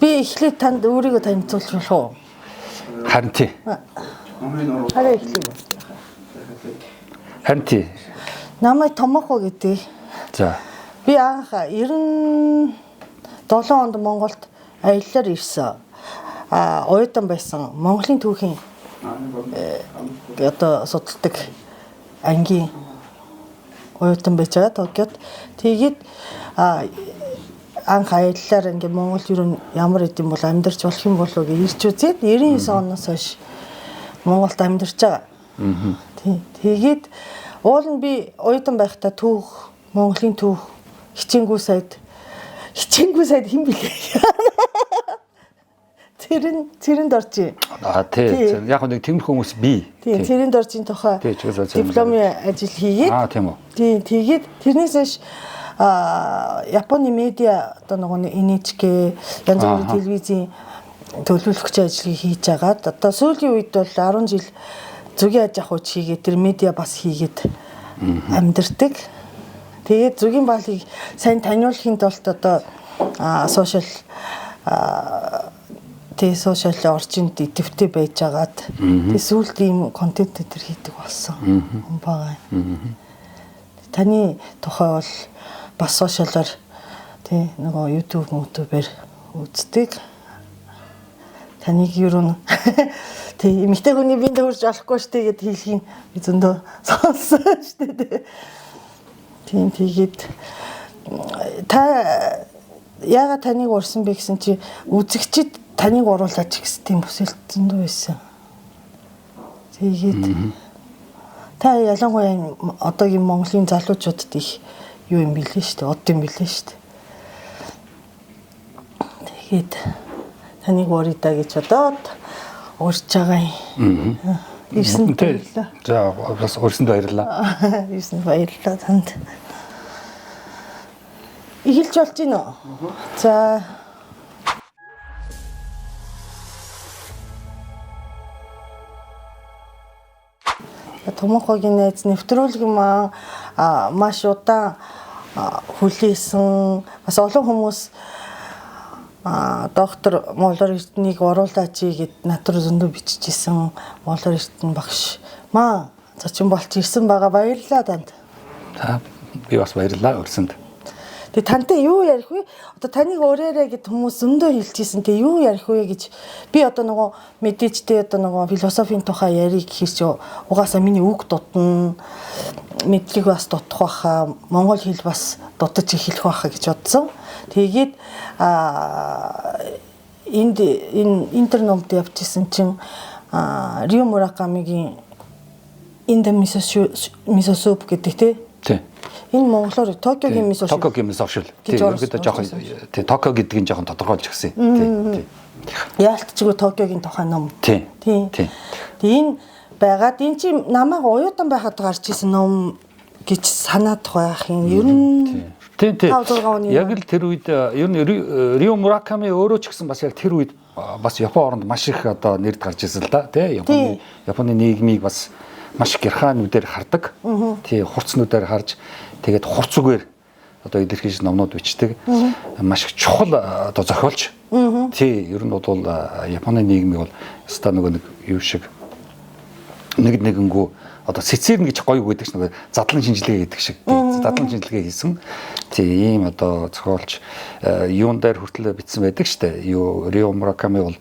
Би эхлээд танд өөрийгөө танилцуулж болох уу? Харин тий. Хараа эхлэе. Харин тий. Намайг Томоко гэдэг. За. Би анх 97 онд Монголд аяллаар ирсэн. Оюутан байсан. Монголын түүхийн одоо судалдаг ангийн оюутан байж байгаа Токиод. Тэгээд анх аяллаар ингээ Монгол юу ямар идэм бол амьдарч болох юм болов гэж ирч үзээд 99 оноос хойш Монголд амьдарч байгаа. Тий. Тэгээд уул нь би оюутан байхдаа түүх, Монголын түүх хичээнгүү сайд хэн блэ? Цэрэн доржи. Тий. Яг нэг тиймэрхүү хүмүүс бий. Тий, Цэрэн доржийн тухай дипломын ажил хийгээд. Тийм үү. Тий, тэгээд тэрнээс хойш Японы медиа одоо нөгөө NHK янз бүрийн телевизийн төлөөлөгч ажлыг хийж агаад одоо сүүлийн үед бол 10 жил зүгийн аж ахуйч хийгээд тэр медиа бас хийгээд амьдардаг. Тэгээд зүгийн баалыг сайн таниулахын тулд одоо сошиал сошиал орчинд идэвхтэй байж агаад тэгээд сүүлд ийм контент дээр хийдэг болсон юм байгаа. Таны тухай бол бас сошиалаар тий нөгөө YouTube мөтөбөр үздэг. Таныг юу н тий эмэгтэй хүний биэнд хурж олохгүй штэ гэд хэлхийн би зөндөө сонссон штэ. Тийм тэгээд та яагаад таныг урсан бэ гэсэн чи үзэгчид таныг оруулаач гэсэн тийм хүсэлт зөндөө байсан. Тэгээд та ялангуяа одоогийн Монголын залуучуудад их юу юм бэлээ штэ, од юм бэлээ штэ. Тэгээд таныг урья да гэж бодоод урьж байгаа юм. Ирсэнд баярлалаа. За бас урьсанд баярлалаа. Ирсэнд баярлалаа танд. Эхэлж болж байна уу? За. Томокогийн найз нэвтрүүлэг маань маш удаан хүлээсэн. Бас олон хүмүүс доктор Молор Эрднийг оруулаач гэд над руу зөндөө биччихсэн. Молор Эрдэнэ багш маа зочин болж ирсэн байгаа. Баярлалаа танд. За би бас баярлалаа урьсанд. Тэгээ тантай юу ярих вэ? Одоо таныг ураарэ гэд хүмүүс зөндөө хэлчихсэн. Тэгээ юу ярих вэ гэж би одоо нөгөө мэдээжтэй одоо нөгөө философийн тухай ярих гэхэр чи угаасаа миний үг дутна. Мэдлэг бас дутах байхаа, монгол хэл бас дутаж эхлэх байхаа гэж бодсон. Тэгээд энд энэ интерномд явчихсан чинь Рио Муракамигийн In the Miso Soup гэдэг тий. Тий. Энэ монголоор Токиогийн мисо шил. Токиогийн мисо шил. Тий, ерөнхийдөө жоохон тий Токио гэдгийг жоохон тодорхойлж өгсөн. Тий. Яалтчгүй Токиогийн тухай ном. Тий. Тий. Тэгээ энэ байгаад энэ чи намайг оюутан байхад гарч исэн ном гэж санаад байх юм. Ер нь Тий, тий. Яг л тэр үед ер нь Рио Мураками өөрөө ч гэсэн бас яг тэр үед бас Япон оронд маш их одоо нэрд гарч ирсэн л да. Тий. Японы нийгмийг бас маш гэрхаанүүдээр хардаг. Тий, хурцнуудаар харж тэгээд хурц үгээр одоо илэрхийлж номнууд бичдэг. Маш их чухал одоо зохиолч. Тий, ер нь бол Японы нийгмийг бол өстой нөгөө нэг юу шиг нэг нэгэнгүү одоо цэцэрнэ гэж гоё үг гэдэг чинь нөгөө задлан шинжилгээ гэдэг шиг. Задлан шинжилгээ хийсэн. Тий, ийм одоо зохиолч юун дээр хүртэл бичсэн байдаг штэ. Юу Рио Мураками бол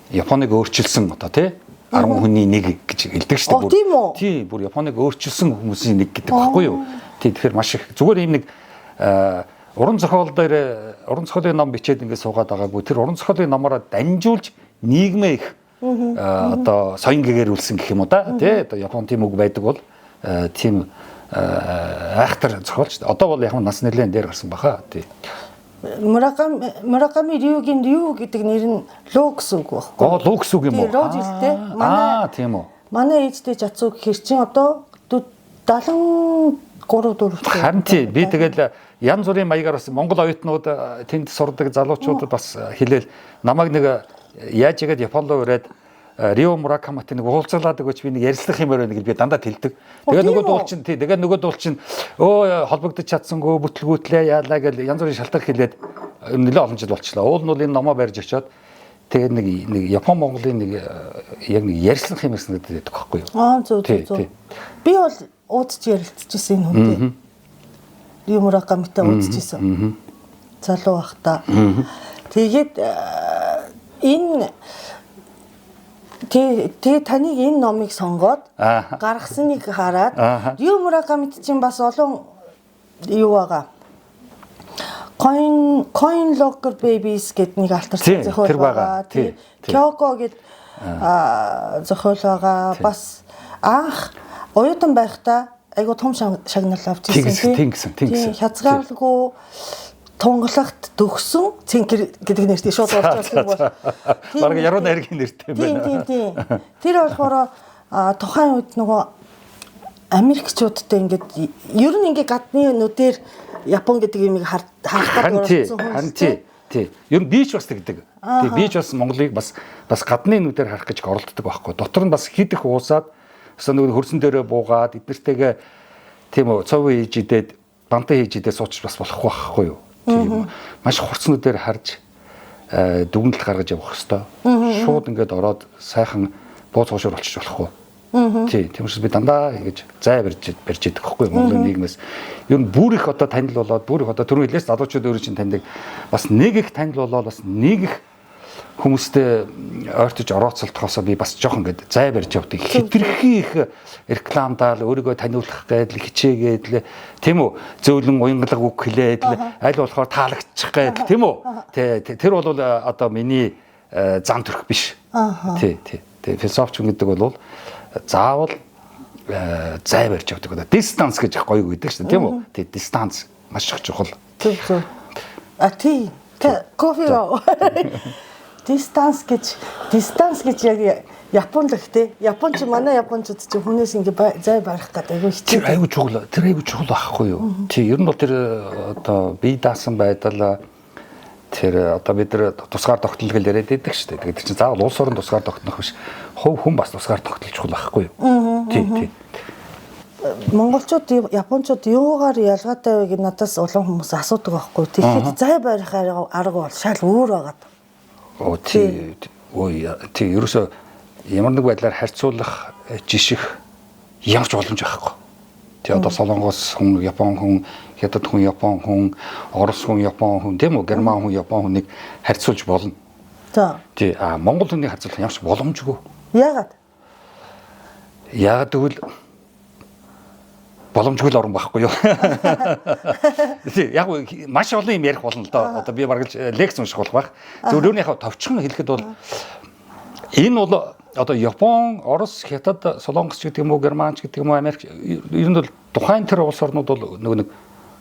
Японыг өөрчилсөн одоо тий 10 хүний нэг гэж хэлдэг шүү дээ. Тийм үү? Тий, бүр Японыг өөрчилсөн хүмүүсийн нэг гэдэг баггүй юу? Тий, тэгэхээр маш их зүгээр ийм нэг уран зохиол дээр уран зохиолын ном бичээд ингээд суугаад байгаагүй. Тэр уран зохиолын номороо дамжуулж нийгмээ их одоо соён гэгэрүүлсэн гэх юм уу да. Тий, одоо Япон тийм үг байдаг бол тийм айхтар зохиолч. Одоо бол яг нас нэлээд дээр гарсан баха. Тий. Мураками Рюгийн Рю гэдэг нэр нь Лу гэсэн үг байхгүй. Лу гэсэн үг юм уу? Лу жилтэй. Манай тийм үү. Манай ээжтэй Жацуу гэхэр чинь одоо 73 4. Харин тий би тэгэл янз бүрийн маягаар бас Монгол оюутнууд тэнд сурдаг залуучуудад бас хэлээл намайг нэг яаж игээд Япон руу ирээд Рио Муракаматай нэг уулзуулаад өгөөч, би нэг ярилцлах юм байна гэж би дандаа тэлдэг. Тэгээ Тийм нөгөө үү? дуул чинь тий, тэгээ нөгөө дуул чинь өө холбогдож чадсангүй бүтлгүүтлээ яалаа гэл янз бүрийн шалтгаан хэлээд нэлээд олон жил болчихлоо. Уул нь бол энэ номоо барьж очиод тэгээ нэг нэг Япон Монголын нэг яг нэг ярилцлах юм гэсэн гэдэг байхгүй юу? Аа, зөв Тий, зөв зөв. тий. Би бол уудаж ярилцчихсан энэ хүнтэй. Рио Муракамитай уудчихсан. Залуу байхдаа. Тэгээд энэ тэгээ таныг энэ номыг сонгоод гаргасныг хараад Рио Муракамит чинь бас олон юу байгаа. Coin Locker Babies гэдэг нэг алтарсан Тий, зохиол тэр байгаа. байгаа. Тий, тий. Kyoko гэд зохиол байгаа. Бас анх оюутан байхдаа айгу том шагнал авч ирсэн. Тэгсэн, тэгсэн, тэгсэн. Тийм, хязгаарлалгүй тунгалахт төгсөн цэнкэр гэдэг нэртэй шууд орж ирсэн бол. Тийм, Бараг яруу найргийн нэртэй юм Тийм, байна. тийм, тийм. Тэр болохоор тухайн үед нөгөө Америкчуудтай ингээд ер нь ингээд гадны нүдээр Япон гэдэг юмыг харах Харин гээд тий, оролцсон хүмүүс харин тий, тий. Ер нь би ч бас тэгдэг. Тий, би ч бас Монголыг бас гадны нүдээр харах гэж оролддог байхгүй. Дотор нь бас хэд их уусаад өсөө нөгөө хөрсөн дээрээ буугаад эднэртэйгээ тийм үү цов хийж идээд бантан хийж идээд суучих бас болохгүй байхгүй юу. Тийм маш хурц нүдээр харж дүгнэлт гаргаж явах хэвээр. Шууд ингээд ороод сайхан бууц хуушуур болчих болохгүй. Тий, тийм учраас би дандаа ингэж зай барьж идэх байхгүй юу Монголын нийгмээс. Ер нь бүр их одоо танил болоод бүр их одоо түрүү хэлээс залуучууд өөрөө чинь таньдаг. Бас нэг их танил болоод бас нэг их хүмүүстэй ойртож орооцолдохоосоо би бас жоохон ингээд зай барьж явдаг. Хитрхи их рекламдаал өөрийгөө таниулах гээд л хичээгээд л тийм үү зөөлөн уянгалаг үг хэлээд л аль болохоор таалагдчих гээд тийм үү. Тэ тэр бол одоо миний зам төрх биш. Тий, тий. Тэ философч хүн гэдэг бол заавал зай барьж явдаг. Одоо дистанс гэж их гоё үг гэдэг шүү дээ, тийм үү? Тий, дистанс маш их чухал. Зөв зөв. А тий. Кофе руу. Дистанс гэж яг Японд л ихтэй. Японч манай япончууд чи хүнээс ингээ зай барих гэдэг айгүй Тэр хичээдэг. айгүй чухал. Тэр айгүй чухал байхгүй юу? Тий, ер нь бол тэр одоо бие даасан байдал тэр одоо бид нар тусгаар тогтнол гэж яриад байдаг шүү дээ. Тэгээд тэр чинь заавал улс орон тусгаар тогтнох биш. Хувь хүн бас тусгаар тогтнол чухал байхгүй юу? Тий, тий. Монголчууд Япончууд юугаар ялгаатай вэ гэж надаас олон хүмүүс асуудаг байхгүй. Тэгэхээр зай барих арга бол шал өөр байгаад. Оо тий. Ой, тий, ерөөсөө ямар нэг байдлаар харьцуулах жиших ямар ч боломж байхгүй. Тий, одоо Солонгос хүн, Япон хүн, Хятад хүн, Япон хүн, Орос хүн, Япон хүн, тийм үү, Герман хүн, Япон хүнийг харьцуулж болно. За. Тий, а Монгол хүнийг харьцуулах ямар ч боломжгүй. Яагаад? Яагаад гэвэл боломжгүй л орон байхгүй юу? Тий, яг маш олон юм ярих болно л доо. Одоо би бараг л лекц унших болох байх. Зөвхөн өөрийнхөө товчхон хэлэхэд бол энэ бол одоо Япон, Орос, Хятад, Солонгос гэдэг юм уу, Германч гэдэг юм уу, Америк ер нь бол тухайн тэр улс орнууд бол нөгөө нэг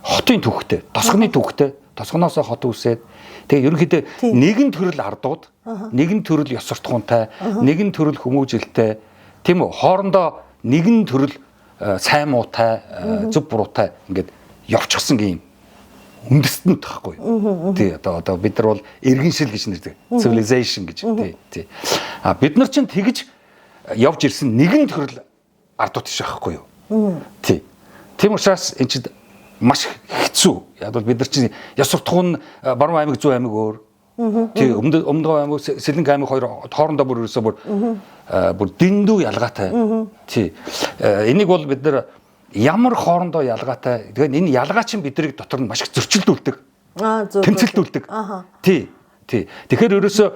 хотын түүхтэй, тосгоны түүхтэй, тосгоноосоо хот үүсээд тэгээ ерөнхийдөө нэгэн төрөл ардууд, нэгэн төрөл ёс суртахуунтай, нэгэн төрөл хүмүүжилтэй, тийм үү? Хоорондоо нэгэн төрөл сайн муутай, зөв буруутай ингээд явчихсан юм үндэстнүүд байхгүй юу? Тий, одоо бид нар бол иргэншил гэж нэрдэг. Civilization гэж. Тий, тий. А бид нар чинь тэгж явж ирсэн нэгэн төрөл ардууд биш байхгүй юу? Тий. Тийм учраас энэ чинь маш хэцүү. Яг бол бид нар чинь ёс суртахуун Баруун аймаг, Зүүн аймаг өөр. Тий, Өмнөд аймаг, Сэлэнг аймаг хоёр хоорондоо бүр ерөөсөө бүр дэндүү ялгаатай. Тий. Энийг бол бид нар ямар хоорондоо ялгаатай. Тэгэхээр энэ ялгаа чинь биднийг дотор нь маш их зөрчилдүүлдэг. Аа, зөв. Тэмцэлдүүлдэг. Тий. Тий. Тэгэхээр ерөөсөө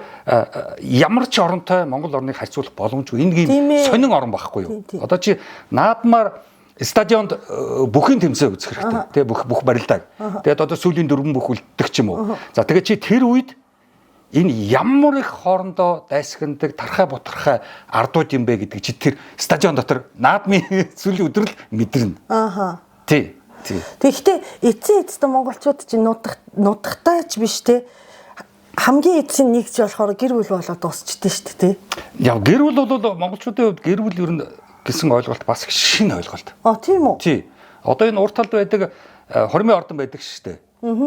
ямар ч оронтой Монгол орныг харьцуулах боломжгүй. Энэ ийм сонин орон байхгүй юу? Одоо чи наадмаар стадионд бүхэн тэмцээн үзэх хэрэгтэй. Тий, бүх барилдааг. Тэгээд одоо сүүлийн дөрвөн бүх үлддэг ч юм уу. За тэгээд чи тэр үед энэ ямар их хоорондоо дайсагнадаг, тархай бутархай ардууд юм бэ гэдэг чи тэр стадион дотор наадмын сүүлийн өдөр л мэдэрнэ. Ааха. Тий. Тий. Тэгэхдээ эцсийн эцэст монголчууд чи нутагтай ч биш те. Хамгийн эцсийн нэг ч болохоор гэр бүл болоод дуусчихдээ шүү дээ, тий. Яг гэр бүл бол монголчуудын хувьд гэр бүл ер нь гэсэн ойлголт бас шинэ ойлголт. А тийм үү? Тий. Одоо энэ урт талд байдаг хормын ордон байдаг шүү дээ.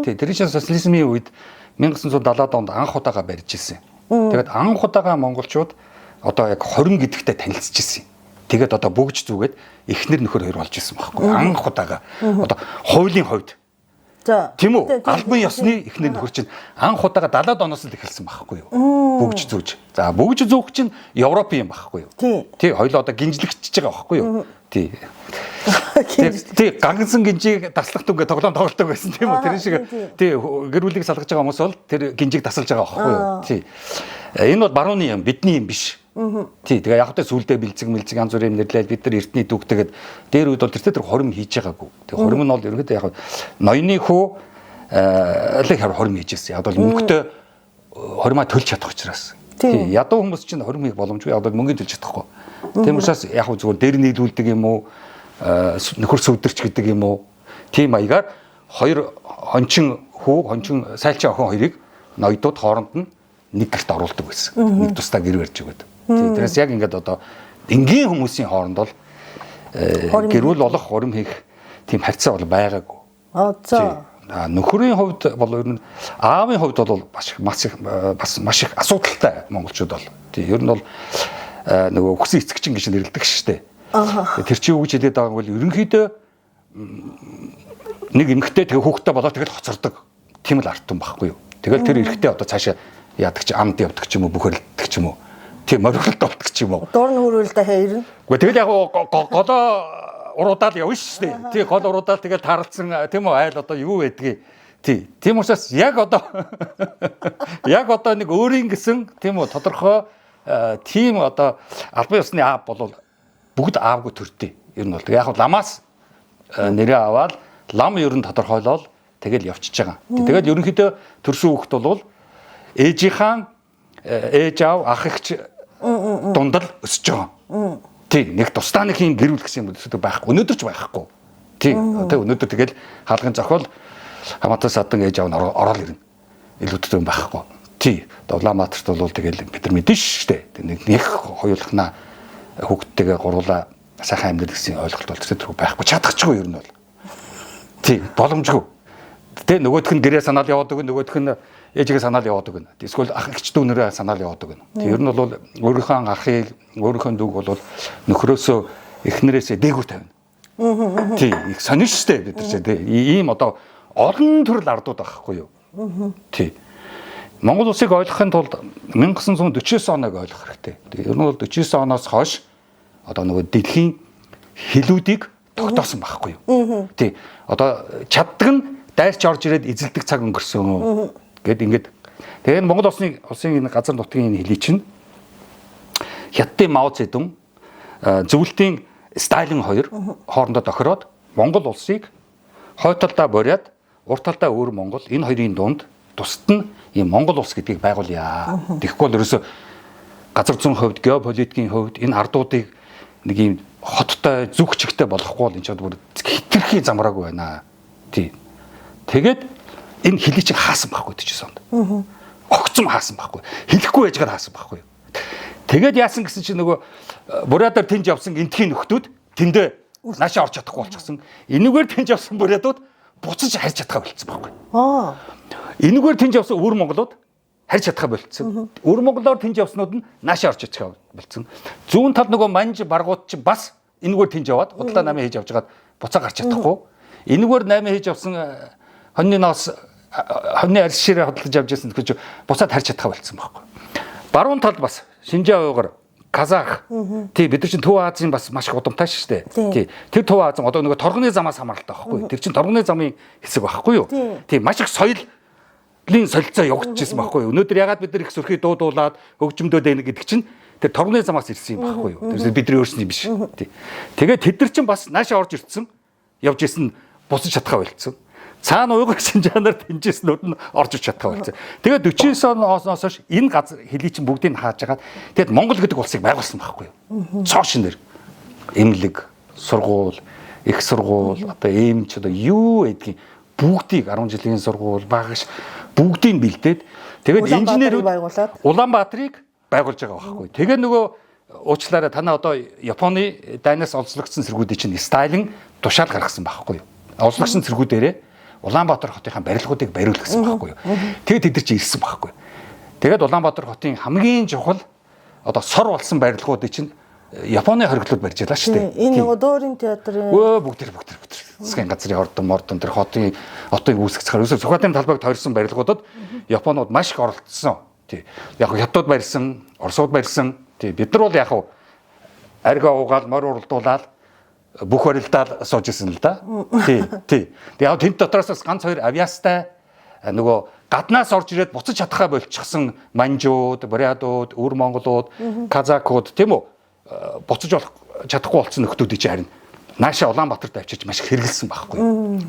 Тий. Тэр чинь социализмын үед 1970-ад онд анх удаага барьж ирсэн. Тэгээд анх удаага монголчууд одоо яг хорим гэдэгтэй танилцж ирсэн юм. Тэгээд одоо бөгж зүгээд эхнэр нөхөр хоёр болж ирсэн байхгүй. Анх удаага одоо хуулийн хувьд. За. Тийм үү? Албан ёсны эхнэр нөхөр чинь анх удаага 70-аад оноос л эхэлсэн байхгүй юу? Бөгж зүүж. За бөгж зүүх чинь Европын юм байхгүй юу? Тий. Тий, хоёулаа одоо гинжлэгчж байгаа байхгүй юу? Тий. Тий, гангансан гинжийг таслах түнгээ тоглоом тоглодог байсан тийм үү? Тэр шиг тий гэр бүлийг салгаж байгаа хүмүүс бол тэр гинжийг тасалж байгаа байхгүй юу? Тий. Энэ бол барууны юм, бидний юм биш. Тий, тэгээ яг тэ сүлдээ бэлцэг мэлцэг янз бүрийн нэрлээл бид нар эртний дүүгтэйгээд дээр үед бол тэр хорим хийж байгаагүй. Тэгээ хорим нь бол ерөнхийдөө яг ноёны хүү л хорим хийж ирсэн. Яг бол мөнгөтэй хоримаа төлж чадах учраас. Тий, ядуу хүмүүс чинь хорим хийх боломжгүй. Яг бол мөнгөний төлж чадахгүй. Тийм учраас яг зүгээр дээр нийлүүлдэг юм уу, нөхөр сүдэрч гэдэг юм уу? Тийм маягаар хоёр хончин хүү, хончин сайлчин охин хоёрыг ноёдууд хооронд нь нэг гэрт оруулдаг байсан. Нэг тусдаа гэр барьж өгöd. Тий, тэрээс яг ингээд одоо энгийн хүмүүсийн хооронд бол гэрүүл болох хорим хийх тийм харьцаа бол байгаагүй. Аа за. Нөхрийн хувьд бол ер нь аавын хувьд бол бас маш их асуудалтай монголчууд бол. Тий, ер нь бол нөгөө өгсөн эцэгчин гэж нэрлэдэг шүү дээ. Тэр чинь юу гэж хэлээд байгаа юм бол ерөнхийдөө нэг эмэгтэй тэгээ хүүхэдтэй болоод тэгэл хоцордог. Тийм л ард түмэн байхгүй юу. Тэгэл тэр эрэгтэй одоо цаашаа яадаг чи амд явдаг ч юм уу, бүхэрэлддэг ч юм уу. Тийм морилт болдог ч юм уу. Дуур нь хөрөөл дахиад ирнэ. Гэхдээ тэгэл яг голоо уруудаал явна шүү дээ. Тий, гол уруудаал тэгэл тааралцсан тийм үү айл одоо юу байдгийг. Тий. Тийм учраас яг одоо яг одоо нэг өөрийн гэсэн тийм үү тодорхой тийм одоо албан ёсны аав бол бүгд аавгүй төрдөө. Ер нь бол яг ламаас нэрээ аваад лам ер нь тодорхойлол тэгэл явчихж байгаа. Тэгэл ерөнхийдөө төрсөн хүүхэд бол ээжийнхаа ээж аав ах эгч дундал өсөж байгаа. Тий, нэг тусдаа нэг юм гэрүүл гэсэн юм өсөдөг байхгүй. Өнөөдөр ч байхгүй. Тий, тэг өнөөдөр тэгэл хаалгын зохиол хамаатай садан ээж аав нь ороод ирнэ. Илүүтэй юм байхгүй. Тий, Улаанбаатарт бол тэгэл бид нар мэдэн шүү дээ. Нэг хоёулахнаа хүүхдтэйгээ гуруулаа сайхан амьдрал гэсэн ойлголт бол тэр байхгүй. Чадахчгүй ер нь бол. Тий, боломжгүй. Тэ нөгөөх нь гэрээ санаал яваад өгнө, нөгөөх нь ээжигээ санаал яваад өгнө. Эсвэл ах эгч дүүнэрээ санаал яваад өгнө. Тэг ер нь бол өөрийнхөө ахыг, өөрийнхөө дүүг бол нөхрөөсөө эхнэрээсээ дээгүүр тавина. Тий, их сонин шүү дээ бид нар чинь тий. Ийм одоо олон төрөл ардууд байхгүй юу? Тий. Монгол улсыг ойлгохын тулд 1949 оног ойлгох хэрэгтэй. Тэг ер нь бол 49 оноос хойш одоо нөгөө дэлхийн хилүүдийг тогтоосон байхгүй юу? Тий. Одоо чаддаг нь дайрч орж ирээд эзэлдэг цаг өнгөрсөн. Гэт ингээд тэгээ энэ Монгол улсын энэ газар нутгийн энэ хилий чинь Хятадын Мао Цзэдун, зөвлөлтийн Сталин хоёр хоорондоо тохироод Монгол улсыг хой талдаа Бурят, урт талдаа өөр Монгол энэ хоёрын дунд тусад нь ийм Монгол улс гэдгийг байгуулъя. Тэгэхгүй бол ерөөсө газар зүйн хувьд, геополитикийн хувьд энэ ардуудыг нэг ийм хоттой зүг чигтэй болохгүй бол энэ ч бүр хитрхи замраагүй байна. Тий. Тэгээд энэ хилий чинь хаасан байхгүй 49 онд. Огцом хаасан байхгүй. Хэлэхгүй байжгаад хаасан байхгүй. Тэгээд яасан гэсэн чинь нөгөө Бурядаар тэнд явсан энтхийн нөхдүүд тэндээ наашаа орж чадахгүй болчихсон. Энэгээр тэнд явсан бурядууд буцаж харж чадхаа болцсон байхгүй. Аа. Энэгээр тэнд явсан өвөр монголууд харж чадхаа болцсон. Өвөр монголоор тэнд явснууд нь наашаа орж чадхаа болцсон. Зүүн тал нөгөө манж баргууд чинь бас энэгээр тэнд яваад худалдаа намын хийж явж байгаад буцаа гарч чадахгүй. Энэгээр намын хийж явсан хоньны ноос хоньны арьс ширээ хөдөлж явж байсан гэж буцаад харж чадхаа болцсон байхгүй. Баруун талд бас Шинжаан уйгар, Казах. Тий, бид нар чинь Төв Азийн бас маш их удамтай шүү дээ. Тий. Тэр Төв Азийн одоо нөгөө торгоны замаас хамааралтай байхгүй. Тэр чинь торгоны замын хэсэг байхгүй юу? Тий, маш их соёлын солилцоо явагдчихсан байхгүй юу? Өнөөдөр ягаад бид нар их сүрхий дуу дуулаад хөгжмөдөөд байна гэдэг чинь тэр торгоны замаас ирсэн юм байхгүй юу? Тэр бидний өөрсний биш. Тий. Тэгээд тэд нар чинь бас наашаа орж ирсэн. Явж исэн буцаж чадхаа болцсон. Цаана уйгар Шинжаанаар тэнжээснүүд нь орж ич чадхаа болсон. Тэгээд 49 оноос хойш энэ газар хэлий чинь бүгдийг хааж хагаад тэгээд Монгол гэдэг улсыг байгуулсан байхгүй юу? Цоо шинээр эмнэлэг, сургууль, их сургууль, одоо эмч одоо юу гэдгийг бүгдийг 10 жилийн сургууль, багш бүгдийг бэлдээд тэгээд инженерүүд байгуулад Улаанбаатарыг байгуулж байгаа байхгүй. Тэгээд нөгөө уучлаарай танаа одоо Японы дайнаас олзлогдсон цэргүүдийн чинь Сталин тушаал гаргасан байхгүй юу? Олзлогдсон цэргүүдээрээ Улаанбаатар хотынхаа барилгуудыг бариулсан байхгүй юу. Тэгээд тэд нар чинь ирсэн байхгүй. Тэгээд Улаанбаатар хотын хамгийн чухал одоо сор болсон барилгуудыг чинь Японы хориглууд барьж ялаа шүү дээ. Энэ нөгөө Дөөрийн театрын Өө бүгд тэр засгийн газрын ордон мордон тэр хотын үүсгэх цахаар өсөв Сүхбаатарын талбайг тойрсон барилгуудад Японууд маш их оролцсон. Тий. Яг хятадууд барьсан, Оросууд барьсан. Тий. Бид нар бол яг арга уугаал, морь уралдуулаад бүх барилдаал сууж исэн л да. Тий. Тий. Тэг яг тэнд дотроос бас ганц хоёр авиастай нөгөө гаднаас орж ирээд буцаж чадхаа болчихсон манжууд, бурядууд, өвөр монголууд, казакууд тийм үү? Буцаж болох чадахгүй болсон нөхдүүдийг чи харин нааша Улаанбаатарт авчирч маш их хэрэгэлсэн байхгүй.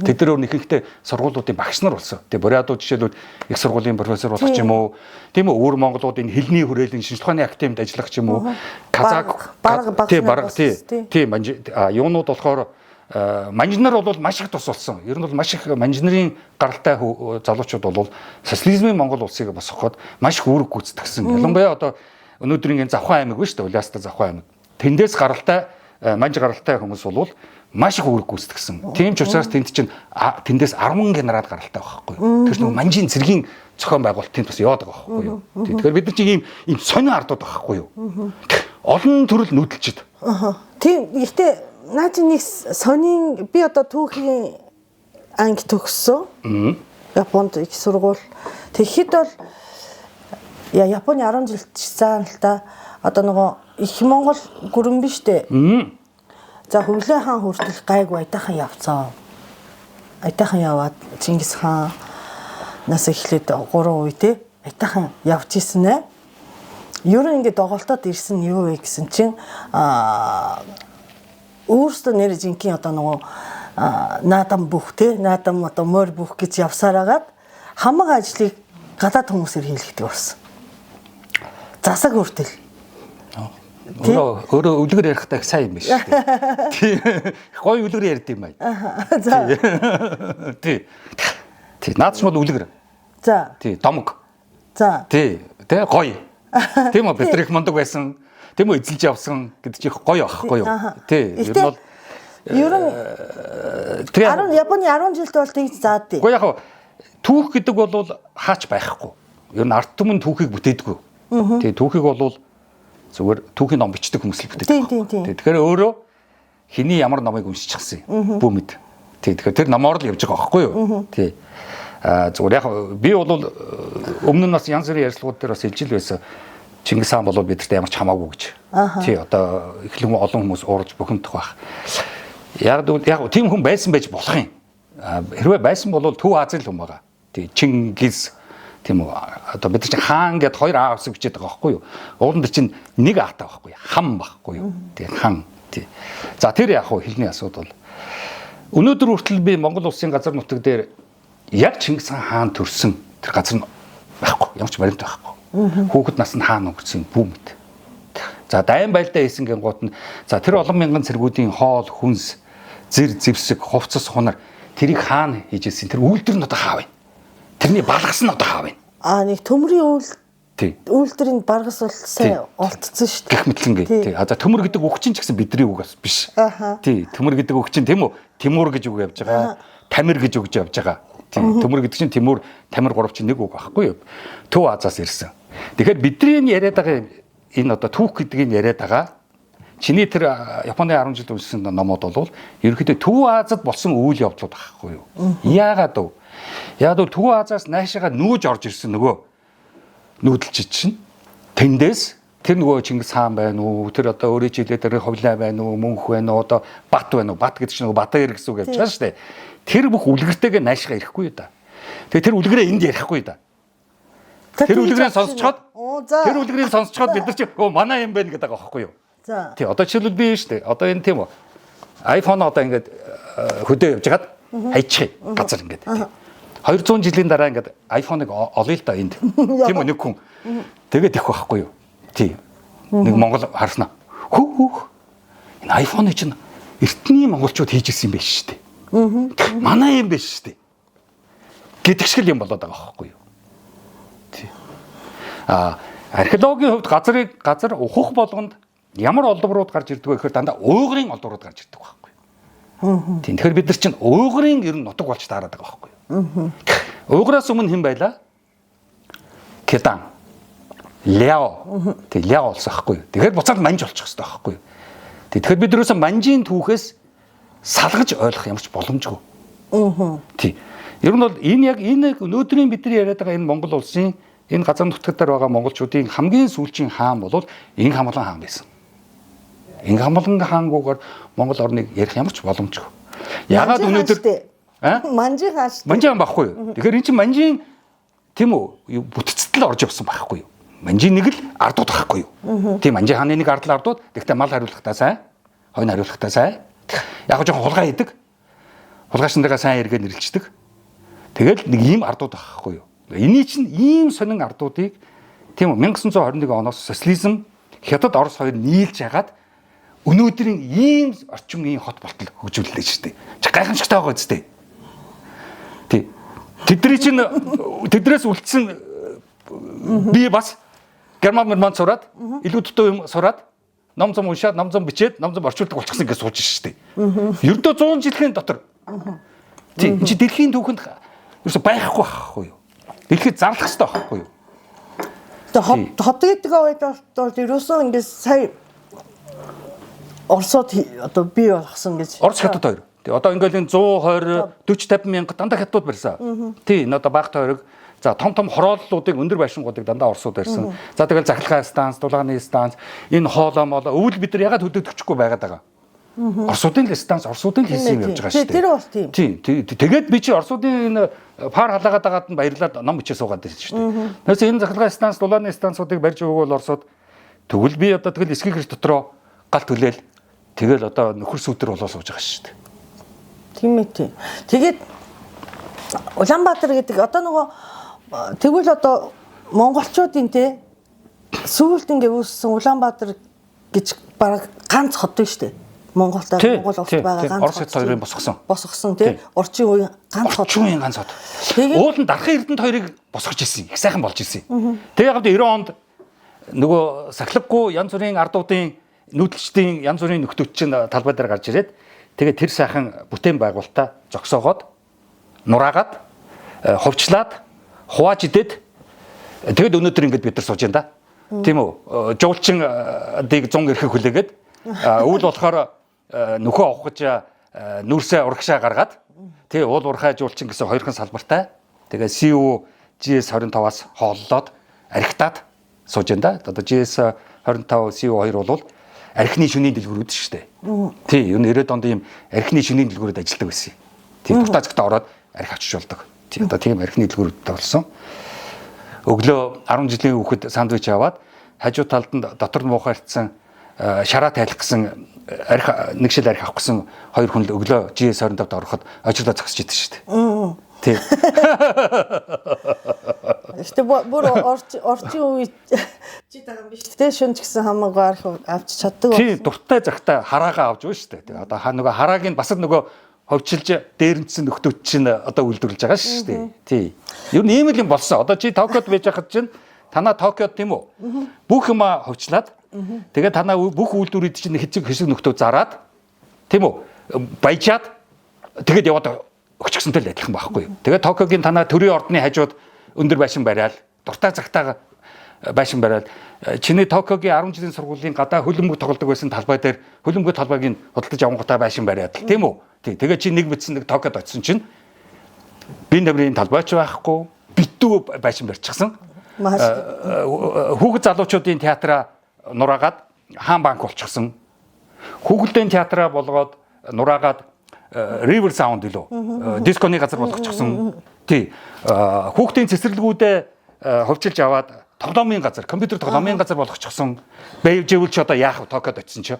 Тэд нар өөр ихэнхдээ сургуулиудын багш нар болсон. Тэгээ бурядууд жишээлбэл их сургуулийн профессор болох ч юм уу, тийм үү, өвөр монголууд энэ хэлний хүрээлэн шинжлэх ухааны академид ажиллах ч юм уу, казак тий бараг тий манж юунууд болохоор манжнар бол маш их тус болсон. Ер нь бол маш их манжнарын гаралтай залуучууд бол социализмын Монгол улсыг босгоход маш их үүрэг гүйцэтгэсэн. Ялангуяа одоо өнөөдрийн энэ Завхан аймаг биш үү? Улаастаа Завхан аймаг. Тэндээс гаралтай манж гаралтай хүмүүс бол маш их үүрэг гүйцэтгсэн. Тийм ч учраас тэнд чинь тэндээс 10 генерал гаралтай байхгүй юу? Тэр чинь манжийн цэргийн зохион байгуулалт тэнд бас яваад байгаа байхгүй юу? Тэгэхээр бид нар чинь ийм сонин ардууд байхгүй юу? Олон төрөл нүүдэлчд. Тийм. Гэхдээ наа чи нэг сонин би одоо түүхийн анги төгссөн. Японд их сургууль. Тэгэхэд бол Японы 10 жилд заана л та одоо нөгөө их Монгол гүрэн биш үү? За Хөвлөө хаан хүртэл гайгүй аятайхан явцсан. Аятайхан яваад Чингис хаанаас эхлээд 3 үе те аятайхан явж исэн ээ. Ер нь ингээд доголдоод ирсэн нь юу вэ гэсэн чинь өөрөөсөө нэр жинхэнэ одоо нөгөө наадам бүх те наадам одоо морь бүх гэж явсаар агаад хамаг ажлыг гадаад хүмүүсээр хийлгдэг болсон. Засаг хүртэл. Өөрөө үлгэр ярихдаа их сайн юм биш үү? Тий. Гоё үлгэр ярьд юм байна. За. Тий. Тий. Наад ч бол үлгэр. За. Тий, домог. За. Тий. Тэ гоё. Тийм үү? Бид нар их мундаг байсан. Тийм үү? Эзэлж явсан гэдэг чинь их гоё аахгүй юу? Тий. Ер нь бол ер нь 10 Японы 10 жилд бол тэгж заад тий. Гэхдээ яг түүх гэдэг бол хаач байхгүй. Ер нь ард түмэн түүхийг бүтээдэггүй. Тий, түүхийг бол зүгээр түүхийн ном бичдэг хүмүүс л бүтээдэг. Тий. Тэгэхээр өөрөө хэний ямар номыг уншчихсан юм бүү мэд. Тий, тэгэхээр тэр номоор л явж байгаа байхгүй юу? Тий. Зүгээр яг би бол өмнө нь бас янз бүрийн ярилцлагууд дээр бас хэлж л байсан. Чингис хаан бол бидэрт ямар ч хамаагүй гэж. Тий, одоо эхлэн олон хүмүүс уурж бухимдах байх. Яг тийм хүн байсан байж болох юм. Хэрвээ байсан бол Төв Азийн л хүн байгаа. Тий, Чингис тийм үү? Одоо бид нар чинь хаан гэд хоёр аа үсэг бичээд байгаа байхгүй юу? Ууланд чинь нэг аатай байхгүй юу? Хам байхгүй юу? Тий, хан. Тий. За тэр яг хуу хэлний асуудал. Өнөөдөр хүртэл би Монгол улсын газар нутаг дээр яг Чингис хаан төрсөн тэр газар нь байхгүй. Ямар ч баримт байхгүй. Хүүхэд нас нь хаан өнгөрсөн бүү мэд. За дайн байлдаа хийсэн гингууд нь за тэр олон мянган цэргүүдийн хоол, хүнс, зэр, зэвсэг, хувцас, хунар тэрийг хаан хийж ирсэн. Тэр үйлдвэр нь одоо хаа вэ? Тэрний балгас нь одоо хаа вэ? Нэг төмрийн үйлдвэрийн баргас бол сайн олдсон шүү дээ. Гэх мэтлэнгээ. Тий. За төмөр гэдэг үг чинь ч гэсэн бидний үг бас биш. Тий. Төмөр гэдэг үг чинь тийм үү? Тимур гэж үг явж байгаа. Тамир гэж үг явж байгаа. Тий. Төмөр гэдэг чинь Тимур, Тамир гурав чинь нэг үг байхгүй юу? Төв Азаас ирсэн. Тэгэхээр бидний яриад байгаа энэ одоо түүх гэдгийг яриад байгаа. Чиний тэр Японы 10 жилд уншсан номууд бол ерөнхийдөө Төв Азад болсон үйл явдлууд байхгүй юу? Яагаад вэ? Яг л Төв Азаас наашаага нүүж орж ирсэн нөгөө нүүдэлчид чинь тэндээс тэр нөгөө Чингис хаан байна уу, тэр одоо өөрийн чиглэлээр тэр Ховлай байна уу, Мөнх байна уу, одоо Бат байна уу, Бат гэдэг чинь нөгөө Батэр гэсэн үг явж байгаа шүү дээ. Тэр бүх үлгэртэйгээ наашаага ирэхгүй юу да. Тэгээ тэр үлгэрээ энд ярихгүй да. Тэр үлгэрээ сонсцоход тэр үлгэрийг сонсцоход бид нар чи өө манай юм байна гэдэг байгаа байхгүй юу? За. Тий, одоо жишээлбэл би шүү дээ. Одоо энэ тийм үү? iPhone одоо ингээд хөдөө явж хагаад хайчих газар ингээд. 200 жилийн дараа ингээд iPhone-ыг олъё л да энд. Тийм үү нэг хүн. Тэгээд их байхгүй юу? Тий. Нэг монгол харснаа. Хүүх. Энэ iPhone-ыг чинь эртний монголчууд хийж ирсэн юм биш шүү дээ. Манай юм биш шүү дээ. Гэдэг шиг л юм болоод байгаа байхгүй юу? Тий. Археологийн хувьд газрыг газар ухах болгонд ямар олдврууд гарч ирдэг вэ гэхээр дандаа уйгурын олдврууд гарч ирдэг байхгүй юу? Тийм. Тэгэхээр бид нар чинь уйгурын ер нь нутаг болж таарад байгаа байхгүй юу? Уйгураас өмнө хэн байлаа? Кедан. Ляо. Тэг Ляо болсон байхгүй юу? Тэгэхээр буцаад манж болчих хэрэгтэй байхгүй юу? Тэгэхээр бид ерөөсөө манжийн түүхээс салгаж ойлгох ямар ч боломжгүй. Тий. Ер нь бол энэ яг энэ өнөөдрийн бидний яриад байгаа энэ Монгол улсын энэ газар нутгаар байгаа монголчуудын хамгийн сүүлчийн хаан бол Инх Хамгалан хаан байсан. Инх Хамгалан хаангуугаар Монгол орныг ярих ямар ч боломжгүй. Ягаад өнөөдөр Манжийн хаан шүү. Манжийн хаан байхгүй юу? Тэгэхээр эн чинь манжийн тийм үү бүтцэд л орж явсан байхгүй юу? Манжийн нэг л ардууд байхгүй юу? Тийм манжийн хааны нэг ардл ардууд. Тэгвэл мал хариулахдаа сайн, хойно хариулахдаа сайн. Яг жоохон хулгай хийдэг. Хулгайч нарыгаа сайн эргээ нэрлэлцдэг. Тэгэл нэг ийм ардууд байхгүй юу? Эний чинь ийм сонин ардуудыг тийм үү 1921 оноос социализм Хятад Орос хоёр нийлж хагаад өнөөдрийн ийм орчин үеийн хот болтол хөгжүүллээ шүү дээ. Чи гайхамшигтай байгаа үстэй. Тий. Тэдний чинь тэдрээс үлдсэн би бас герман мэрман сураад илүү дутуу юм сураад ном зам уншаад ном зам бичээд ном зам орчуулдаг болчихсон гэж сууж шүү дээ. Ердөө 100 жилийн дотор. Тий. Энд чи дэлхийн түүхэнд ерөөсө байхгүй байхгүй юу? Дэлхийд зарлах хэрэгтэй байхгүй юу? Тэгээ хот гэдэг үед бол ерөөсөө ингээд сая Оросод одоо бий болгосон гэж. Орос хятад хоёр. Тий одоо ингээл энэ 120 40 50 мянга дандаа хятадууд барьсан. Тий энэ одоо багт тойрог. За том том хорооллуудыг өндөр байшингуудыг дандаа Оросууд барьсан. За тэгэл захилгаан станц, дулааны станц, энэ хоолоо молоо өвөл бид нар ягаад хөдөгдөхгүй байгаад байгаа. Оросуудын л станц, Оросуудын л хийсэн юм явж байгаа шүү дээ. Тэр бол тийм. Тийм. Тэгээд би чи Оросуудын энэ пар халаагаад байгаад нь баярлаад ном бичээ суугаад байсан шүү дээ. Тэрс энэ захилгаан станц, дулааны станцуудыг барьж өгөөл Оросууд тэгвэл би одоо тэгэл эсхийг хэрэг дотроо гал түлээл тэгэл одоо нөхөр сүтэр болоо сууж байгаа шүү дээ. Тийм ээ тийм. Тэгээд Улаанбаатар гэдэг одоо нөгөө тэгвэл одоо монголчуудын те сүүлд ингээ үүссэн Улаанбаатар гэж бараг ганц хот шүү дээ. Монголд Монгол улс байгаа ганц Орос хятад хоёрын босгосон. Босгосон тий. Орчин үеийн ганц хот. Орчин үеийн ганц хот. Уул нь Дархан Эрдэнэт хоёрыг босгож ирсэн. Их сайхан болж ирсэн. Тэгээ яг 90 онд нөгөө сахилгагүй янз бүрийн ардуудын нүүдэлчдийн янз бүрийн нөхдүүд чинь талбай дээр гарч ирээд тэгээ тэр сайхан бүтээн байгуулалтаа зогсоогоод нураагаад хувьчлаад хувааж идээд тэгэд өнөөдөр ингэж бид нар сууж байна да. Тийм үү? Жуулчин-дыг 100 эрхэг хүлээгээд өвөл болохоор нөхөө авах гэж нүрсээ урагшаа гаргаад тий уул уурхай жуулчин гэсэн хоёрхан салбартай. Тэгээ CU GS25-аас хооллоод архитаад сууж байна да. Одоо GS25 CU2 бол архины шөнийн дэлгүүрүүд шүү дээ. Тий, ер нь 90-ад онд ийм архины шөнийн дэлгүүрүүд ажилладаг байсан юм. Тий, дуртай цагтаа ороод архи авчиж болдог. Тий, одоо тийм архины дэлгүүрүүдтэй болсон. Өглөө 10 жилийн хүүхэд сандвич аваад хажуу талд нь дотор нь муухай ирсэн шараа тайлах гэсэн арх нэг шил арх авах гэсэн хоёр хүн л өглөө GS25-д ороход очрлоо зогсож идэв шүү дээ. Тий. Гэтэ бүр орчин үе чи байгаа юм биш үү? Шүн ч гэсэн хамаагүй арх авч чаддаг. Тий, дуртай цагтаа хараагаа авч өгнө шүү дээ. Тэгээ одоо нөгөө харааг нь бас нөгөө ховчилж дээрэнцсэн нөхдүүд чинь одоо үйлдвэрлэж байгаа шүү дээ. Тий. Ер нь ийм л юм болсон. Одоо чи Токиод байж байхад чинь танаа Токиод тийм үү? Бүх юмаа ховчлаад тэгээ танаа бүх үйлдвэрүүд чинь хэцэг хэсэг нөхдөө зараад тийм үү? Баяжаад тэгээд яваад өгчихсөнтэй л адилхан байхгүй юу? Тэгээ Токиогийн танаа төрийн ордны хажууд өндөр байшин бариад дуртай цагтаа байшин бариад чиний Токиогийн 10 жилийн сургуулийн гадаа хөлбөмбөг тоглодог байсан талбай дээр хөлбөмбөг талбайг нь худалдаж авангуудаа байшин бариад тийм үү? Тий. Тэгээ чи нэг мэдсэн нэг Токиод очисон чинь би нэмрийн талбайч байхгүй битүү байшин барьчихсан. Хүүхэд залуучуудын театраа нураагаад хаан банк болчихсон. Хүүхэлдэйн театраа болгоод нураагаад River Sound илүү дисконы газар болгочихсон. Тий. Хүүхдийн цэцэрлэгүүдээ ховчилж аваад тоглоомын газар, компьютер тоглоомын газар болгочихсон. Бэйжэвэл ч одоо яах вэ Токиод очисон чи.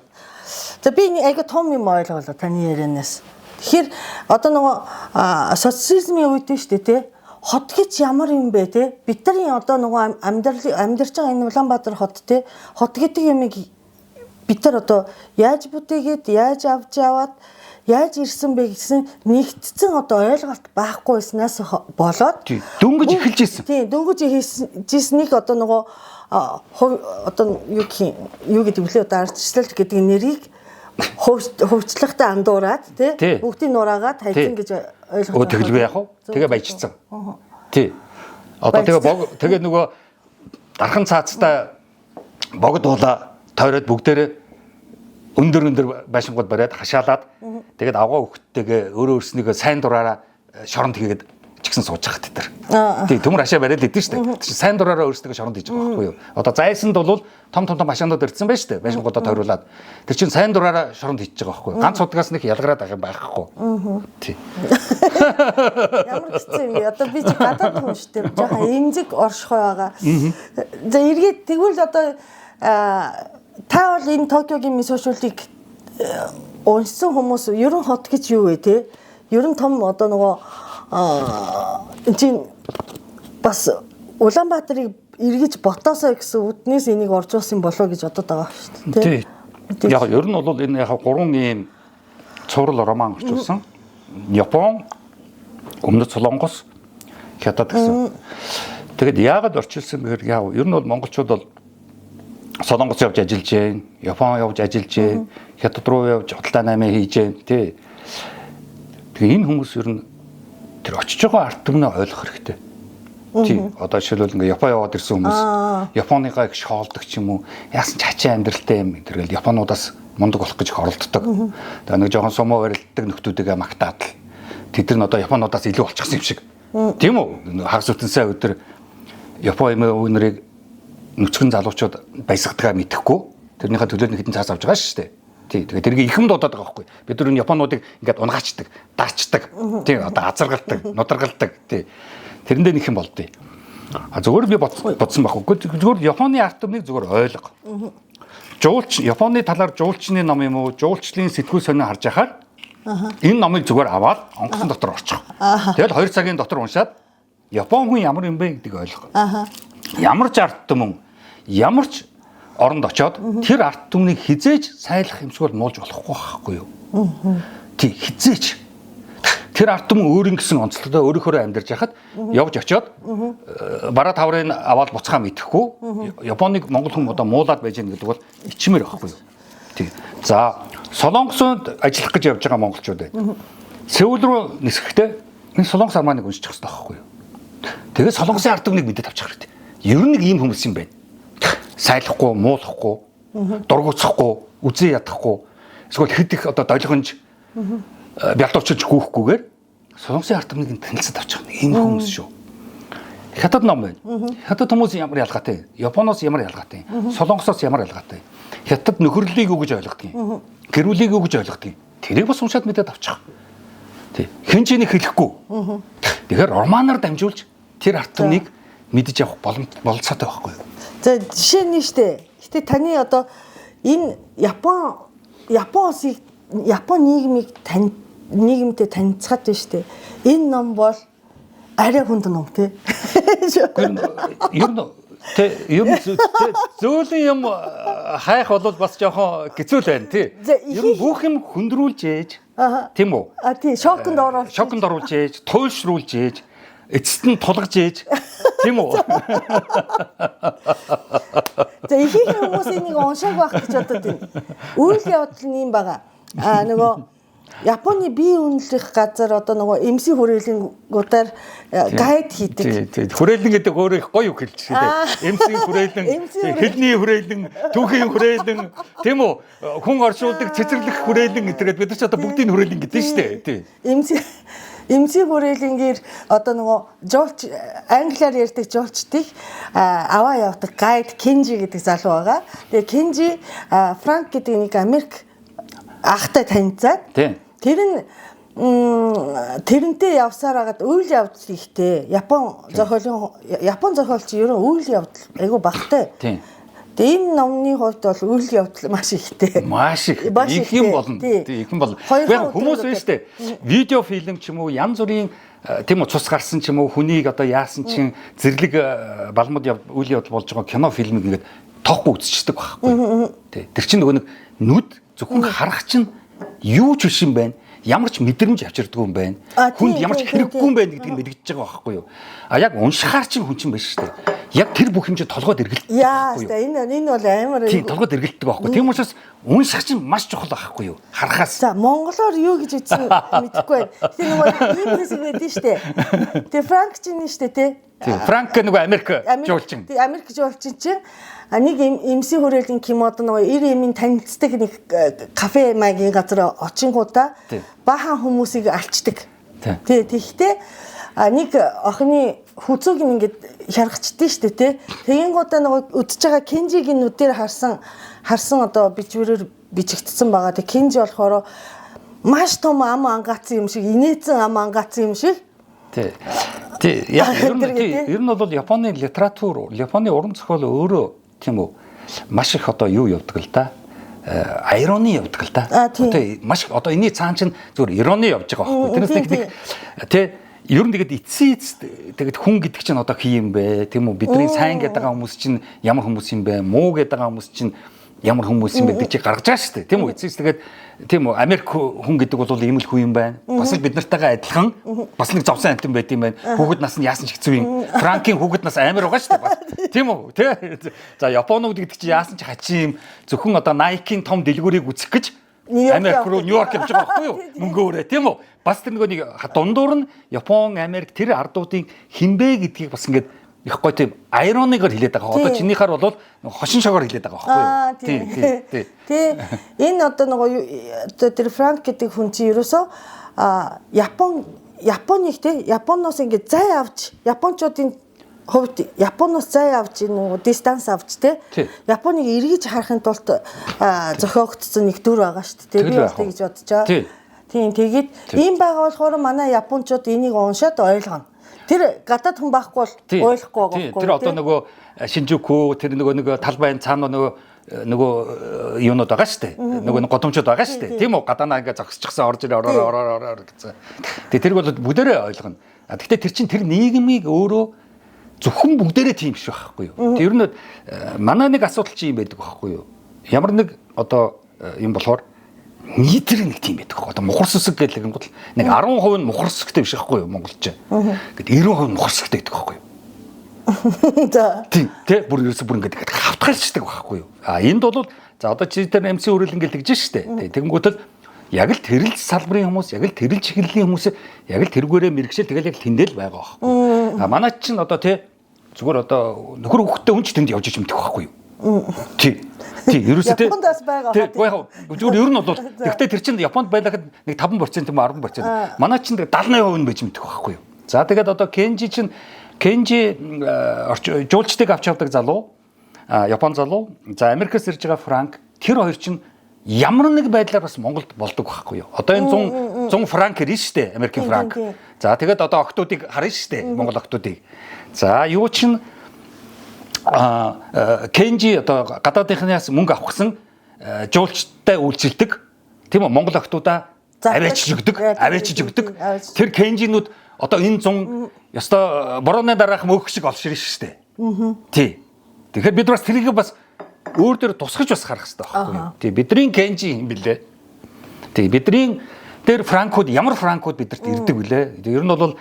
За би айгүй том юм ойлголоо таны ярианаас. Тэгэхээр одоо нөгөө социализмын үед нь шүү дээ тий. Хот гэж ямар юм бэ те? Бидний одоо нөгөө амьдрал амьдарч байгаа энэ Улаанбаатар хот те. Хот гэдэг юмыг бид нар одоо яаж бүтээгээд, яаж авч яваад, яаж ирсэн бэ гэсэн нэгтцэн одоо ойлголт байхгүй байснаас болоод дөнгөж эхэлж ирсэн. Тийм, дөнгөж эхэлжсэнийг одоо нөгөө одоо юу гэх юм, юу гэдэг вүлээ одоо ардчлал гэдэг нэрийг хувьчлахтай андуураад тий бүгдийг нураагаад хайцсан гэж ойлгож байгаа. Тэгэлгүй яах вэ? Тэгээ баяжчихсан. Тий. Одоо тэгээ тэгээ нөгөө Дархан цаацтай богд уулаа тойроод бүгдээрээ өндөр байшингууд бариад хашаалаад тэгээд авгаа хөхтэйгээ өөрөө өөрснийгөө сайн дураараа шоронд хийгээд ч гэсэн сууж байгаа тэд нар. Тий, төмөр хашаа бариад идэв шүү дээ. Тэр чинь сайн дураараа өөрснийгөө шоронд хийж байгаа байхгүй юу? Одоо зайсанд бол том том том хашаанууд ирсэн байж шүү дээ. Байшингуудаа тойруулаад. Тэр чинь сайн дураараа шоронд хийж байгаа байхгүй юу? Ганц удгаас нэг ялгараад байгаа юм байхгүй. Тий. Ямар хэцүү юм бэ? Одоо би чи гадаад хүн шүү дээ. Жаахан эмзэг оршихой байгаа. За эргээд тэгвэл одоо та бол энэ Токиогийн мисошүүлийг уншсан хүмүүс ерөн хот гэж юу вэ те? Ерөн том одоо нөгөө энэ чинь бас Улаанбаатарыг эргэж ботоосоо гэсэн үднээс энийг оржуулсан болоо гэж бодод байгаа шүү дээ. Тий. Яг ер нь бол энэ яг гурван ийм цуврал роман орчуулсан. Япон, Өмнөд Солонгос, Хятад гэсэн. Тэгээд яагаад орчуулсан бэхээр яг ер нь бол монголчууд бол Солонгос явж ажиллаж гин, Япон явж ажиллаж гин, Хятад руу явж худалдаа наймаа хийж гин, тий. Тэгээ энэ хүмүүс ер нь тэр очиж байгаа ард түмнээ ойлгох хэрэгтэй. Тий. Одоо жишээлбэл ингээ Япон яваад ирсэн хүмүүс Японыгаа их шоолдог ч юм уу, яасан ч хачаа амьдралтай юм тэргээл Японуудаас мундаг болох гэж их оролддог. Тэгээ нэг жоохон сумо барилддаг нөхдүүдийгээ магтаад л тэд нар одоо Японуудаас илүү болчихсон юм шиг. Тийм үү? Хагас үтэнсээ өдөр Япон эмээ өвөө нарыг нүцгэн залуучууд баясгадгаа мэдэхгүй тэрнийхээ төлөө нэг хэдэн цаас авч байгаа шүү дээ. Тий. Тэгээ тэрийг ихэм дуудаад байгаа байхгүй. Бид нар Японуудыг ингээд унгаачдаг, дарчдаг. Тий. Одоо азаргалдаг, нударгалдаг. Тий. Тэрэндээ нэг юм болдъё. А зөвхөн би бодсон байхгүй. Зөвхөн Японы ард түмнийг зөвхөн ойлго. Жуулч Японы талаар жуулчны ном юм уу, жуулчлалын сэтгүүл сонио харж байхаар энэ номыг зүгээр аваад онгоцон дотор орчих. Тэгэл 2 цагийн дотор уншаад Япон хүн ямар юм бэ гэдгийг ойлго. Ямар ч ард түмэн, ямар ч оронд очиод тэр ард түмнийг хизээж сайлах юмшгүй муулж болохгүй байхгүй юу? Тий, хизээж. Тэр ард түмэн өөрийн гэсэн онцлогтой өөрөөхөө амьдарч байхад явж очиод бараа таврыг аваад буцхаа мэдэхгүй Японыг монгол хүн одоо муулаад байж гэнэ гэдэг бол ичмэр байхгүй юу? Тий. За, Солонгосод ажиллах гэж явж байгаа монголчууд байна. Сеул руу нисэхдээ энэ Солонгос арманыг уншчих хэрэгтэй байхгүй юу? Тэгээ Солонгосын ард түмнийг мэдээд авчих хэрэгтэй. Ер нь нэг ийм хүмүүс юм байна. Сайлахгүй, муулахгүй, дургуцахгүй, үзэн ядахгүй, эсвэл хэд их одоо долгионж бялуучилж гүйхгүйгээр Солонгосын ард түмнийг танилцаад авчих нэг ийм хүмүүс шүү. Хятад ном байна. Хятад хүмүүс ямар ялгаатай? Японоос ямар ялгаатай? Солонгосоос ямар ялгаатай? Хятад нөхөрлөлийг юу гэж ойлгодог юм? Гэр бүлийг юу гэж ойлгодог юм? Тэрийг бас уншаад мэдээд авчих. Тий. Хэн ч энийг хэлэхгүй. Тэгэхээр романаар дамжуулж тэр ард түмнийг мэдэж авах бололцоотой байхгүй юу? За жишээ нь штэ. Гэтэ таны одоо энэ Япон улсыг Япон нийгмийг нийгэмтэй танилцахад байна штэ. Энэ ном бол арай хүнд ном тий. Ер нь ер нь зөөлөн юм хайх бол бас жоохон хэцүү л байна тий. Ер нь бүх юм хөндрүүлж ээж тийм үү? А тий, шоконд оруулж. Шоконд оруулж ээж, туйлшруулж ээж, эцэст нь тулгаж ээж тийм үү? За ихэнх хүмүүс энийг уншааг байх гэж бодод байна. Үйл явдал нь юм байгаа. А нөгөө Японы бие үнэлэх газар одоо нөгөө MC хүрээлэнгуудаар гайд хийдэг. Тий, хүрээлэн гэдэг өөрөө их гоё үг хэлж шээ. MC хүрээлэн, хэлний хүрээлэн, түүхийн хүрээлэн, тийм үү? Хүн оршуулдаг, цэцэрлэх хүрээлэн гэдэргээд бид нар ч одоо бүгдийг хүрээлэн гэдэг нь шүү дээ. Тий. MC хүрээлэнгээр одоо нөгөө жуулч англиар ярьдаг жуулчдыг аваа явдаг гайд Кенжи гэдэг залуу байгаа. Тэгээ Кенжи Франк гэдэг нэг Америк ахтай танилцаад тэр нь тэрнтэй явсаар хагаад үйл явдал ихтэй. Япон зохиолч ер нь үйл явдал айгүй багтай. Тэгээ энэ номны хувьд бол үйл явдал маш ихтэй. Маш их. Их юм болно. Их юм болно. Хүмүүс байна шүү дээ. Видео фильм ч юм уу янз бүрийн тийм үү цус гарсан ч юм уу хүнийг одоо яасан чинь зэрлэг балмад үйл явдал болж байгаа кино фильмийг ингээд тоохгүй үзчихдэг байхгүй. Тий. Тэр чинь нөгөө нэг нүд зөвхөн харах чинь юу ч биш юм байна. Ямар ч мэдрэмж авчирдгүй юм байна. Хүнд ямар ч хэрэггүй юм байна гэдгийг мэдгэж байгаа байхгүй юу? А яг уншихаар чинь хүн чинь биш шүү дээ. Яг тэр бүх юм чинь толгойд эргэлддэг байхгүй юу? Энэ бол амар. Тийм, толгойд эргэлддэг байхгүй. Тийм учраас унших чинь маш чухал байхгүй юу? Харахаас. За, монголоор юу гэж хэлсэн мэдэхгүй байна. Гэтэ нөгөө ийм хэсэг байдэн шүү дээ. Тэр Франк чинь шүү дээ, тий. Тийм. Франк нөгөө Америк жуулчин. Тийм, Америк жуулчин чинь нэг эмсийн хүрээлэн кимод нөгөө ир эмийн танилцдаг нэг кафе маягийн газар очингуудаа баахан хүмүүсийг алчдаг. Тий, тэгтээ нэг охины хүзүүг нь ингээд хяргачдээ штэ тий. Тэгэнгүүтээ нөгөө үдчихэж байгаа Кенжигийн нүдээр харсан одоо бичвэрээр бичигдсэн байгаа. Тэг Кенжи болохоор маш том ам ангаацсан юм шиг, инээдсэн ам ангаацсан юм шиг. Тий. Тий, яг ер нь тий, ер нь бол Японы литератур, Японы уран зохиол өөрөө тийм үү маш их одоо юу явдаг л да. Ирони явдаг л да. Одоо маш одоо энэний цаан чинь зүгээр ирони явж байгаа байхгүй. Тэрнээс нэг тий ер нь тэгээд эцсийн эцэст тэгээд хүн гэдэг чинь одоо хий юм бэ? Тийм үү? Бидний сайн гэдэг байгаа хүмүүс чинь ямар хүмүүс юм бэ? Муу гэдэг байгаа хүмүүс чинь ямар хүмүүс юм бэ гэдэг чи гаргаж байгаа шүү дээ. Тийм үү? Эцсийн тэгээд тийм үү? Америк хүн гэдэг бол ийм л хүн юм байна. Бас л бид нартайгаа адилхан бас нэг зовсон амтан байд юм байна. Хүүхэд нас нь яасан ч хэцүү юм. Франкийн хүүхэд нас амар байгаа шүү дээ. Бас тийм үү? Тэ? За Японууд гэдэг чинь яасан ч хачин юм. Зөвхөн одоо Nike-ийн том дэлгүүрийг үзэх гэж Америк руу Нью-Йорк явж байгаа байхгүй юу? Мөнгөөрөө тийм үү? Бас тэр нөгөө нэг дундуур нь Япон, Америк тэр ардуудын хинбэ гэдгийг бас ингээд их гоё тийм ироныгоор хэлээд байгаа. Одоо чинийхаар бол хошин шогоор хэлээд байгаа байхгүй юу? Тийм тийм. Тий. Энэ одоо нөгөө одоо тэр Франк гэдэг хүн чинь ерөөсөө Японыг те Японоос ингээд зай авч Япончуудын хувьд Японоос зай авч нөгөө дистанс авч те Японыг эргэж харахын тулд зохиогдсон нэг дүр байгаа шүү дээ. Би бол тэгж бодож байгаа. Тийм тэгээд ийм байгаа болохоор манай Япончууд энийг уншаад ойлгоно. Тэр гадаад хүн байхгүй бол ойлгохгүй байгаа байхгүй. Тэр одоо нөгөө Шинжүкү тэр нөгөө нэг талбайн цаана нөгөө юунууд байгаа шүү дээ. Нөгөө годомчууд байгаа шүү дээ. Тийм үү? Гадаанаа ингээ зогсчихсан орж ирээ ороо ороо ороо гэсэн. Тэгээ тэрг бол бүгдээрээ ойлгоно. Гэхдээ тэр чинь тэр нийгмийг өөрөө зөвхөн бүгдээрээ тийм биш байхгүй юу? Тэр нь манай нэг асуудал чи юм байдаг байхгүй юу? Ямар нэг одоо юм болохоор нийтэр нэг тийм байдаг. Одоо мухар сүсэг гэдэг юм бол нэг 10% нь мухар сүсэгтэй биш байхгүй юу монголч. Ингээд 90% нь мухар сүсэгтэй гэдэг байхгүй юу? За. Тийм, тэ бүр ерөөсө бүр ингээд хавтгалчдаг байхгүй юу? А энд бол за одоо чи тэр MC хүрээлэн гэл тэгж штэ. Тэгэнгүүтэл яг л тэрэл салбарын хүмүүс, яг л тэрэл чиглэлийн хүмүүс яг л тэргүүрээ мэрэгшэл тэгэл яг тэндэл байгаа байхгүй. А манай чинь одоо тэ зүгээр одоо нөхөр хөхтэй хүн ч тэнд явж ич мэдэх байхгүй юу? Тий. Тий, ерөөсөө тий. Японд бас байгаа. Тий, яг зүгээр ер нь бол тэгтээ тэр чинь Японд байлахад нэг 5% юм 10%. Манай чинь 70 80% нь байж мэдэх байхгүй юу? За тэгээд одоо Кенжи чинь Кенжи жуулчдыг авч явдаг залуу, Япон залуу, за Америкаас ирж байгаа Франк тэр хоёр чинь ямар нэг байдлаар бас Монголд болдог байхгүй юу? Одоо энэ 100 франк ирнэ шүү дээ, Америкийн франк. За тэгээд одоо октоодыг харна шүү дээ, Монгол октоодыг. За юу чинь Кенжи одоо гадаадынхнаас мөнгө авах гэсэн жуулчтай үйлчилдэг. Тийм үү? Монгол октоудаа аваачиж өгдөг, аваачиж өгдөг. Тэр Кенжинүүд одоо энэ 100 ёстой борооны дараах мөөх шиг олш ирнэ шүү дээ. Тий. Тэгэхээр бид бас тэрийг бас өөр дөр тусгаж бас харах хэрэгтэй байхгүй юу? Тий, бидний Кенжи юм бэлээ. Тий, бидний тэр франкууд ямар франкууд бидэрт ирдэг вүлээ? Ер нь бол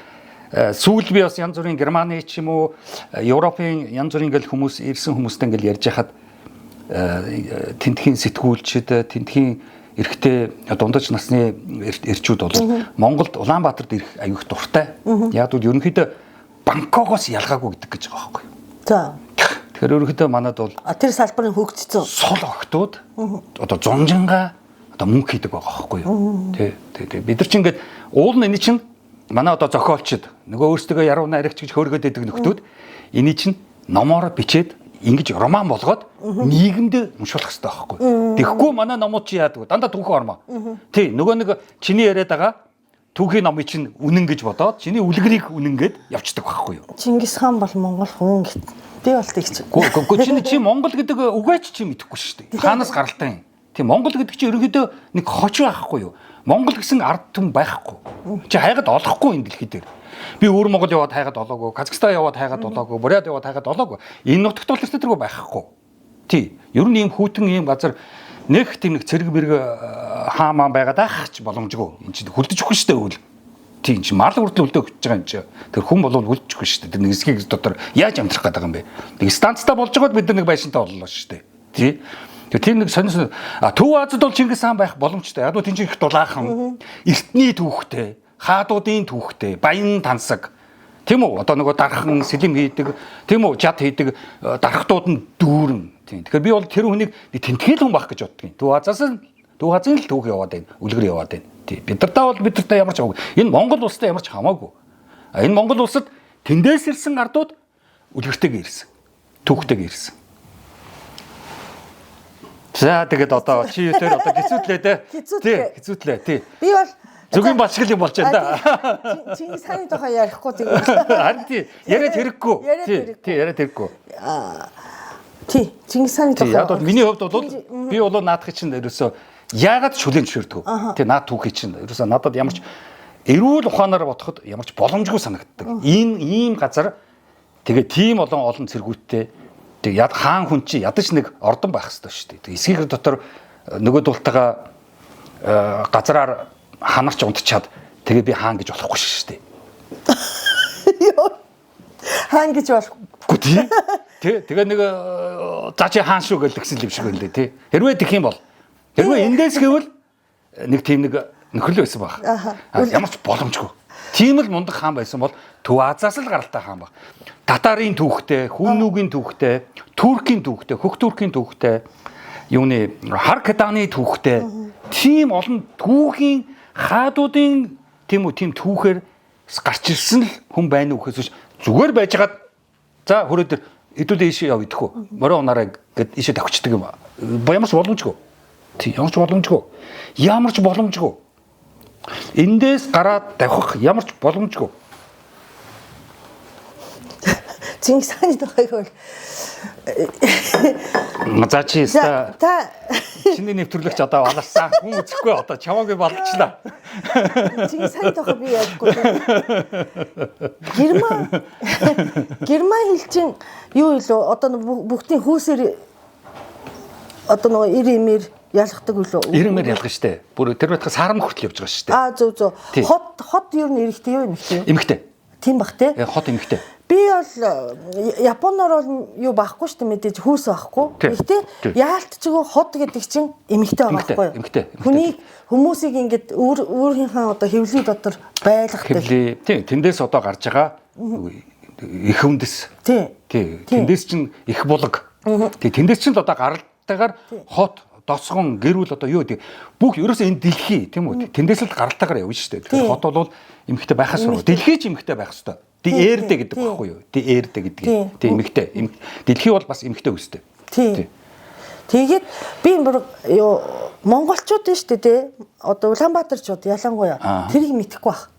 сүүл би бас янз бүрийн Германы ч юм уу Европын янз бүрийн ингээл хүмүүс ирсэн хүмүүстэй ингээл ярьж хахад тентхийн сэтгүүлчид, тентхийн эрэгтэй дундаж насны эрчүүд бол Монголд Улаанбаатарт ирэх аюух дуртай. Яг бол ерөнхийдөө Бангкокоос ялгаагүй гэдэг гэж байгаа байхгүй юу? За. Тэгэхээр ерөнхийдөө манад бол тэр салбарын хөгжсөн сул охтууд одоо зунжингаа одоо мөнгө хийдэг байгаа байхгүй юу? Тий, тий, тий. Бид нар чинь ингээд уул нь энэ чинь манай одоо зохиолчд нөгөө өөрсдөө яруу найрагч гэж хөөргöd байдаг нөхдүүд эний чинь номоороо бичээд ингэж роман болгоод нийгэмд уншуулах хэрэгтэй байхгүй. Тэгэхгүй манай номууд чи яадаг вэ? Дандаа түүхэн ормоо. Тий, нөгөө нэг чиний яриад байгаа түүхийн номыг чинь үнэн гэж бодоод чиний үлгэрийг үнэн гэд явцдаг байхгүй юу? Чингис хаан бол монгол хүн гэт. Би бол тэгч. Гүү чи Монгол гэдэг үгээч чи мэдэхгүй шүү дээ. Хаанаас гаралтай юм? Тий, Монгол гэдэг чинь ерөнхийдөө нэг хоч байхгүй юу? Монгол гэсэн ард түмэн байхгүй. Чи хайгаад олохгүй энэ дэлхий дээр. Би өвөр Монгол яваад хайгаад олоогүй, Казахстан яваад хайгаад олоогүй, Бурят яваад хайгаад олоогүй. Энэ нутагт бол тэргүй байхгүй. Тий. Ер нь ийм хүйтэн ийм газар нэг тийм нэг цэрэг мэрэг хаамаа байгаад ах ч боломжгүй. Энд чинь хүлдэж өгөх шүү дээ үл. Тий, энэ чинь мал хүртэл үлдээ өгч байгаа юм чи. Тэр хүн болов хүлдэж өгөх шүү дээ. Тэр нэг эсхийг дотор яаж амьдрах гэдэг юм бэ? Нэг станцтай болж байгаад бид нар нэг байшинтай боллоо шүү дээ. Тий. Тэр нэг сонир Төв Азад бол Чингис хаан байх боломжтой. Яг нь тийм их дулаахан, эртний түүхтэй, хаадуудын түүхтэй, баян тансаг. Тийм үү? Одоо нөгөө дархан сэлэм хийдэг, тийм үү? Жад хийдэг дархтууд нь дүүрэн. Тийм. Тэгэхээр би бол тэр хүнийг тэнтгэл хүн байх гэж боддгийн. Төв Азаас Төв Азийн л түүх яваад байна. Үлгэр яваад байна. Тийм. Бид нартай бол бид нартай ямар ч хамаагүй. Энэ Монгол улстай ямар ч хамаагүй. Энэ Монгол улсад тэндээс ирсэн ардууд үлгэртэйг ирсэн. Түүхтэйг ирсэн. За тэгээд одоо чи юу тэр одоо хэцүүтлээ те. Тий, хэцүүтлээ тий. Би бол Зүгийн балшгал юм болж байна да. Чингис хааны тухай ярихгүй тэгвэл. Харин тий, яриад хэрэггүй. Тий, тий, яриад хэрэггүй. Тий, Чингис хааны тухай. Яг бол миний хувьд бол би бол наадах чинь ерөөсөө яагаад шүлэн зөвшөөрдөг. Тий, наад түүхий чинь ерөөсөө надад ямар ч эрүүл ухаанаар бодоход ямар ч боломжгүй санагддаг. Энэ ийм газар тэгээ тийм олон олон цэргүүттэй тэг яд хаан хүн чи ядаж нэг ордон байх хэрэгтэй шүү дээ. Тэг эсгийгэр дотор нөгөө дултайгаа газраар ханарч унтчаад тэгээ би хаан гэж болохгүй шүү дээ. Хаан гэж болохгүй. Тий. Тэ тэгээ нэг за чи хаан шүү гэж тэгсэн юм шиг байна лээ тий. Хэрвээ тэгэх юм бол хэрвээ эндээс гэвэл нэг тийм нэг нөхөрлөө байсан баг. Ямар ч боломжгүй. Тийм л мундаг хаан байсан бол Төв Азиас л гаралтай хаан баг. Татарын түүхтэй, Хүннүгийн түүхтэй, Туркийн түүхтэй, Хөх Туркийн түүхтэй, юуны Харкаданы түүхтэй тийм олон түүхийн хаадуудын тийм үү тийм түүхээр гарч ирсэн л хүн байна уу гэхээс зүгээр байжгаад за хөрөө дээр хэдүүлээ ийшээ яв идэх үү морин унаарай гэд ийшээ давхичдаг юм. Ямар ч боломжгүй. Тий, ямар ч боломжгүй. Ямар ч боломжгүй. Эндээс гараад давхих ямар ч боломжгүй. Чингис хааны тухайг бол за чи та чиний нэвтрүүлэгч одоо баларсан хүн үзэхгүй одоо чамаагүй балчлаа. Чингис хааны тухай би ярихгүй. Герман хэл чинь юу илүү одоо бүгдийн хүүсээр одоо нөгөө ир имэр ялгадаг үлээ. Ир имэр ялгана штэ. Бүр тэр байтга сарам хүртэл явж байгаа штэ. Аа зөв зөв. Хот ер нь эрэгтэй юу эмэгтэй юу? Эмэгтэй. Тийм бах те. Хот эмэгтэй. Би бол Японоор бол юу байхгүй шүү дээ мэдээж хүүс байхгүй. Гэхдээ яалтчгүй хот гэдэг чинь эмэгтэй байгаа байхгүй юу? Эмэгтэй. Хүнийг хүмүүсийг ингээд өөрийнхөө одоо хэвлий дотор байлгадаг. Хэвлий. Тийм, тэндээс одоо гарч байгаа их үндэс. Тийм. Тийм. Тэндээс чинь их булаг. Тийм, тэндээс чинь одоо гаралтайгаар хот, досгон, гэрүүл одоо юу гэдэг бүх ерөөсөө энэ дэлхий тийм үү? Тэндээс л гаралтайгаар явна шүү дээ. Тэгэхээр хот бол эмэгтэй байхаас өөр. Дэлхий ч эмэгтэй байх ёстой. Ди эрдэ гэдэг багхгүй юу? Ди эрдэ гэдэг. Тий эмэгтэй. Дэлхий бол бас эмэгтэй үстэй. Тий. Тэгээд би бүр юу монголчууд нь шүү дээ тий. Одоо Улаанбаатарчууд ялангуяа тэрийг мэдэхгүй байх.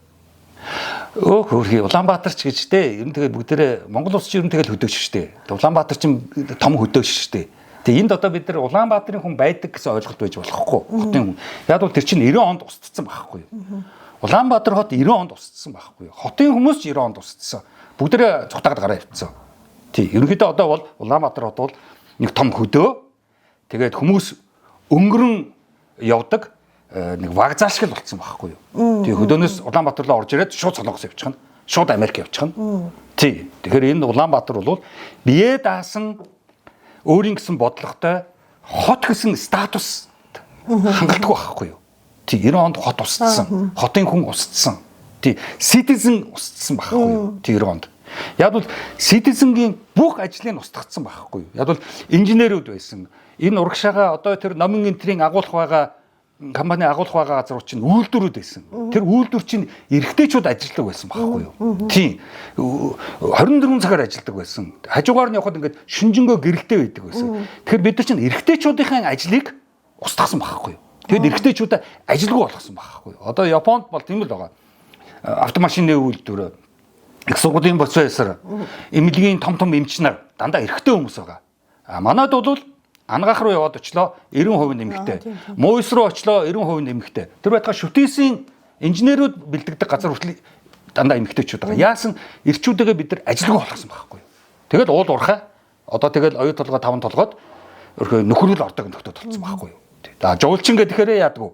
Өөх хөрхий Улаанбаатарч гэж те. Ер нь тэгээд бүгдээрээ Монгол улс чинь ер нь тэгэл хөдөөгч шүү дээ. Улаанбаатар чинь том хөдөөгч шүү дээ. Тэгээ энд одоо бид нар Улаанбаатарын хүн байдаг гэсэн ойлголт байж болохгүй. Хотын хүн. Яг бол тэр чинь 90 онд устдсан байхгүй юу? Улаанбаатар хот 90 онд устдсан байхгүй юу? Хотын хүмүүс ч 90 онд устдсан. Бүгдээрээ цухтагаад гараа явцсан. Тий, ерөнхийдөө одоо бол Улаанбаатар хот бол нэг том хөдөө. Тэгээд хүмүүс өнгөрөн явдаг нэг вокзал шиг л болцсон байхгүй юу? Тий, хөдөөнөөс Улаанбаатар руу орж ирээд шууд Солонгос явчихна. Шууд Америк явчихна. Тий. Тэгэхээр энэ Улаанбаатар бол бие даасан өөрийн гэсэн бодлоготой хот гэсэн статус хангалтгүй байхгүй юу? Тий, 90 онд хот устдсан. Хотын хүн устдсан. Тий, citizen устдсан байхгүй юу? Тий, 90 онд. Яг бол citizen-гийн бүх ажлыг устгацсан байхгүй юу? Яг бол инженерүүд байсан. Энэ урагшаага одоо тэр номын энтрийн агуулах байгаа компани агуулах байгаа газар чинь үйлдвэрүүд байсан. Тэр үйлдвэр чинь эрэгтэйчүүд ажилладаг байсан байхгүй юу? Тийм. 24 цагаар ажилладаг байсан. Хажуугаар нь явхад ингээд шүнжэнгөө гэрэлтэй байдаг байсан. Тэгэхээр бид нар чинь эрэгтэйчүүдийн ажлыг устгасан байхгүй юу? Тэгэд эрэгтэйчүүдээ ажилгүй болгосон байхгүй юу? Одоо Японд бол тийм л байгаа. Автомашины үйлдвэр, их сургуулийн профессор, эмнэлгийн том том эмч нар дандаа эрэгтэй хүмүүс байгаа. А манад бол Ангаах руу яваад очлоо 90% нэмэгтэй. Муйс руу очлоо 90% нэмэгтэй. Тэр байтугай шүтээсийн инженерүүд бэлтгэдэг газар хүртэл дандаа эмэгтэйчүүд байгаа. Яасан эрчүүдэгээ бид нар ажилгүй болгосон байхгүй юу? Тэгэл уул уурхай. Одоо тэгэл оюу толгой таван толгойд өрхөө нөхрөл ордог нөхдөд болсон байхгүй юу? За жуулчин гэхээр яадаг вэ?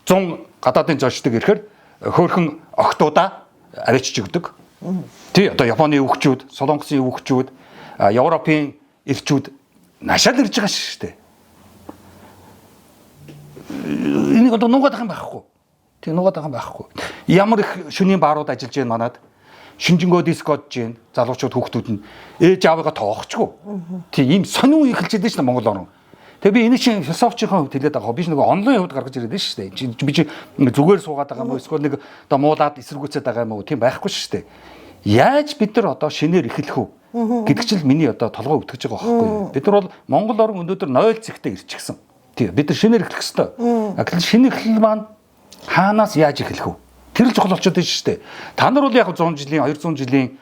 100 гадаадын зочдыг ирэхээр хөөхөн огтудаа авчиж өгдөг. Тий, одоо Японы өвчүүд, Солонгосын өвчүүд, Европын эрчүүд нашаал ирж байгаа шүү дээ. Энийг одоо нуугаад байгаа юм байхгүй. Тий, нуугаад байгаа юм байхгүй. Ямар их шөнийн баарууд ажиллаж байна манад. Шинжингөө диско одж гин залуучууд хүүхдүүд нь ээж аавыгаа тоохчгүй. Тийм ийм сонин үе эхэлж идэв шнэ Монгол орн. Тэгээ би энэ чинь философчийн хувьд хэлээд байгаа. Би ч нөгөө онлайн хувьд гаргаж ирээд шүү дээ. Би чи зүгээр суугаад байгаа юм уу? Эсвэл нэг одоо муулаад эсэргүүцээд байгаа юм уу? Тийм байхгүй шүү дээ. Яаж бид нар одоо шинээр эхлэх үү гэдэг чинь л миний одоо толгой өвтгөж байгаа байхгүй юу? Бид нар бол Монгол орн өнөөдөр 0 зэгтээ ирчихсэн. Тийм бид нар шинээр эхлэх ёстой. Гэтэл шинэ эхлэл маань хаанаас яаж эхлэх вэ? Тэр л чухал болчиход байна шүү дээ. Та нар бол яг 100 жилийн 200 жилийн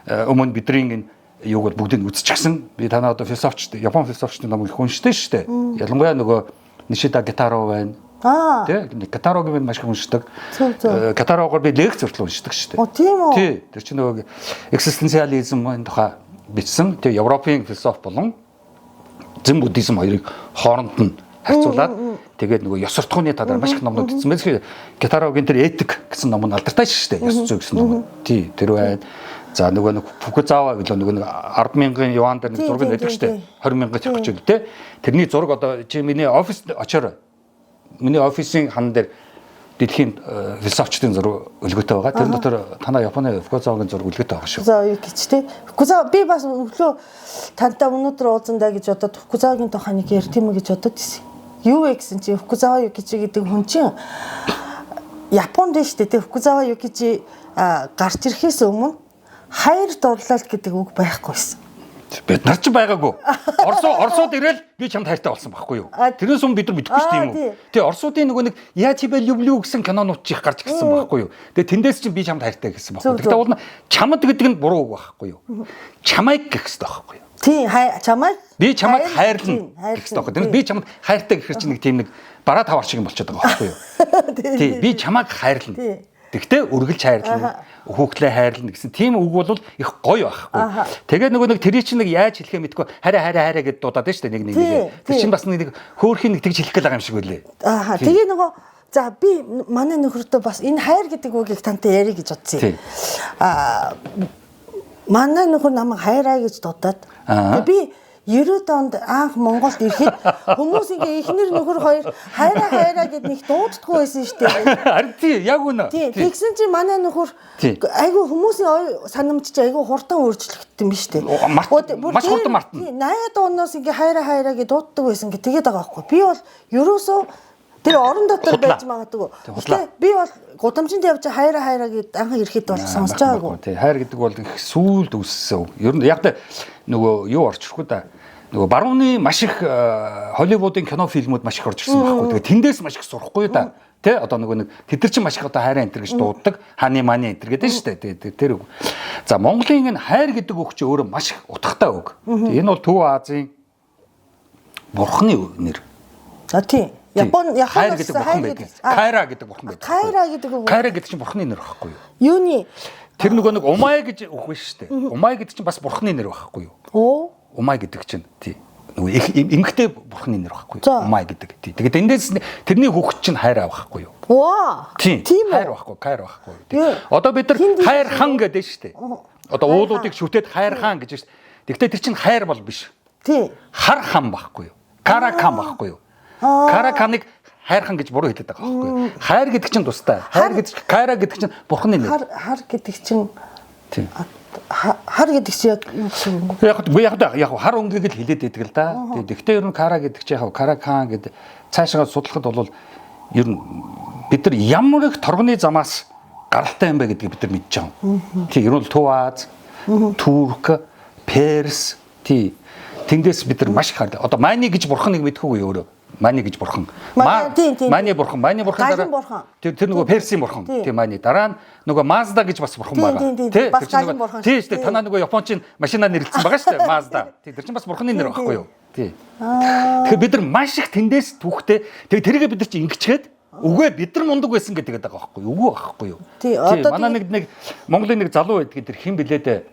өмнө бидний энэ юуг бол бүгдийг үзчихсэн. Би танаа одоо философч, Япон философчдын ном их уншдаг шүү дээ. Ялангуяа нөгөө Нишида Гитаро байна. Тэ Гитарогийн би маш их уншдаг. Гитарогоор би лекц хүртэл уншдаг шүү дээ. О тийм үү? Тий. Тэр чинь нөгөө экзистенциализм энэ тухай бичсэн. Тэгээ Европын философи болон зэн буддизм хоёрыг хооронд нь харьцуулаад тэгээд нөгөө ёс суртахууны талаар маш их номнууд бичсэн. Мэт Гитарогийн тэр этик гэсэн ном нь алдартай шүү дээ. Ёс зүй гэсэн ном. Тий, тэр байна. За нөгөө нэг Фукузава гэлөө нөгөө нэг 10,000 юан дээр нэг зураг байдаг шүү дээ. 20,000 гэж үл тэ. Тэрний зураг одоо чи миний офис очоор миний офисын хан дээр дэлхийн философчдын зураг өлгөөтэй байгаа. Тэр дотор танаа Японы Фукузавагийн зураг өлгөөтэй байгаа шүү. Фукузава юу гэж те. Фукузава би бас өглөө тантай өнөөдөр уулзандаа гэж бодоод Фукузавагийн тухай нэг ярьд юм гэж бодод ирсэн. Юу вэ гэсэн чи Фукузава Юкичи гэдэг хүн чинь Японд нь шүү дээ. Фукузава Юкичи гарч ирэхээс өмнө хайр дурлалт гэдэг үг байхгүй байсан. Бид нар ч байгаагүй. Оросууд ирээл би чамд хайртай болсон байхгүй юу? Тэрнээс өмнө бид нар мэдэхгүй шүү дээ юм уу? Тэгээ Оросуудын нөгөө нэг Я тебя люблю гэсэн кинонууд ч их гарч ирсэн байхгүй юу? Тэгээ тэндээс чинь би чамд хайртай гэсэн байхгүй. Тэгтээ уул нь чамд гэдэг нь буруу үг байхгүй юу? Чамайг гэх хэрэгтэй байхгүй юу? Тийм, чамайг би чамайг хайрлна гэх хэрэгтэй байхгүй. Тэр би чамд хайртай гэхэр чинь нэг тийм нэг бараа тавар шиг юм болчиход байгаа байхгүй юу? Тийм, би чамайг хайрлна. Тэгтээ үргэлж хайрлана, хүүхдлээ хайрлана гэсэн тийм үг бол их гоё байхгүй. Тэгээ нөгөө нэг тэрий чинь нэг яаж хэлэхээ мэдгүй хараа хараа хараа гэд дуудаад байна шүү дээ нэг нэг нэг. Тэр чинь бас нэг хөөрхийн нэг тэгж хэлэх гээд байгаа юм шиг үлээ. Аа тэгээ нөгөө за би манай нөхөртөө бас энэ хайр гэдэг үгийг тантай ярих гэж бодсон юм. Аа манай нөхөр намайг хайраа гэж дуудаад би 90-ад онд анх Монголд ирэхэд хүмүүс ингээ эхнэр нөхөр хоёр хайраа хайраа гэд нэг дууддаггүй байсан шүү дээ. Харин тий, яг үнэ. Тэгсэн чинь манай нөхөр айгүй хүмүүсийн санамж чи айгүй хурдан өөрчлөгдсөн юм биш үү? Маш хурдан мартна. 80-ад оноос ингээ хайраа хайраа гэд дууддаг байсан гэ тэгээд байгаа байхгүй. Би бол ерөөсөө тэр орон дотор байж магадгүй. Гэхдээ би бол гудамжинд явж хайраа хайраа гэд анх ирэхэд бол сонсож байгаагүй. Тий, хайр гэдэг бол их сүүлд үүссэн үг. Ер нь яг та нөгөө юу орж ирэхгүй да. Нөгөө барууны маш их Холливуудын кино фильмүүд маш их орж ирсэн байхгүй. Тэгээ тэндээс маш их сурахгүй да. Тэ одоо нөгөө нэг тэд нар чинь маш их одоо хайраа энтер гэж дууддаг. Ханы маны энтер гэдэг нь шүү дээ. Тэгээ тэр үг. За Монголын энэ хайр гэдэг үг чи өөрөө маш их утгатай үг. Энэ бол Төв Азийн бурхны нэр. А тий. Япон хайр гэдэг бурхан байдаг. Кайра гэдэг бурхан байдаг. Кайра гэдэг үг. Кайра гэдэг чинь бурхны нэр байхгүй юу? Юуны? Тэр нөгөө нэг Умай гэж үг биш шүү дээ. Умай гэдэг чинь бас бурхны нэр байхгүй юу? Оо. Умай гэдэг чинь тий. Нөгөө эмгтэй бурхны нэр байхгүй юу? Умай гэдэг. Тий. Тэгээд эндээс тэрний хүүхэд чинь хайр байхгүй юу? Ваа. Тийм үү? Хайр байхгүй, кайр байхгүй. Одоо бид нар хайр хан гэдэг шүү дээ. Одоо уулуудыг шүтээд хайр хаан гэж шүү дээ. Тэгтээ тэр чинь хайр бол биш. Тий. Хар хан байхгүй юу? Каракан байхгүй юу? Караканыг хайрхан гэж буруу хэлээд байгаа байхгүй юу? Хайр гэдэг чинь тустай. Хайр гэдэг кайра гэдэг чинь бурхны нэр. Хар гэдэг чинь тийм. Хар гэдэг чинь яг юу гэсэн үг вэ? Яг хар өнгийг л хэлээд байдаг л да. Тэгэхдээ ер нь кара гэдэг чинь яг каракан гэдэг цаашаа судлахад бол ер нь бид нар ямар их торгоны замаас гаралтай юм бэ гэдгийг бид нар мэдж байгаа. Тий, ер нь Төв Аз, Турк, Перс, тий. Тэндээс бид нар маш их хар. Одоо мани гэж бурхныг мэдхэгүй өөрөө. Мани гэж бурхан. Мани бурхан, мани бурхан дараа. Тэр нөгөө Персийн бурхан. Тийм мани. Дараа нь нөгөө Мазда гэж бас бурхан байгаа. Тий, бас галын бурхан. Тий, шүү дээ. Танаа нөгөө Япончин машинаа нэрлэлсэн байгаа шүү дээ. Мазда. Тий, тэр чинь бас бурханы нэр байхгүй юу? Тий. Тэгэхээр бид нар маш их тэндээс түүхтэй. Тэгээ тэргээ бид нар чи ингэчгээд үгүй бид нар мундаг байсан гэдэг байгаа байхгүй юу? Үгүй байхгүй юу? Тий, одоо манай нэг Монголын нэг залуу байдаг тэр хэн блээ дээ.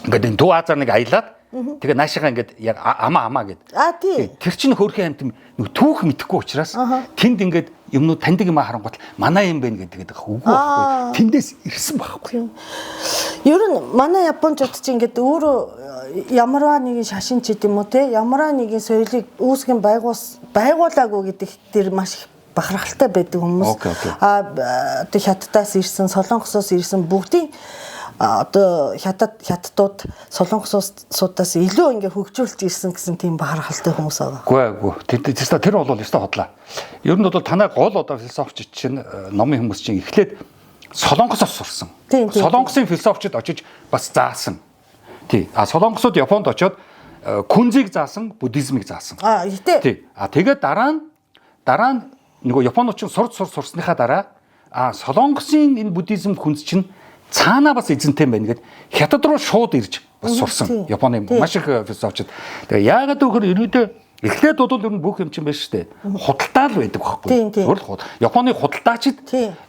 Ингээд энэ Төв Азаар нэг аялаад тэгээ наашигаа ингээд яг амаа амаа гэд. А тий. Тэр чинь хөөрхөн амт нэг түүх мэдэхгүй учраас тэнд ингээд юмнууд таньдаг юм харангуут манай юм байна гэдэг байгаа үгүй байхгүй. Тэндээс ирсэн байхгүй. Ер нь манай японочууд чинь ингээд өөрөө ямарваа нэгэн шашин ч гэдэм үү те ямарваа нэгэн соёлыг үүсгэн байгуулаагүй гэдэг тэр маш их бахархалтай байдаг хүмүүс. А одоо Хятадаас ирсэн, Солонгосоос ирсэн бүгдийн одоо хятадууд солонгосуудаас илүү ингээ хөгжүүлж ирсэн гэсэн тийм бахархалтай хүмүүс байгаа. Үгүй ээ. Тэр бол ёстой хотлаа. Ер нь бол танай гол одоо философч чинь номын хүмүүс чинь эхлээд Солонгосоос сурсан. Солонгосын философчид очиж бас заасан. Тий. А солонгосууд Японд очиод күнзийг заасан, буддизмыг заасан. Тий. А тэгээд дараа нь нөгөө Японууд чинь сурсныхаа дараа солонгосын энэ буддизм күнз чинь цаанаа бас эзэнтэй байна гэд хятад руу шууд ирж бас сурсан. Японы маш их философчид. Тэгээ яагаад гэвэл ерөөдөө эхлээд бол ер нь бүх юм чинь байж штэ. Худалдаа л байдаг байхгүй. Зүгээр л Японы худалдаачид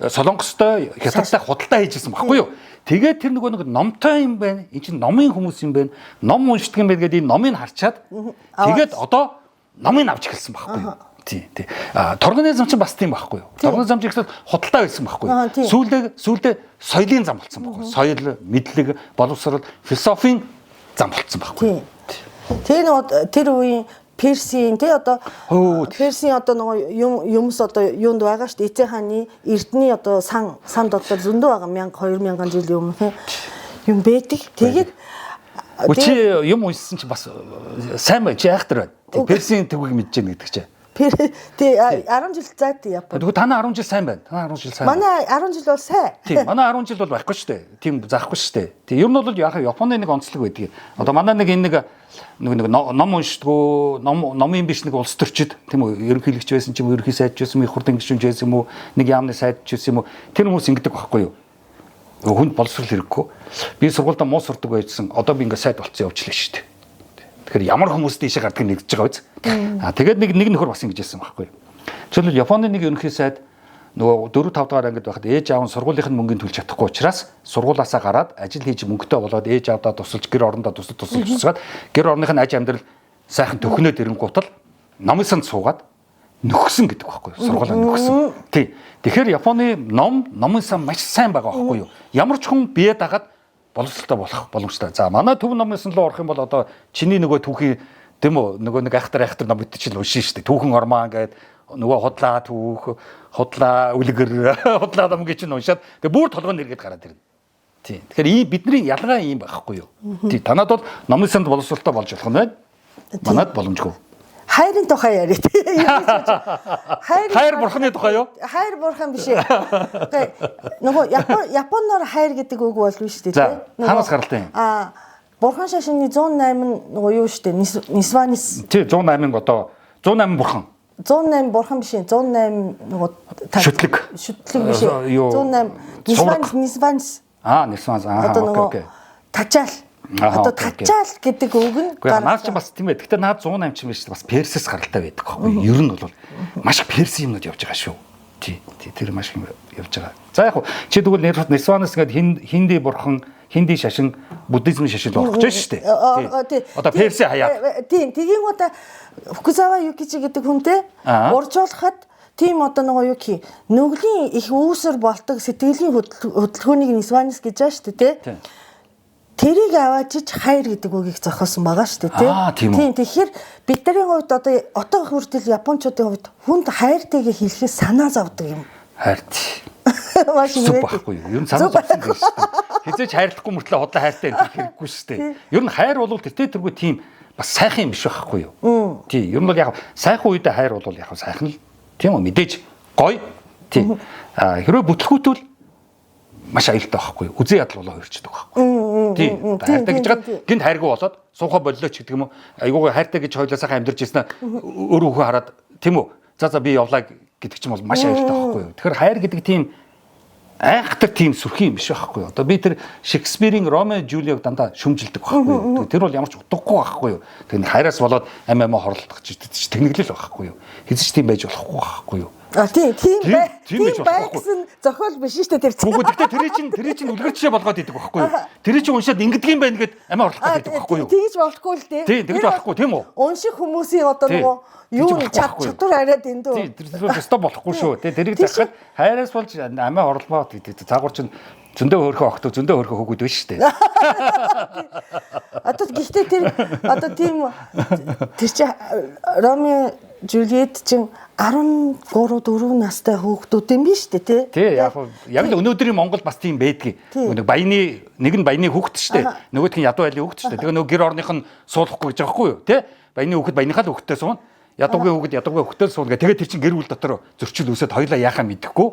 солонгостой хятадтай худалдаа хийжсэн байхгүй юу? Тэгээд тэр нөгөө нэг номтой юм байна. Энд чинь номын хүмүүс юм байна. Ном уншдаг юм байна гэдэг энэ номыг харчаад тэгээд одоо номыг авч эхэлсэн байхгүй юу? Тий. А торгоны зам чинь бас тийм байхгүй юу? Торгоны зам чинь ихсэл худалдаа байсан байхгүй юу? Сүүлдээ соёлын зам болсон байхгүй юу? Соёл, мэдлэг, боловсрол, философийн зам болсон байхгүй юу? Тэгээ нөгөө тэр үеийн Персийн тий одоо Персийн одоо нөгөө юмс одоо юунд байгаа шүү дээ. Эцэг хааны эрдний одоо сан дотор зөндөө байгаа 1000 2000 жил өмнө юм байдаг. Тэгээд чи юм уншсан чи бас сайн бай. Чи айхтар байна. Персийн төвгийг мэдэж гэнэ гэдэг чи. Тий 10 жил зайтай Япон. Тэгвэл танай 10 жил сайн байна. Танай 10 жил сайн. Манай 10 жил бол сайн. Тийм, манай 10 жил бол байхгүй шүү дээ. Тийм заахгүй шүү дээ. Тийм, ер нь бол яг Японы нэг онцлог байдаг. Одоо манай нэг энэ нэг ном уншдгүү, номын биш нэг улс төрчид тийм үү, ерөнхийлөгч байсан ч юм уу, ерөнхий сайд ч байсан юм уу, их хурлын гишүүн ч байсан юм уу, нэг яамны сайд ч байсан юм уу. Тэр хүмүүс ингэдэг байхгүй юу? Хүнд боловсрол хэрэггүй. Би сургуульдаа муу сурдаг байжсан. Одоо би ингээ сайд болцсон явчлаа шүү дээ. Тэгэхээр ямар хүмүүс тийшээ гардгийг нэгдэж байгаа биз? Аа тэгээд нэг нөхөр бас ингэж хэлсэн байхгүй юу. Жишээлбэл Японы нэг ерөнхий сайд нөгөө 4 5 дугаар ангид байхад ээж аав нь сургуулийнх нь мөнгөний төлж чадахгүй учраас сургуулаасаа гараад ажил хийж мөнгөтэй болоод ээж аавдаа тусалж гэр орондоо тусалж тусалж гэр орных нь аж амьдрал сайхан төхнөөд ирэнгуут л номын санд суугаад нөхсөн гэдэг байхгүй юу? Сургуулаа нөхсөн. Тий. Тэгэхээр Японы номын сан маш сайн байгаа байхгүй юу? Ямар ч хүн бие дагаад боловсролтой болох боломжтой. За манай төв номын сан руу орох юм бол одоо чиний нөгөө түүхийн тийм үү нөгөө нэг айхтар ном гэдэг чинь уншин шүү дээ. Түүхэн ормаа ингээд нөгөө худлаа түүх, худлаа үлгэр, худлаа ном гэж чинь уншаад тэгээ бүр толгой нэргээд гараад ирнэ. Тийм. Тэгэхээр ийм бидний ялгаа ийм байхгүй юу? Тийм. Танад бол номын санд боловсролтой болж болох нь байна. Манад боломжгүй. Хайрын тухай яриа. Хайр бурхны тухай юу? Хайр бурхан биш ээ. Үгүй нөгөө Японоор хайр гэдэг үг бол биш үү те? Хаанаас гаралтай юм? Аа бурхан шашны 108 нөгөө юу шүү дээ? Нисванис. Тий 108 одоо 108 бурхан. 108 бурхан биш ээ. 108 нөгөө шүтлэг. Шүтлэг биш ээ. 108 Нисванис. Аа Нисванис. Аа окей. Тачаал. Одоо тачаал гэдэг үг нь наад чинь бас тийм ээ. Гэхдээ наад 108 чинь биш бас Персээс гаралтай байдаг байхгүй юу? Ер нь бол маш их Персийн юмнууд явж байгаа шүү. Тий, тэр маш их юм явж байгаа. За яг хуу чи тэгвэл Нисванис гэдэг хинди бурхан, хинди шашин, буддизмын шашинд орох гэж шүү дээ. Одоо Персийн хаяад. Тийм, тгийн удаа Фукузава Юкичи гэдэг хүнтэй уржуулахад тийм одоо нөгөө юу гэх нүглийн их үүсвэр болдог сэтгэлийн хөдөлгөөнийг Нисванис гэж байгаа шүү дээ, тий. Тэрийг аваачиж хайр гэдэг үгийг зохиосон байгаа шүү дээ, тий. Тийм, тэгэхээр бидний хувьд одоо хүртэл японочдын хувьд хүнд хайртайгээ хэлэхээс санаа зовдөг юм. Хайрт. Маш их байхгүй юу? Ер нь санаа зовсон гэж шүү дээ. Хизээч хайрлахгүй мөртлөө худлаа хайртай энэ хэрэггүй шүү дээ. Ер нь хайр бол тэртээ тэргүй тийм бас сайхан юм биш байхгүй юу? Тий, ер нь бол яг сайхан үедээ хайр бол яг сайхан л тийм үү? Мэдээж гоё. Тий. А хэрвээ бүтлгүүтвэл маш аюултай байхгүй юу? Үзэн ядал болоо хөрчдөг байхгүй юу? Тийм. Хайртай гэж хаад гинт хайргүй болоод суухаа боллоо ч гэдэг юм уу? Айгуугаа хайртай гэж хоёлаа сайхан амьдарч ирсэн өөр хөхөө хараад тийм үү? За би явлаа гэдэг чинь бол маш аюултай байхгүй юу? Тэгэхээр хайр гэдэг тийм айхтар тийм сүрхий юм биш байхгүй юу? Одоо би тэр Шекспирийн Ромео Жулиог дандаа шүмжилдэг байхгүй юу? Тэр бол ямар ч утгагүй байхгүй юу? Тэр хайраас болоод ам амаа хорлолдох ч тэнэглэл байхгүй юу? Хэзээ ч тийм байж болохгүй байхгүй юу? А тийм байсан зохиол биш шүү дээ тэр чинь. Үгүй гэхдээ тэрий чинь үлгэр жишээ болгоод идэг байхгүй юу? Тэрий чинь уншаад ингэдэг юм байна гэд амиа орлох гээд идэг байхгүй юу? Тэгж болохгүй л дээ. Тийм тэгж болохгүй тийм үү? Унших хүмүүсийн одоо нөгөө юу чадвар арай дэндүү. Тийм тэр өстө болохгүй шүү. Тэгээ тэрийг захихад хайраас болж амиа орломоо гэдэг. Цаагуур чинь зөндөө хөөрхөн охтог зөндөө хөөрхөн хүүгүүд биш шүү дээ. Одоо гэхдээ тэр одоо тийм тэр чинь Ромео Жюльет чинь 13 4 настай хүүхдүүд юм биш үү те? Тий, яг яг л өнөөдрийн Монгол бас тийм байдгийг. Нэг баяны нэг нь баяны хүүхэд шүү дээ. Нөгөөх нь ядуу айлын хүүхэд шүү дээ. Тэгээ нөгөө гэр орных нь суулгахгүй гэж байгаа хгүй юу? Тэ? Баяны хүүхэд баяныхаа л хүүхэдтэй суuna. Ядуугийн хүүхэд ядуугийн хүүхэдтэй сууна гэх. Тэгээд тэр чинь гэр бүл дотор зөрчил үүсээд хоёлаа яхаа мэдэхгүй.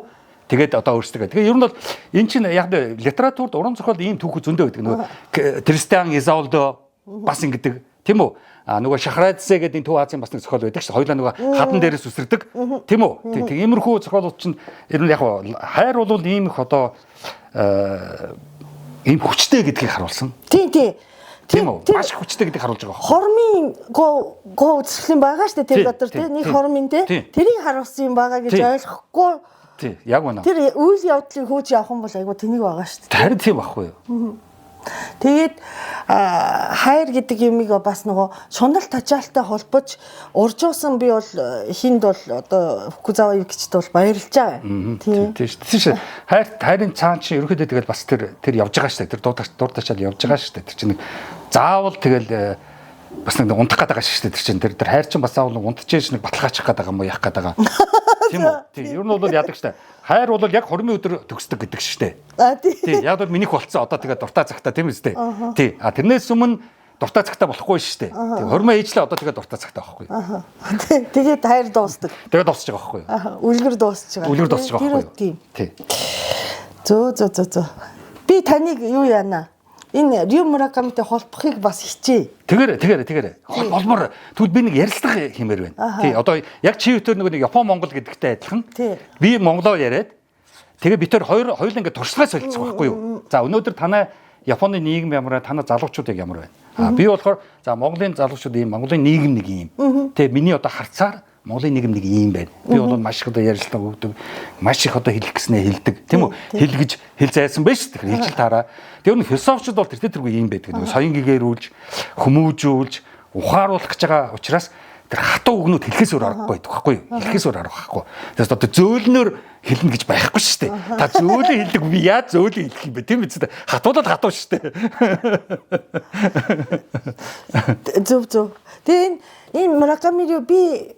Тэгээд одоо өөрсдөө. Тэгээ ер нь бол эн чинь яг литературт уран зохиолд ийм түүх зөндөө байдаг. Нөгөө Тристан Изолдо бас ингэдэг. Тийм үү? А нөгөө Шахрадзе гэдэг энэ Төв Азийн бас нэг зохиол байдаг шүү. Хоёлаа нөгөө хадан дээрээс үсэрдэг. Тийм үү? Тийм иймэрхүү зохиолууд чинь ер нь яг хайр бол ийм их одоо ийм хүчтэй гэдгийг харуулсан. Тийм тийм. Тийм үү? Маш их хүчтэй гэдгийг харуулж байгаа. Хормын го үзэсгэлэн байгаа шүү дээ тэр дотор тийм нэг хормын тийм тэрийг харуулсан юм байгаа гэж ойлгохгүй. Тийм яг үнэ. Тэр үйл явдлыг хөөж явах юм бол айгу тэнийг байгаа шүү дээ. Харин тийм байхгүй юу? Тэгээд хайр гэдэг юмыг бас нөгөө шунал тачаалтай холбож уржуусан би бол хинд бол одоо Фукузава Юкичд бол баярлж байгаа. Тийм. Тийм шүү. Хайр хайрын цаан чинь ерөнхийдөө тэгэл бас тэр явж байгаа шүү дээ. Тэр дур тачаал явж байгаа шүү дээ. Тэр чинь нэг заавал тэгэл бас нэг унтах гээд байгаа шүү дээ. Тэр чинь тэр хайр чинь бас заавал унтчихэж нэг баталгаачих гээд байгаа юм уу яах гээд байгаа. Тийм үү? Тийм. Ер нь бол яадаг шүү дээ. Хайр бол яг хормын өдөр төгсдөг гэдэг шүү дээ. А тийм. Тийм. Яг бол минийх болцсон. Одоо тэгээ дуртай цагтаа тийм үстэй. Тийм. А тэрнээс өмнө дуртай цагтаа болохгүй шүү дээ. Тийм. Хормоо ээжлээ одоо тэгээ дуртай цагтаа байхгүй. Аа. Тэгээд хайр дуусдаг. Тэгээд дуусч байгаа байхгүй юу? Аа. Үлгэр дуусч байгаа. Үлгэр дуусч байгаа байхгүй юу? Тийм. Тийм. Зөө. Би таныг юу яана? Энэ Рю Муракамитэй холбохыг бас хичээ. Тэгэрэ. Холбомор тэгвэл би нэг ярилцлага хиймээр байна. Тий, одоо яг чи өтөр нөгөө нэг Япон Монгол гэдэгтэй адилхан. Би монголоор яриад тэгээ бид тэр хоёул ингээд туршлагаа солилцох байхгүй юу? За өнөөдөр танай Японы нийгэм ямар байна? Танай залуучууд яг ямар байна? А би болохоор за Монголын залуучууд ийм, Монголын нийгэм нэг ийм. Тэ миний одоо харцаар Монголын нийгэм нэг ийм байна. Би бол маш их одоо ярилцлага өгдөг, маш их одоо хэлэх гэснээ хэлдэг, тийм үү? Хэл гэж хэл зайсан байж шүү дээ. Хэлжил таараа. Тэр нь философчд бол тэртээ тэргүй ийм байдаг. Нөгөө соён гэгэрүүлж, хүмүүжүүлж, ухааруулах гэж байгаа учраас тэр хатуу үгнүүд хэлэхээс өөр аргагүй байдаг байхгүй юу? Хэлэхээс өөр арга байхгүй. Тэгээс одоо зөөлнөр хэлнэ гэж байхгүй шүү дээ. Та зөөлөн хэлдэг би яа зөөлөн хэлэх юм бэ? Тийм биз дээ. Хатуулаад хатуу шүү дээ. Зөв. Тэгээ энэ Мураками Рю би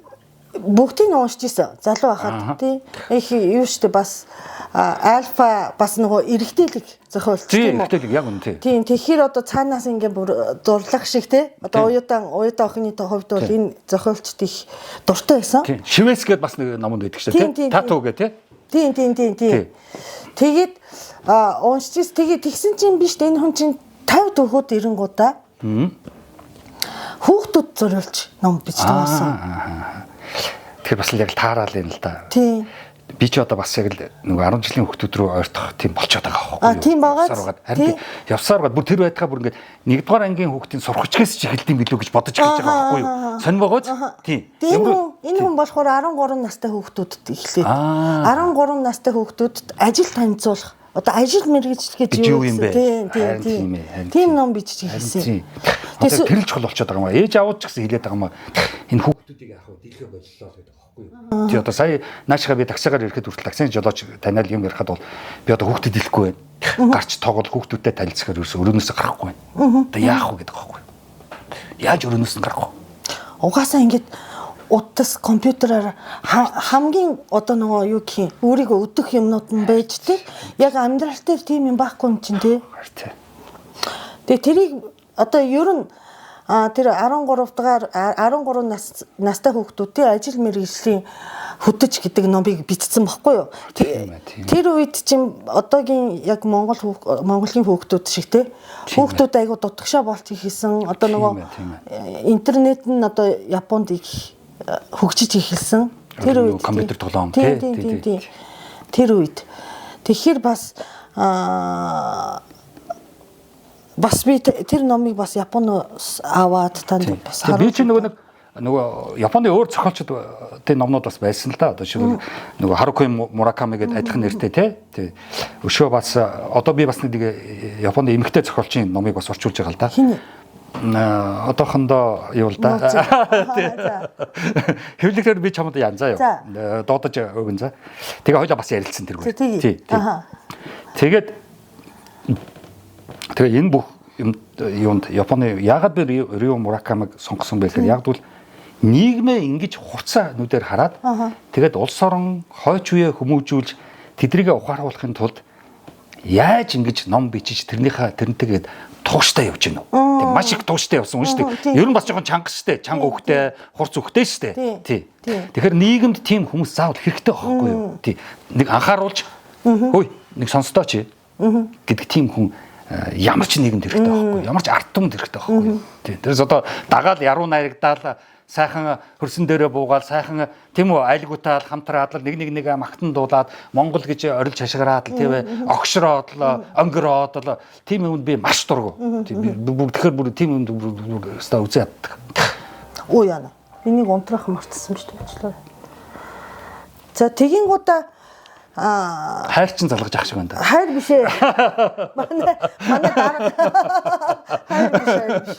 бүгдийг уншиж исэн. Залуу байхад тий. Их юу шүү дээ бас альфа бас нөгөө эрэгтэйлэг зохиолч тийм үү? Эрэгтэйлэг яг үнэ тий. Тийм тэгэхээр одоо цаанаас ингээ бүр дурлах шиг тий. Одоо уютан охины хувьд бол энэ зохиолчд их дуртай байсан. Тийм. Шивэс гээд бас нэг номонд байдаг шүү дээ тий. Тату гэ тий. Тийм. Тэгээд уншиж исэн. Тэгээд тэгсэн чинь биш энэ хүн чинь 54-д ирэнгуудаа хүүхдүүд зориулж ном бичдэг болсон. Тэгэхээр бас л яг таараал юм л да. Тийм. Би ч одоо бас яг л нөгөө 10 жилийн хүүхдүүд рүү ойртох тийм болчиход байгаа байхгүй юу? А тийм байгаа. Харин явсаар гад бүр тэр байтгаа бүр ингээд нэгдүгээр ангийн хүүхдийн сурахчгээс ч эхэлдэм билүү гэж бодож эхэлж байгаа байхгүй юу? Сонь богооч. Тийм. Энэ хүн болохоор 13 настай хүүхдүүдэд эхлээд 13 настай хүүхдүүдэд ажил танилцуулах. Одоо ажил мэргэжил гэж юу юм бэ? Тийм. Тийм ном бичиж эхэлсэн. Одоо тэр л чухал болчиход байгаа юм аа. Ээж аваад ч гэсэн хэлээд байгаа юм аа. Энэ хүүхдүүдийг яах вэ? Дийлхэ боллоо гэдэг байхгүй юу? Тий одоо сая наашгаа би таксигаар ирэхэд хүртэл таксины жолооч таниал юм ярихад бол би одоо хүүхдэд хэлэхгүй байна. Гарч тоглол хүүхдүүдтэй танилцахаар ерөөсөө өрөөнөөсөө гарахгүй байна. Одоо яах вэ гэдэг байхгүй юу? Яаж өрөөнөөс нь гарах вэ? Угаасаа ингэж утас компьютераар хамгийн одоо нөгөө юу гэх юм өөрийгөө өдөх юмнууд нь байж тэг яг амьдрал дээр тийм юм байхгүй юм чинь тий. Тэгээ тэрийг одоо ер нь тэр 13 дугаар 13 настай хүүхдүүдийн ажил мэргэжлийн хөтөч гэдэг номыг бичсэн баггүй юу? Тэр үед чинь одоогийн яг Монголын хүүхдүүд шиг те хүүхдүүд айгу дутагшаа болж эхэлсэн. Одоо нөгөө интернет нь одоо Японд их хөгжиж эхэлсэн. Тэр үед компьютер тоглоом тий. Тэр үед. Тэгэхээр бас бас би тэр номыг бас Японоос аваад танд бас харуулсан. Би чинь нөгөө Японы өөр зохиолчдын номнууд бас байсан л да. Одоо жишээлбэл нөгөө Харуки Мураками гэдэг адилхан нэртэй тий. Тий. Өшөө бас одоо би бас нэг Японы эмэгтэй зохиолчийн номыг бас орчуулж байгаа л да. Хин одоохондоо юу л да. Хэвлэгдээр би чамд янзаа юу. Дуудаж өгөн за. Тэгээ хоёлаа бас ярилцсан тэргүй. Тий. Тэгээд тэгээ энэ бүх юунд Японы яагаад би Рю Муракамиг сонгосон бэ гэхээр яг бол Нийгмээ ингэж хурцаа нүдээр хараад тэгээд улс орон хойч үеэ хүмүүжүүлж тэдрийгээ ухааруулахын тулд яаж ингэж ном бичиж тэрнийхээ тэрнтэйгээд тууштай явж гинөө. Тэг маш их тууштай явсан хүн шүү дээ. Ер нь бас жоохон чанга шүү дээ. Чанга хөхтэй, хурц хөхтэй шүү дээ. Тий. Тэгэхээр нийгэмд тийм хүмүүс заавал хэрэгтэй байхгүй юу? Тий. Нэг анхааруулж хөөе нэг сонстоо чи гэдэг тийм хүн ямар ч нийгэмд хэрэгтэй байхгүй юу? Ямар ч ард түмэнд хэрэгтэй байхгүй юу? Тий. Тэрс одоо дагаал яруу найрагдаал сайхан хөрсөн дээрээ буугаал сайхан тийм үү айлгуутаал хамтраад л нэг нэг нэг магтан дуулаад Монгол гэж орилж хашгираад л тийм ээ огшроод л онгороод л тийм юмд би маш дургу. Тийм би бүр тэгэхээр бүр тийм юмд бүр өстой үзээ яддаг. Оо яана. Энийг унтраах мартсан шүү дээ. За тэгэнгүүтээ хайр чин залгаж ах шиг байна да. Хайр биш ээ. Манай дарга хайр биш.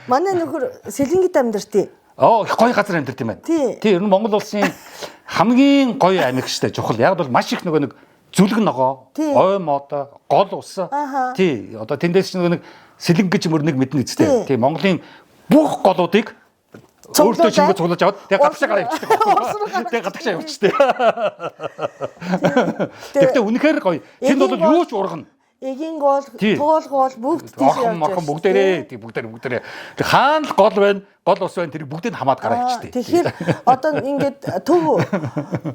Манай нөхөр Сэлэнгэд амьдэртий. Оо их гоё газар амьдэрт юм байна. Тий. Тий, ер нь Монгол улсын хамгийн гоё аймаг штэ чухал. Яг бол маш их нөгөө нэг зүлэг ногоо, ой мод, гол ус. Тий, одоо тэндээс ч нөгөө нэг Сэлэнг гэж мөр нэг мэднэ үстэй. Тий, Монголын бүх голуудыг өөртөө чингүү цуглаж аваад тэгээ гадагшаа гараа явчихдаг. Тэгээ гадагшаа явчихдаг. Тэгэхдээ үнэхээр гоё. Тэнд бол юу ч ургана. Эгийн гол, туул гол бүгд тийш явж. Орхон бүгдээрээ тий бүгдээрээ. Тэг хаана л гол байна, гол ус байна тэрийг бүгдийг хамаад гараа явчихдаг. Тэгэхээр одоо ингээд төв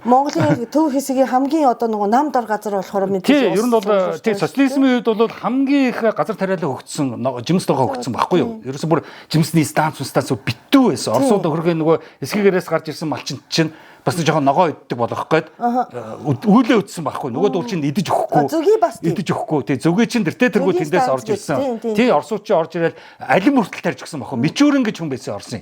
Монголын төв хэсгийн хамгийн одоо нөгөө нам дор газар болохоор мэдээж. Тий, ер нь бол тий социализмын үед бол хамгийн их газар тариалан хөгжсөн, жимс ногоо хөгжсөн байхгүй юу? Ерөөсөн бүр жимсний станц битүү байсан. Оросууд хөргийн нөгөө эсгэгээрээс гарч ирсэн малчинд чинь бас нэг жоохон ногоо иддэг болох гээд үүлээ үтсэн байхгүй. Нөгөө дүүл чинь идэж өгөхгүй. Идэж өгөхгүй. Тий зүгээ чинь тэртээ тэргүү тэндээс орж ирсэн. Тий Оросууд чинь орж ирээд алим хүртэл тарьж өгсөн байхгүй. Мичүүрэн гэж хүн байсан Оросын.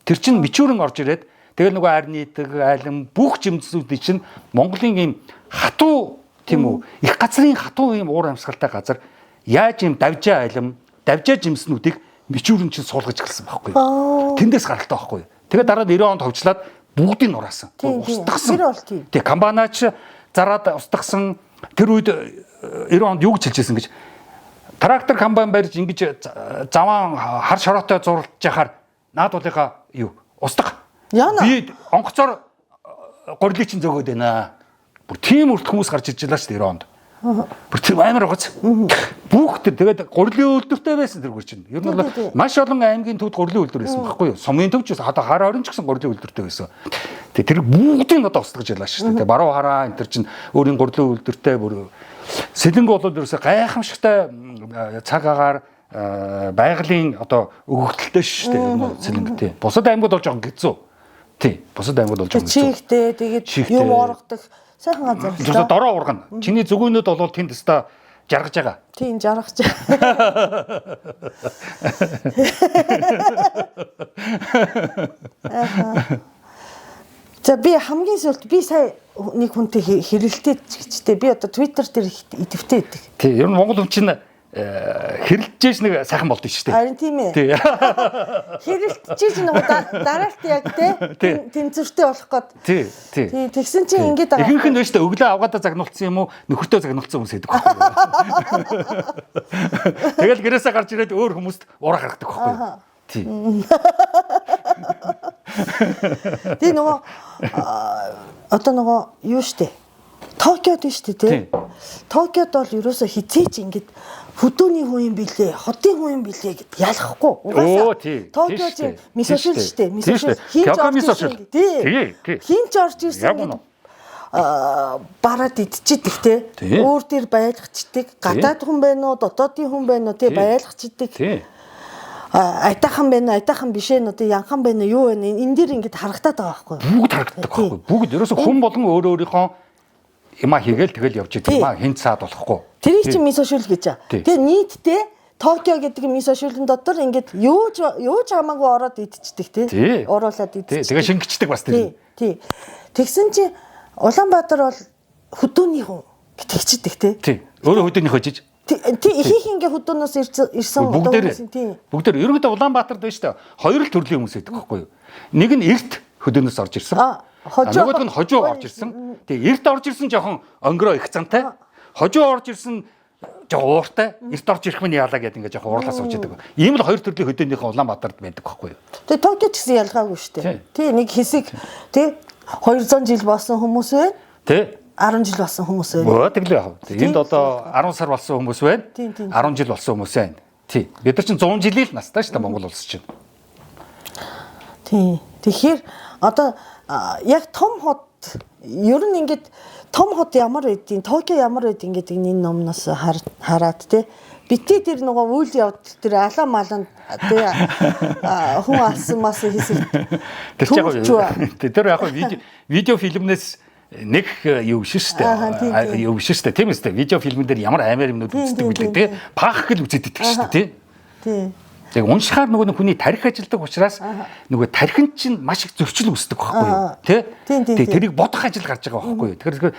Тэр чинь мичүүрэн орж ирээд тэгэл нөгөө арны идэг, алим бүх жимсүүдийн чинь Монголын ийм хатуу тийм үү их газрын хатуу ийм уур амьсгалтай газар яаж ийм давжаа алим, давжаа жимснүүдийг мичүүрэн чинь суулгаж эхэлсэн байхгүй. Тэндээс гаралтай байхгүй. Тэгээ дараа нь 90 онд ховчлаад бүгдийг нураасан. Устгасан. Тэг камбанаач зараад устгасан. Тэр үед 90 онд юу гэж хэлжсэн гэж трактор комбайн барьж ингэж заван хар шороотой зурлаж яхаар наадуулынхаа юу устгах. Би онгоцоор горлыг чинь зөөгөөд байна. Бүр тийм үрт хүмүүс гарч иж байлаа шүү дээ 90 онд. Бүр тийм амар гоц. Бүх тэр тэгээд горлын үйлдвэртэй байсан тэр гүр чинь. Ер нь бол маш олон аймгийн төвд горлын үйлдвэр байсан байхгүй юу? Сумын төв ч одоо хар орон ч гэсэн горлын үйлдвэртэй байсан. Тэгээд тэр бүгдийг одоо устгаж ялаа шүү дээ. Баруун хараа энэ төр чинь өөрийн горлын үйлдвэртэй бүр Сэлэнг бол ерөөсөө гайхамшигтай цаг агаар байгалийн одоо өгөгдөлтэй шүү дээ. Ер нь Сэлэнг тий. Бусад аймагуд бол жоохон хэцүү. Тий. Бусад аймагуд бол жоохон хэцүү. Чигтэй тэгээд юм оргодог. Сайхан газар л да. Дороо ургана. Чиний зүгүүнүүд бол тэнд өстой жаргаж байгаа. Тийм жаргаж байгаа. За би хамгийн сүүлд би сая нэг хүнтэй хэрэлдээд чигчтэй. Би одоо Twitter дээр их идэвхтэй байдаг. Тийм ер нь Монгол хүн чинь хэрэлдэж нэг сайхан болд нь шүү дээ. Харин тийм ээ. Хэрэлдэж нөгөө дараалт яг те тэнцвэртэй болох гээд. Тий, тий. Тий, тэгсэн чинь ингэж байгаа. Ихэнх нь байна шүү дээ. Өглөө авгаадаа загнуулсан юм уу, нөхөртөө загнуулсан хүмүүс байдаг байхгүй юу? Тэгэл гэрээсээ гарч ирээд өөр хүмүүст ураа гаргадаг байхгүй юу? Тий. Тий нөгөө одоо нөгөө юу шүү дээ. Токиод шүү дээ тий. Токиод бол ерөөсөө хизээч ингэж хөдөөний хүн юм билээ, хотын хүн юм билээ гэд ялахгүй. Угаасаа Токио чинь мисошил шүү дээ. Мисошил хин ч орж ирсэн. Тий. Хин ч орж ирсэн гэд бараад идчихдэг тий. Өөр дээр байлгачдаг. Гадаад хүн байна уу, дотоодын хүн байна уу тий байлгачдаг. Айтаахан байна уу, айтаахан биш ээ нүү тий янхан байна уу, юу байна энэ дээр ингэж харагдаад байгаа байхгүй юу? Бүгд харагддаг байхгүй юу? Бүгд ерөөсөө хүн болгон өөр өөрийнхөө юма хийгээл тэгэл явж идэв юм а хин цаад болохгүй. Тэрийг чинь мисошил гэж. Тэгээ нийтдээ Токио гэдэг мисошилэн дотор ингээд юу ч хамаагүй ороод идчихдэг тий. Оруулаад идчихдэг. Тэгээ шингэждэг бас тэр. Тий. Тэгсэн чинь Улаанбаатар бол хөдөөний хүн гэтгчдэг тий. Тий. Өөрөө хөдөөний хожиж. Тий их ингээ хөдөөнөөс ирсэн хүмүүсийн тий. Бүгдээр ерөнхийдөө Улаанбаатарт байна шүү дээ. Хоёр л төрлийн хүмүүс байдаг байхгүй юу? Нэг нь эрт хөдөөнөөс орж ирсэн. Нөгөөх нь хожуу орж ирсэн. Тэгээ эрт орж ирсэн жоохон өнгөрөө их зантай. Хожуу орж ирсэн жоо ууртай эрт орж ирэх минь яалаа гэдэг ингээд жоохон уурлаа сууж идэг. Ийм л хоёр төрлийн хөдөөнийхөө Улаанбаатарт байдаг байхгүй юу? Тэгээ Токио ч гэсэн ялгаагүй шүү дээ. Тий, нэг хэсэг тий 200 жил болсон хүмүүс байна. Тий. 10 жил болсон хүмүүс байна. Өө тэглээ яах вэ? Энд одоо 10 сар болсон хүмүүс байна. 10 жил болсон хүмүүс байна. Тий. Бид нар чинь 100 жилийн л настай шүү дээ Монгол улс чинь. Тий. Тэгэхээр одоо яг том хот ер нь ингээд том хот ямар байдیں۔ Токио ямар байдیں۔ гэдэг энэ номноос хараад тий. Бити тэр нөгөө үйл явдал тэр алаа маланд тий хүн алсан мас хэсэг. Тэр чинь яг тэр яг видео фильмнээс нэг юу биш шүү дээ. Юу биш шүү дээ. Тийм үстэй. Видео фильмэн дээр ямар аймаар юмнууд үздэг билээ тий. Пах гэл үзээд идэх шүү дээ тий. Тий. Яг уншихаар нөгөө хүний тарих ажилдаг учраас нөгөө тархинд чинь маш их зөрчил үүсдэг байхгүй юу? Тэ? Тэгээ тэрийг бодох ажил гарч байгаа байхгүй юу? Тэгэхээр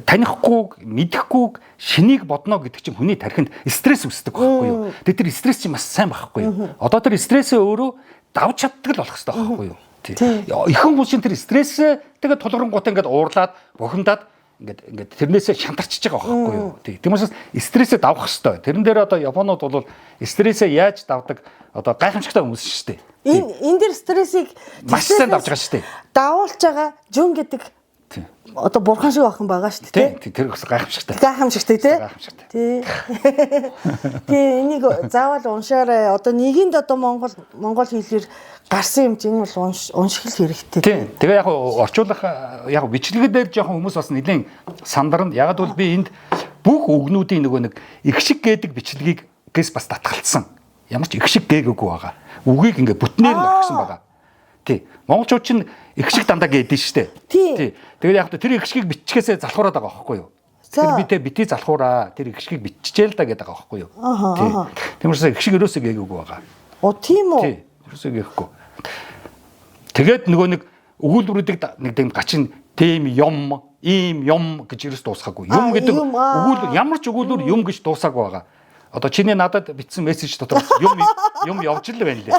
танихгүй, мэдэхгүй шинийг бодно гэдэг чинь хүний тархинд стресс үүсдэг байхгүй юу? Тэгээ тэр стресс чинь маш сайн байхгүй юу? Одоо тэр стрессээ өөрөө давж чаддаг л болох хэрэгтэй байхгүй юу? Ихэнх хүмүүс чинь тэр стрессээ тэгээ тулгарангуутаа ингээд уурлаад, бухимдаад ингээд тэрнээсээ шантарчиж байгаа байхгүй юу. Тийм учраас стрессээ давах хэрэгтэй. Тэрэн дээр одоо Японууд бол стрессээ яаж давдаг одоо гайхамшигтай хүмүүс шүү дээ. Энэ дэр стрессийг маш сайн давж байгаа шүү дээ. Давуулж байгаа Жун гэдэг одоо бурхан шиг охин байгаа шүү дээ. Тийм, тэр бас гайхамшигтай. Гайхамшигтай тий. Гайхамшигтай. Тий. Тий, энийг заавал уншаарай. Одоо нэгэнд одоо монгол хэлээр гарсан юм чинь энэ бол унших л хэрэгтэй. Тийм. Тэгээ яг орчуулах яг бичлэг дээр жоохон хүмүүс бас нэлээд сандарна. Яг бол би энд бүх үгнүүдийн нөгөө нэг их шиг гэдэг бичлэгийг гэс бас татгалцсан. Ямар ч их шиг гээгээгүй байгаа. Үгийг ингээ бүтнээр нь орхисон байгаа. Тий. Монголчууд чинь их шиг дандаа гээдэн штэ. Тий. Тэгээд яг тэр их шигийг бичгээсээ залхуураад байгаа байхгүй юу? Тэр би тэ бити залхуураа. Тэр их шигийг биччихээ л да гэдэг байгаа байхгүй юу? Тий. Тийм учраас их шиг ерөөсөө гээгээгүй байгаа. Оо тийм үү? Тий. Ерөөсөө гээхгүй. Тэгээд нөгөө нэг өгүүлбэрүүдийг нэг тийм гачин тийм юм, ийм юм гэж ерөөс дуусгаагүй. Юм гэдэг өгүүлбэр ямар ч өгүүлбэр юм гэж дуусаагүй байгаа. Одоо чиний надад бичсэн мессеж дотор юм явж л байна лээ.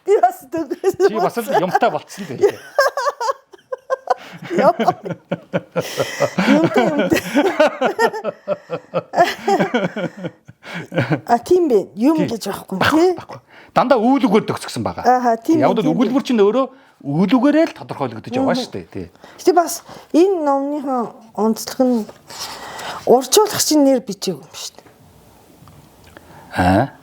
Би бас төгс. Чи бас л юмтай болцсон дээ. Юмтай юмтай. А тийм бэ. Юм гэж байхгүй тий. Дандаа үйл үгээр төгсгсөн байгаа. Аа тийм. Яг бол өгүүлбэр чинь өөрөө үйл үгээрээ л тодорхойлогдож байгаа шүү дээ тий. Гэтэ бас энэ номныхон онцлог нь уржуулах чинь нэр бичээгүй юм шүү дээ. Аа.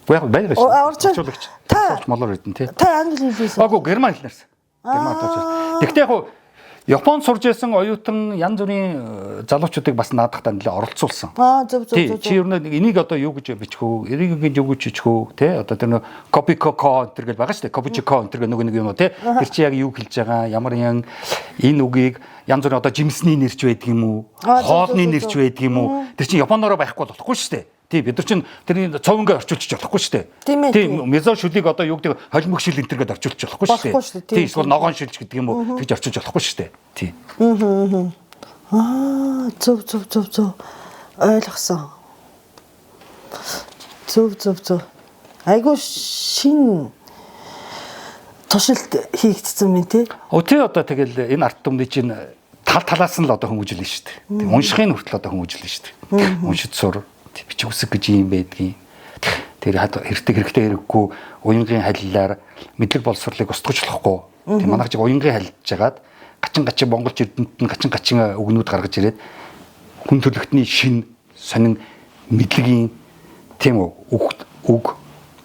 Яг байг шүү. Орчуулагч. Та молоор идэн тий. Та англи хэлээс. Аагүй герман хэлнэрс. Герман тооч. Тэгтээ яг Японд сурж байсан оюутан янз бүрийн залуучуудыг бас наадахтаа нэлээ оролцуулсан. Аа зөв зөв зөв. Чи ер нь энийг одоо юу гэж бичих үү? Энийг ингэж юу гэж бичих үү? Тэ одоо тэр нөө копикоко энэ төр гэл байгаа шүү дээ. Копичико энэ төр нөгөө нэг юм уу тэ. Тэр чи яг юу хэлж байгаа? Ямар ян энэ үгийг янз бүрийн одоо жимсний нэрч байдаг юм уу? Хоолны нэрч байдаг юм уу? Тэр чи японороо байхгүй болохгүй шүү дээ. Тий, бид нар чинь тэрний цовингаа орчуулчих болохгүй шүү дээ. Тийм, мезо шүлийг одоо юу гэдэг холимог шил энэ төр гэдээ орчуулчих болохгүй шүү дээ. Тий, эсвэл ногоон шилж гэдэг юм уу тэгж орчуулж болохгүй шүү дээ. Тий. Аа, зөв зөв зөв зөв. Ойлгосон. Зөв зөв зөв. Айгуу шин туршилт хийгдсэн мэн тий. Өө тий одоо тэгэл энэ арт түмний чинь тал талаас нь л одоо хүмүүжлэн шүү дээ. Уншихын хүртэл одоо хүмүүжлэн шүү дээ. Уншиж сур. Бичих үсэг гэж юм байдгийг. Тэр хэрэгтэй хэрэггүй уянгийн халилаар мэдлэг боловсролыг устгаж болохгүй. Тийм манайх чиг уянгийн халилж жагаад гачин монголч эрдэмтэн нь гачин үгнүүд гаргаж ирээд хүн төрөлхтний шин сонин мэдлэгийн тийм үг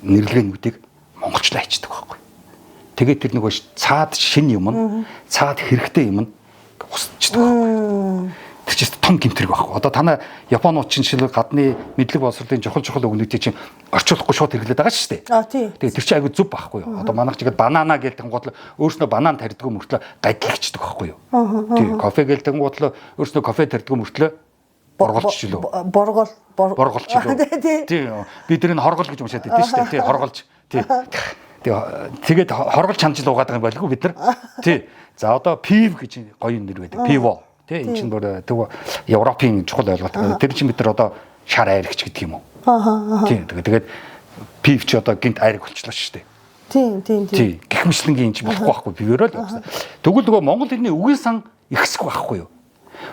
нэрлэгээнүүдийг монголчлаа хийчихдэг байхгүй. Тэгээд тэр нөгөө цаад шин юм нь цаад хэрэгтэй юм нь устчихдаг байхгүй. Тэр чинь том гэмтрэг байхгүй. Одоо танай Японууд чинь жишээлбэл гадны мэдлэг боловсролын чухал үгнүүдийг чинь орчуулахгүй шууд хэрэглээд байгаа шүү дээ. Аа тий. Тэгээ тэр чинь айгүй зөв байхгүй юу. Одоо манайх чигээд банана гээл тэнгуут л өөрснөө банан тарьдгүй мөртлөө гадлагчдаг байхгүй юу. Тий. Кофе гээл тэнгуут л өөрснөө кофе тарьдгүй мөртлөө борголч жилүү. Борголч жилүү. Тий. Би тэр нь хоргол гэж уншаад идэв шүү дээ. Тий, хорголж. Тий. Тэгээд хорголж чамжил уугаад байгаа юм байлгүй бид нар. Тий. За одоо пив гэж гоё нэр байдаг. Пиво. Тэ энэ чинь бүр төв Европын чухал ойлголт. Тэр чинь бид нар одоо шар айрагч гэдэг юм уу? Аа. Тийм. Тэгээд пив чи одоо гинт айраг болчлоо шүү дээ. Тийм, тийм, тийм. Тий. Гэх мэтлэнгийн энэ чинь болохгүй байхгүй пивээр л явсан. Тэгвэл нөгөө монгол хэлний үгийн сан ихсэх байхгүй юу?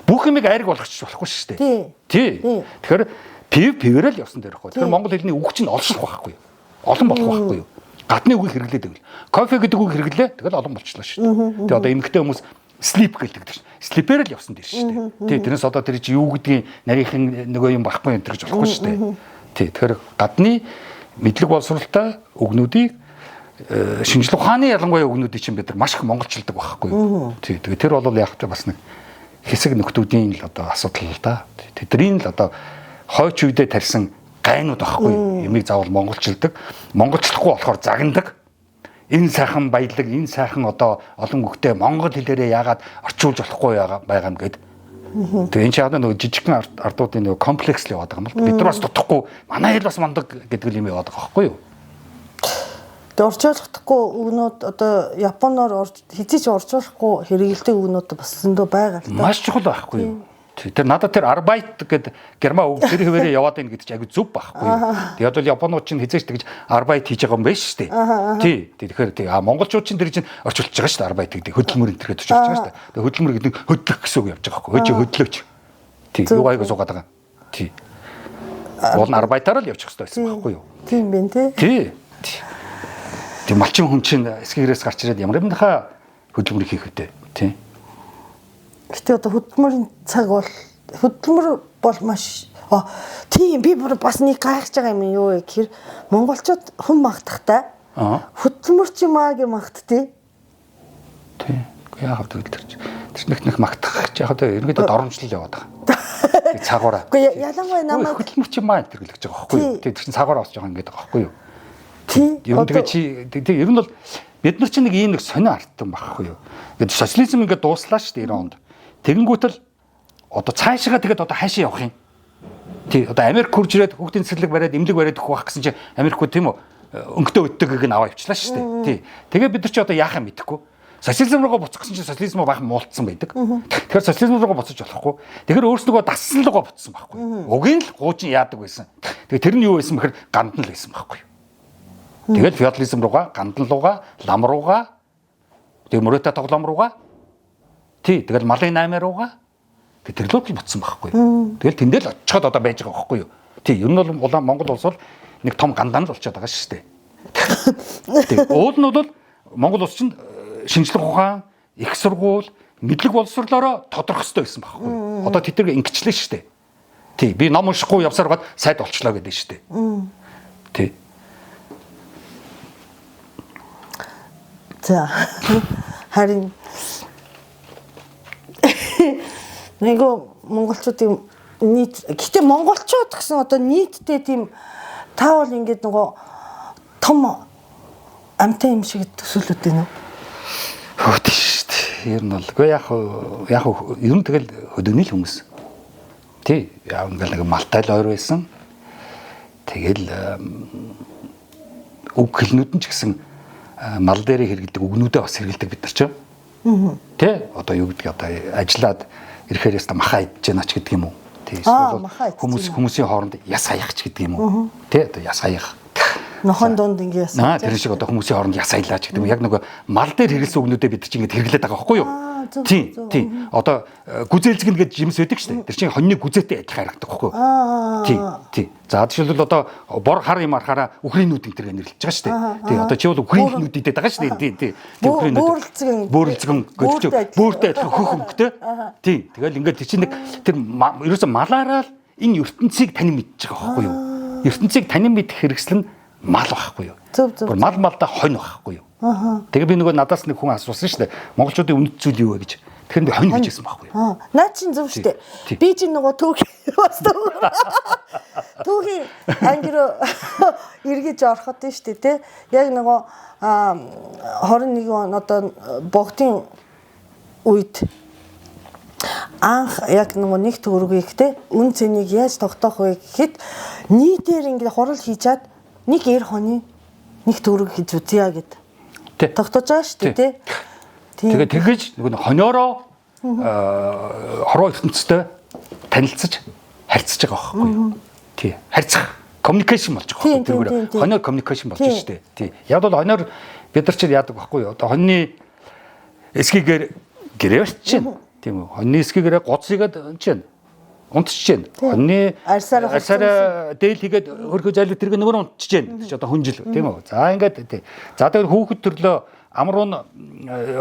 Бүх юмыг айраг болгочих болохгүй шүү дээ. Тий. Тэгэхээр пив пивэрэл явсан дээр байхгүй. Тэгэхээр монгол хэлний үг чинь олших байхгүй юу? Олон болох байхгүй юу? Гадны үгийг хэрэглээд байвал. Кофе гэдэг үг хэрэглээ. Тэгэл олон болчлоо шүү дээ. Тэгээ одоо эмэгтэй хүмүүс слип гэдэг чинь. Слипээр л явсан дээр шүү дээ. Тий, тэрнээс одоо тэр чи юу гэдгийг нарийнхан нөгөө юм байхгүй юм тэр гэж болохгүй шүү дээ. Тий, тэгэхээр гадны мэдлэг боловсралтай үгнүүдийг шинжлэх ухааны ялангуяа үгнүүдийг чинь бид нар маш их монголчилдаг байхгүй юу? Тий, тэгээ тэр бол яг ч бас нэг хэсэг нөхдүүдийн л одоо асуудал л да. Тэдний л одоо хойч үедээ тарьсан гайнууд байхгүй юу? Ямиг заавал монголчилдаг. Монголчлохгүй болохоор загнадаг. Энэ сайхан баялаг, энэ сайхан одоо олон хөхтэй монгол хэлээрээ яагаад орчуулж болохгүй байгаа юм гээд. Тэгээ энэ чинь одоо нөгөө жижигхэн ардуудын нөгөө комплекс л яваад байгаа юм л. Бид нар бас дутхгүй, манай хэл бас мундаг гэдэг юм яваад байгаа байхгүй юу? Тэгээ орчуулахгүй үгнүүд одоо японоор хизээч орчуулахгүй хэрэгэлдэг үгнүүд бас зөндөө байгаа л та. Маш чухал байхгүй юу? Тэр надад тэр арбайт гэдэг герман үг тэр хэвээрээ яваад байна гэдэг чинь айгүй зөв байхгүй юу? Тэгээд бол японууд чинь хизээч тэгж арбайт хийж байгаа юм байна шүү дээ. Тий. Тэгэхээр тий. А монголчууд чинь тэр чинь орчуулж байгаа шүү дээ арбайт гэдэг хөдөлмөр энэ төргээд орчуулж байгаа шүү дээ. Тэгээд хөдөлмөр гэдэг нь хөдлөх гэсэн үг явж байгаа байхгүй юу? Хөөж хөдлөөч. Тий. Юу айгүй суугаад байгаа. Тий. Уул нь арбайтаар л явчих хэрэгтэй байсан байхгүй юу? Тийм бэ тий. Тий. Тэг малчин хүн чинь эсгэгрээс гарч ирээд ямар юмнхаа хөдөлмөр хийх вэ? Тий. Гэтэ одоо хөдөлмөрийн цаг бол хөдөлмөр бол маш тийм би бүр бас нэг гайхаж байгаа юм юу вэ гэхээр монголчууд хүн магтахтай хөдөлмөрч юм аа гэж магтдээ. Тий. Үгүй яах вэ тэр чинь. Тэр нэг нэг магтах чи яг одоо ерөнхийдөө доромжлол яваад байгаа. Цагаараа. Үгүй ялангуяа намайг хөдөлмөрч юм аа энэ гэж байгаа байхгүй юу? Тий тэр чинь цагаараа бас жоохон ингэж байгаа байхгүй юу? Тий. Ер нь тэгээ чи тий ер нь бол бид нар чинь нэг ийм нэг сонио ардсан байхгүй юу? Ингээд социализм ингээд дууслаа шүү дээ 90 онд. Тэгэнгүүтэл одоо цаашгаа тэгээд одоо хаашаа явах юм? Тий, одоо Америк хурж ирээд хүүхдийн цэцэрлэг бариад эмнэлэг бариад өгөх байх гэсэн чи Америкууд тийм үү өнгөтэй өддөгийг нь аваа явчлаа шүү дээ. Тий. Тэгээ бид нар чи одоо яах юм мэдэхгүй. Социализм руугаа буцах гэсэн чи социализм баахан муулцсан байдаг. Тэгэхээр социализм руугаа буцаж болохгүй. Тэгэхээр өөрснөгөө дассан руугаа буцсан байхгүй. Угийн л гуучин яадаг байсан. Тэгээ тэр нь юу байсан бэхэр гандан л байсан байхгүй. Тэгэл феодализм руугаа, гандан руугаа, лам руугаа, тэгээ мөрөөтэй тоглоом руугаа. Тий, тэгэл малын 8 руугаа. Тэг тэр лүү л буцсан байхгүй. Тэгэл тэндээ л очиход одоо байж байгаа байхгүй юу? Тий, ер нь бол Монгол улс бол нэг том гандан л болчиход байгаа шүү дээ. Тий, уул нь бол Монгол улс чинь шинжлэх ухаан, их сургууль, мэдлэг боловсрлоороо тодрох ёстой байсан байхгүй юу? Одоо тэд нар ингэчлээ шүү дээ. Тий, би ном уншихгүй явсаар гад сайд болчлоо гэдэг шүү дээ. Тий. За харин нөгөө монголчуудын нийт гэтээ монголчууд гэсэн одоо нийтдээ тийм та бол ингээд нөгөө том амтай юм шиг төсөөлөд байна уу? Хөө тийм шүү дээ. Ер нь бол үгүй яг ер нь тэгэл хөдөөний л хүмүүс. Тий, яа ингээл нэг малтай л ойр байсан. Тэгэл үг хэлнүүд нь ч гэсэн мал дээрээ хэрэгэлдэг үгнүүдээ бас хэрэгэлдэг бид нар ч. Тэ одоо юу гэдгийг одоо ажиллаад ирэхээр яста маха идэж яана ч гэдэг юм уу. Тэ эсвэл хүмүүсийн хооронд яс хаях ч гэдэг юм уу. Тэ одоо яс хаях. Нохон дунд ингээ яс. Аа тэр шиг одоо хүмүүсийн хооронд яс хаялаа ч гэдэг юм. Яг нөгөө мал дээр хэрэгэлсэн үгнүүдээ бид чинь ингэ хэрэглээд байгаа байхгүй юу? Тий, тий. Одоо гүзээлзгэн гэж жимс байдаг шүү дээ. Тэр чинь хоньны гүзээтэй адилхан харагдах байхгүй юу? Тий, тий. За жишээлбэл одоо бор хар юм арахаараа үхрийн нүд энэ төр нэрлэж байгаа шүү дээ. Тий, одоо чи бол үхрийн нүд идээд байгаа шүү дээ. Тий, тий. Үхрийн нүд. Бөөрөлцгөн гэж бөөртэй адилхан хөх өнгөтэй. Тий. Тэгэл ингээд тэр чинь нэг тэр ерөөсө малаараа л энэ ертөнцийг танин мэдж байгаа байхгүй юу? Ертөнцийг танин мэдэх хэрэгсэл нь мал байхгүй юу? Зөв зөв. Мал малдаа хонь байхгүй юу? Тэгээ би нөгөө надаас нэг хүн асуусан шүү дээ. Монголчуудын үнэт зүйл юу вэ гэж. Тэгэхээр би хонь гэж хэлсэн байхгүй юу? Наа чинь зөв шүү дээ. Би чинь нөгөө түүх бас түүхийн анги руу эргэж ороход нь шүү дээ, тэ. Яг нөгөө 21 он одоо богдын үед анх яг нөгөө нэг төгрөгийг тэ үн цэнийг яаж тогтоох вэ гэхэд нийтээр ингээд хурал хийчаад нэг 90 хоны нэг төгрөг хийж үзье гэд. Тогтоож байгаа шүү дээ, тэ. Тэгээ тэгэж нөгөө хониороо хорвоо ертөнцтэй танилцаж харьцаж байгаа байхгүй юу? Тий. Харьцах communication болж байгаа байхгүй юу? Тэргээр хоноор communication болж шүү дээ. Тий. Яг бол хоноор бид нар чинь яадаг байхгүй юу? Одоо хоньны эсгийгээр гэрээ барьж чинь. Тийм үү? Хоньны эсгийгээрээ гоцсыгээд чинь унтчихж гин. Хоньны арьсаараа дээл хийгээд хөрхөө зайлуу тэрэг нөгөө унтчихж гин. Чи одоо хүнжил тийм үү? За ингээд тий. За тэгэхээр хүүхэд төрлөө амруун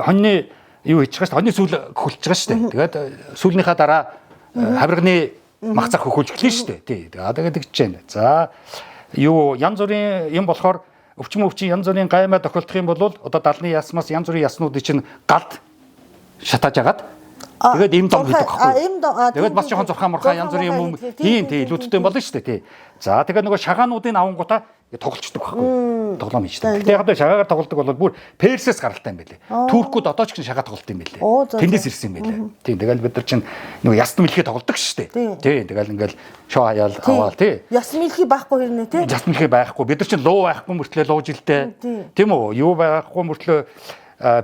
хоньны юу хийж байгаа шүү дээ. Хоньны сүүл хөлж байгаа шүү дээ. Тэгээд сүүлнийхаа дараа хавирганы махцах хөхүүлж эхлэн шүү дээ. Тий. Тэгээд тэгж гин. За юу янз бүрийн юм болохоор өвчин янз бүрийн гаймаа тохиолдох юм бол одоо далны ясмаас янз бүрийн яснуудыг чинь галд шатааж агаад тэгээд им дом хийдэг байхгүй. Тэгээд бас жоохон зурхаа мурхаа янз бүрийн юм хийн тий илүүдтэй болно шүү дээ тий. За тэгээд нөгөө шагаануудын авангуудаа тоглолцдог байхгүй. Тоглоом хийждэг. Гэтэ яг одоо шагаагаар тоглодог бол бүр Персээс гаралтай юм байлээ. Туркууд одоо ч гэсэн шагаа тоглолт юм байлээ. Тэндээс ирсэн юм байлээ. Тий тэгэл бид нар чинь нөгөө ясн мэлхий тоглодог шүү дээ. Тий тэгэл ингээл шоо хаяал аваал тий. Ясн мэлхий байхгүй хэрнээ тий. Ясн мэлхий байхгүй. Бид нар чинь луу байхгүй мөртлөө луу жилтэй. Тийм үү? Юу байхгүй мөртлөө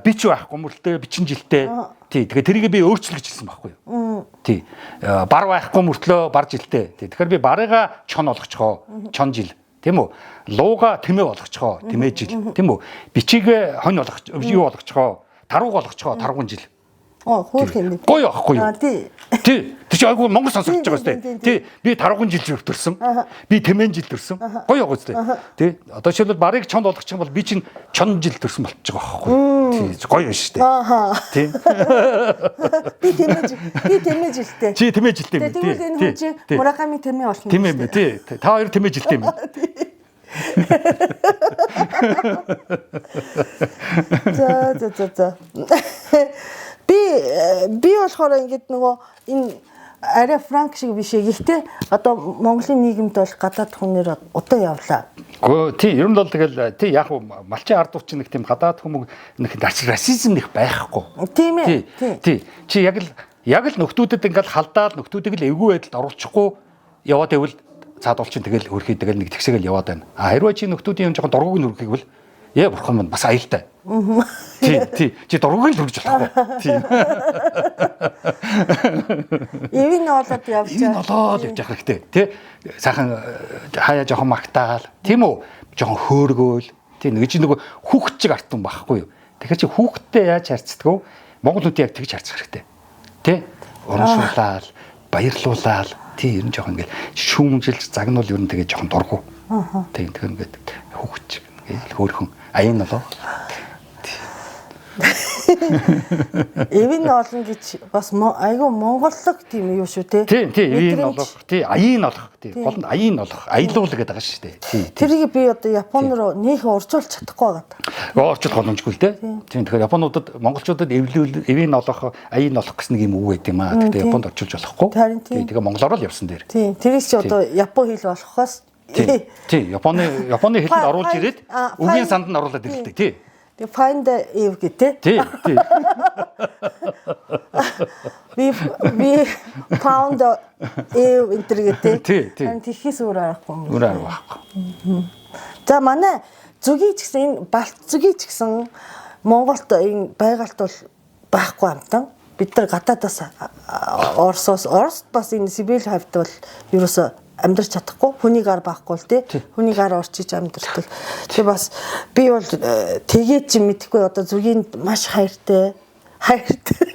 бич байхгүй мөртлөө бичин жилтэй. Тий. Тэгэхээр тэрийг би өөрчлөх гэж хэлсэн байхгүй юу? Тий. Бар байхгүй мөртлөө бар жилтэй. Тий. Тэгэхээр би барыга чон болгочихоо. Чон жил. Тийм үү? Лууга тэмээ болгочихоо. Тэмээ жил. Тийм үү? Бичиг хонь болгоч юу болгочихоо. Тарваг болгочихоо. Тарвган жил. Хөөх юм. Гоё байхгүй юу? Тий. Тий. Тэр чинь айгүй монгол сонсогдож байгаа сте. Тий. Би тарвган жил төрсөн. Би тэмээн жил төрсөн. Гоё байгаа сте. Тий. Одоо жишээлбэл барыг чонд болгочих юм бол би чинь чон жил төрсөн болчихж байгаа байхгүй юу? Тий. Гоё юм шүү дээ. Аа. Тий. Би тэмээ жилтэй. Чи тэмээ жилтэй юм. Тий. Тэгвэл энэ хүн чинь Мураками тэмээ болох юм. Тэмээ тий. Та хоёр тэмээ жилтэй юм. За за за за. Би болохоор ингээд нөгөө энэ арай франк шиг биш ээ. Гэхдээ одоо Монголын нийгэмд бол гадаад хүнээр удаан явлаа. Гөө тий ер нь бол тэгэл тий яг малчин ардууч нэг тийм гадаад хүмүүс нэг расизм нэг байхгүй. Тийм ээ. Тий. Чи яг л нөхдүүдэд ингээд халдаал нөхдүүдийг л эвгүй байдалд оруулчихгүй яваад байвал цаадуул чинь тэгэл хөрхий тэгэл нэг тэгсэгээл яваад байна. А хэрвээ чи нөхдүүдийн юм жоохон дургуг нь хөрхийг бол бурхан минь бас аюултай. Тий, тий. Чи дургуг л хөргөж болохгүй. Тий. Эвийн олоод явж. Эвийн олоод явж явах хэрэгтэй. Тий. Сайхан хаяа жоохон магтаал. Тийм үү? Жоохон хөөргөөл. Тий. Нэг чи нөгөө хүүхэд чиг артун байхгүй юу? Тэгэхээр чи хүүхэдтэй яаж харьцдаг вэ? Монгол хүнтэй яг тэгж харьцах хэрэгтэй. Тий. Урамшуулаад, баярлуулаад, тий ер нь жоохон ингээл шүүмжилж загнуул ер нь тэгээ жоохон дургу. Тий. Тэгэхээр ингээд хүүхэд чиг ингээл хөөрхөн аян болоо. Эвийн олон гэж бас айгүй монголлог тийм юу шүү те. Тийм тийм эвийн олох, тий аяын олох, тий гол нь аяын олох, аялуул гэдэг байгаа шүү дээ. Тий. Тэрийг би одоо Япон руу нөх орчуулж чадахгүй байгаа. Орчуулах боломжгүй л дээ. Тийм тэгэхээр Японуудад монголчуудад эвлүүл эвийн олох, аяын олох гэсэн нэг юм үг байд юм аа. Тэгэхээр Японд орчуулж болохгүй. Тий тэгээ монголоор л явсан дээр. Тийм тэрийг чи одоо Япон хэл болохоос тий тий Японы хэлэнд оруулж ирээд үгийн санд нь оруулаад ирэлтэй тий. Тэгээ find the Eve гэдэг. Тий, тий. We found the Eve энэ гэдэг. Тий, тий. Тэгэхээс өөр аргагүй юм. Өөр арга байхгүй. За манай зүгийг ч гэсэн энэ балт зүгийг ч гэсэн Монголд энэ байгальд бол байхгүй амтан. Бид нар гадаадаас Оросоос Оросд бас энэ Сибирь хавьд бол ерөөсөө амьдрч чадахгүй, хүний гар байхгүй л тий. Хүний гар орчиж амьдрдаг. Тэгээ бас би бол тэгээд чи мэдэхгүй одоо зүгийн маш хайртай. Хайртай.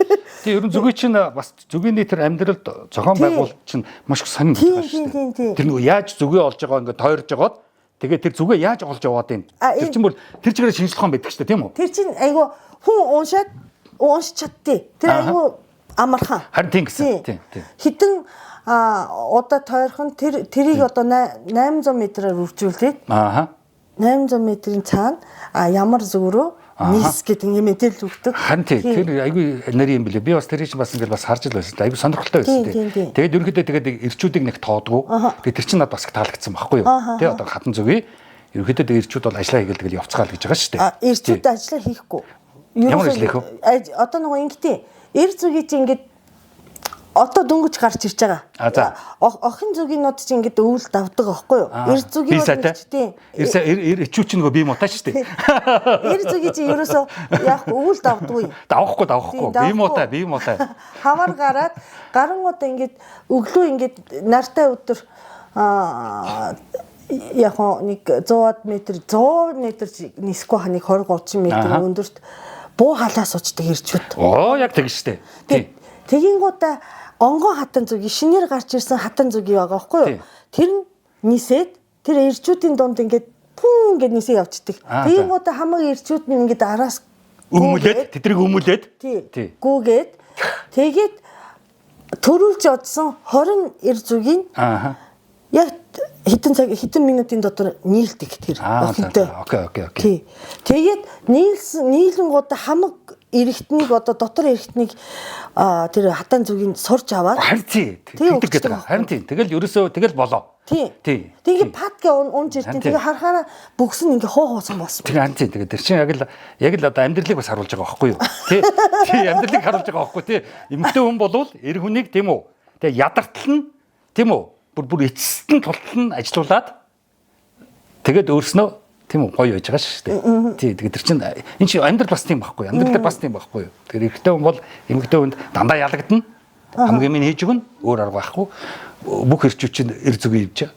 Тий, ер нь зүгийн чинь бас зүгийний тэр амьдралд зохион байгуулалт чинь маш их сонин байгаа шүү дээ. Тэр нөгөө яаж зүгээ олж байгаа ингээд тойрж байгаад тэгээ тэр зүгээ яаж олж яваад байна. Тэр чинь бүр тэр чигээр шинжлэх ухаан байдаг шүү дээ, тийм үү? Тэр чинь айгүй хүн уншаад уншиж чаддээ. Тэр айгүй амархан. Харин тийм гэсэн. Тий, тий. Хитэн удаа тойрхон тэрийг одоо 800 метрээр үржүүлээд. Ааха. 800 метрийн цаана ямар зүг рүү нис гэдэг юм мэдээлэл өгдөг. Харин тий тэр айгүй нэр юм билээ. Би бас тэрийг чинь бас ингээл бас харж л байсан. Айгүй сонирхолтой байсан тий. Тэгээд ерөнхийдөө тэгээд ирчүүдийг нэг тоодгүй. Тэгээд тэр чинь надад бас их таалагдсан байхгүй юу? Тий одоо хатан зүгий ерөнхийдөө тэгээд ирчүүд бол ажиллаа хийгээл тэгэл явцгаал гэж байгаа шүү дээ. Ирчүүд ажиллаа хийхгүй. Ямар ажил хийх вэ? Одоо нөгөө ингэтий. Эр зүгийг чинь ингээд одоо дөнгөж гарч ирж байгаа. Охин зүгийнүүд чинь ингээд өвөл давдаг аахгүй юу? Эр зүгийн бол тийм. Эр ичүү чинь нөгөө бие муутай шүү дээ. Эр зүгийн чинь ерөөсөө яах өвөл давдгүй. Давахгүй. Бие муутай, бие муутай. Хавар гараад гарангуудаа ингээд өглөө ингээд нартай өдөр яг нэг 100 метр 100 метр нисэхгүй ханыг 20 30 метр өндөрт буу халаа суучдаг ирчүүд. Оо яг тэгж шүү дээ. Тийм. Тэгэнгүүтээ онгон хатан зүги шинээр гарч ирсэн хатан зүги байгаа байхгүй юу? Тэр нь нисээд тэр эрчүүдийн дунд ингээд пүүн гэд нисээ явцдаг. Тэгэнгүүтээ хамаг эрчүүд нь ингээд араас өмүүлээд тэдрийг өмүүлээд тий. Гүүгээд тэгээд төрүүлж одсон 20 эр зүгийн яг хэдэн цаг хэдэн минутын дотор нийлдэг тэр охинтой. Окей, окей, окей. Тэгээд нийлсэн нийлэнгуудаа хамаг эрэгтнийг одоо дотор эрэгтнийг тэр хатан зүгийг сурч аваад харин тий. Тэгдэг гэдэг. Харин тий. Тэгэл ерөөсөө тэгэл болоо. Тий. Тэгээ пат гэ унж ирдیں۔ Тэгээ харахаараа бүгс нь ингээ хуу хуусан болсон. Тэгээ харин тий. Тэгээ тэр чинь яг л одоо амьдралыг бас харуулж байгаа байхгүй юу? Тий. Тий, амьдралыг харуулж байгаа байхгүй тий. Эмэгтэй хүн болвол эр хүнийг тийм үү? Тэгээ ядартал нь тийм үү? Бүр эцэст нь тултал нь ажилуулад тэгээд өөрснөө тийм үү гоё байж байгаа шүү дээ. Тий, тэгээд тэр чинь энэ чинь амьдрал бас тийм байхгүй. Амьдрал дээр бас тийм байхгүй юу? Тэгэхээр эрэгтэй хүн бол эмэгтэй хүнд дандаа ялагдана. Хамгийн минь хийж өгнө. Өөр арга байхгүй. Бүх эрчүүд чинь эр зүгээ ивч.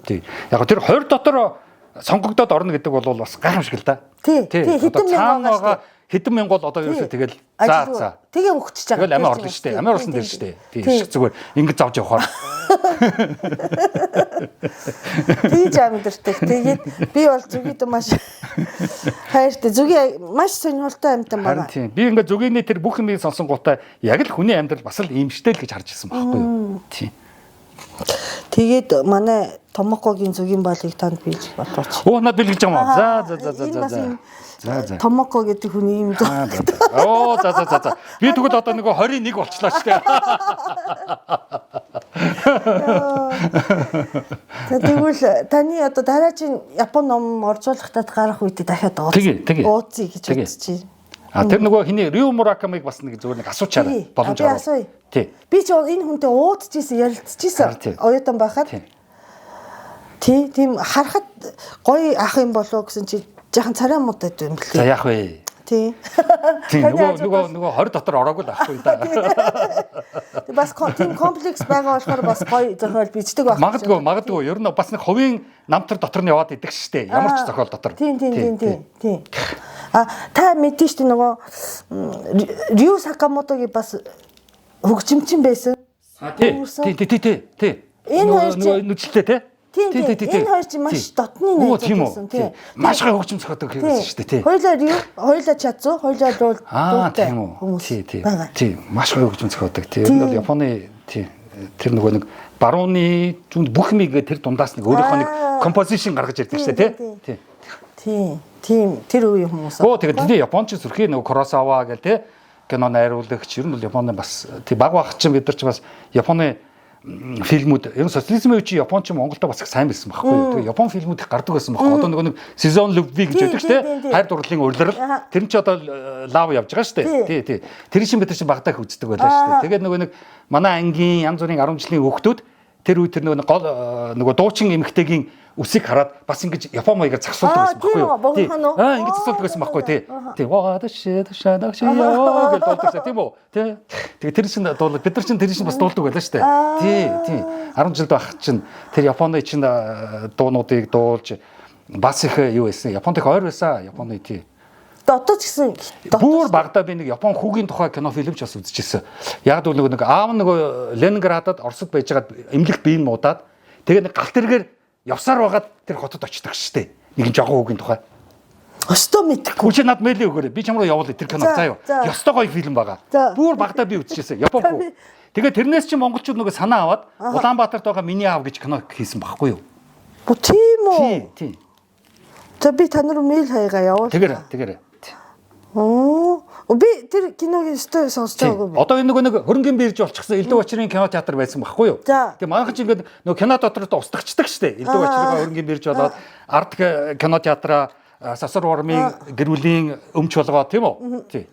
Тий. Яг тэр 20 дотор сонгогдоод орно гэдэг бол бас гайхамшиг л да. Тий. Хэдэн мянга байгаа. Хэдэн мянга бол одоо ерөөсөө тэгэл за. Тэгээ өгчөж байгаа. Тэгэл амиа орлоо шүү дээ. Амиа орсон дээр шүү дээ. Тий. Зүгээр ингэж завж явахаар. Тийж амьдэрдэг. Тэгээд би бол зүгийд маш хайртай. Зүгийн маш сонирхолтой амьтан байна. Тийм. Би ингээд зүгийний тэр бүх юмыг сонсонгуудаа яг л хүний амьдрал бас л иймштэй л гэж харж ирсэн байхгүй юу? Тийм. Тэгээд манай Томокогийн зүгийн балыг танд биелж болооч. Оо надад бэлгэж байгаа юм уу? За за за за за. За за. Томоко гэдэг хүний юм зөө. Оо за за за за. Би тэгвэл одоо нөгөө 21 болчлоо шүү дээ. За тэгвэл таны одоо дараагийн Япон ном оржуулахтад гарах үедээ дахиад ууцъя гэж бодож байна. А тэр нөгөө хиний Рю Муракамиг бас нэг зүгээр нэг асуучаарай. Боломж аваа. Тий. Би ч энэ хүнтэй уудчихсэн, ярилцчихсэн. Оюутан байхад. Тий, тийм харахад гоё ах юм болов гэсэн чи жаахан царай муутай юм бэлээ. За яах вэ? Тий. Тийм нөгөө 20 дотор ороогүй л ахгүй да. Тэг бас тийм комплекс байгаа болохоор бас гоё зохиол бичдэг байх. Магадгүй. Ер нь бас нэг хувийн намтар дотор нь яваад идэг штэ. Ямар ч зохиол дотор. Тийм. А та мэдэн штэ нөгөө Рю Сакамотогийн бас хөгжимчин байсан. Тий. Тий. Энэ хоёр нүдэлтэй тий. Тийм. Энэ хоёр чинь маш дотны найз байсан тий. Маш гоё хөгжим зохиодог байсан шүү дээ тий. Хоёулаа Рю, хоёулаа Чацу, хоёулаа дуутай хүмүүс. Тий. Тий, маш гоё хөгжим зохиодог тий. Тэр нь бол Японы тий тэр нөгөө нэг барууны зүүнд бүх юмыг тэр дундаас нэг өөрийнхөө нэг композишн гаргаж ирдэг шүү дээ тий. Тий. Тийм, тэр үеийн хүмүүс. Оо тэгээд тий Японч зүрхээ нөгөө Куросава гэл тий кино найруулагч ер нь бол Японы бас тий баг баг чинь бид нар ч бас Японы фильмүүд ер нь социализмын үе чи Япон ч Монголд бас их сайн байсан байхгүй юу. Тэгээ Япон фильмүүд их гардаг байсан байхгүй. Одоо нөгөө нэг сезон любви гэж байдаг шүү дээ. Хайр дурлалын улирал. Тэр нь ч одоо лав явж байгаа шүү дээ. Тий, тий. Тэр чинь бид нар чинь багтаа их үздэг байлаа шүү дээ. Тэгээд нөгөө нэг манай ангийн янз бүрийн 10 жилийн хүүхдүүд тэр үе тэр нөгөө гол нөгөө дуучин эмэгтэйгийн үсийг хараад бас ингэж Япон маягаар засуулдаг байсан байхгүй юу? Тий. Аа ингэж засуулдаг байсан байхгүй тий. Тий. Ваа даши дашаа даши ёо гэж дуулдаг тийм үү? Тий. Тэгээ тэр чинь дуулаг бид нар чинь тэр чинь бас дуулдаг байлаа шүү дээ. Тий, тий. 10 жилд байх чинь тэр Японы чинь дуунуудыг дуулж бас их юу байсан. Японд их ойр байсан. Японы тий. Одоо ч гэсэн бүр багадаа би нэг Япон хүүгийн тухай кино фильм ч бас үзчихсэн. Яг л нөгөө нэг аав нөгөө Ленинградад Оросд байжгаад эмнэлэг бие муудаад тэгээ нэг галт тэргээр явсаар байгаад тэр хотод очдог штэ. Нэг жоохон хүүгийн тухай. Өстөө мэдэхгүй. Чи над мэйлээ өгөөрэй. Би чам руу явуулъя тэр кино заа юу. Ёстой гоё фильм байгаа. Бүр багадаа би үзчихсэн. Япон хүү. Тэгээ тэрнээс чи монголчууд нөгөө санаа аваад Улаанбаатарт байгаа миний аав гэж кино хийсэн байхгүй юу? Бу тийм үү? Тий, тий. За би тань руу мэйл хаягаа явуул. Тэгээрэй. Оо, би тэр киног өстөө сонсож байгаагүй. Одоо энэ нөгөө нэг хөрөнгөний бирж болчихсон Элдв Бачрын кино театр байсан байхгүй юу? Тэгээ манайхан ч ингээд нөгөө кино дотор устгачдаг штэ. Элдв Бачрын хөрөнгөний бирж болоод ард кино театраа Сасар Вормын гэр бүлийн өмч болгоо тийм үү? Тий.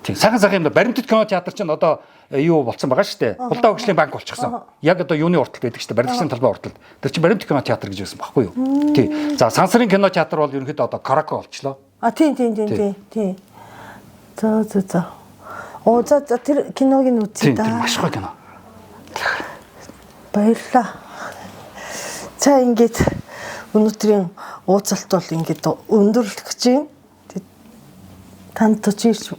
Тийм. Сайхан юм да. Баримтат кино театр чинь одоо юу болцсон байгаа штэ. Хулдаа хөгжлийн банк болчихсон. Яг одоо юуны урталт байдаг штэ. Баримтчны талбай урталт. Тэр чинь баримт кино театр гэж байсан байхгүй юу? Тий. За сансрын кино театр бол ерөнхийдөө одоо Карако болчлоо. А тийм. За. Оо за тэр киног нь үзье да. Тэр маш гоё кино. Баярлалаа. За ингээд өнөөдрийн уулзалт бол ингээд өндөрлөх гэж байна. Танд төчирч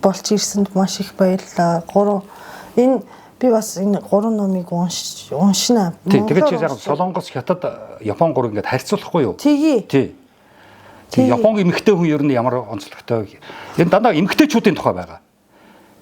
болж ирсэнд маш их баярлалаа. Гурван энэ би бас энэ гурван номыг уншина. Тий, тэгээд чи яг Солонгос, Хятад, Япон гурав ингээд харьцуулахгүй юу? Тэгье. Тий. Тий, Япон эмэгтэй хүн ер нь ямар онцлогтой. Ер нь дандаа эмэгтэйчүүдийн тухай байгаа.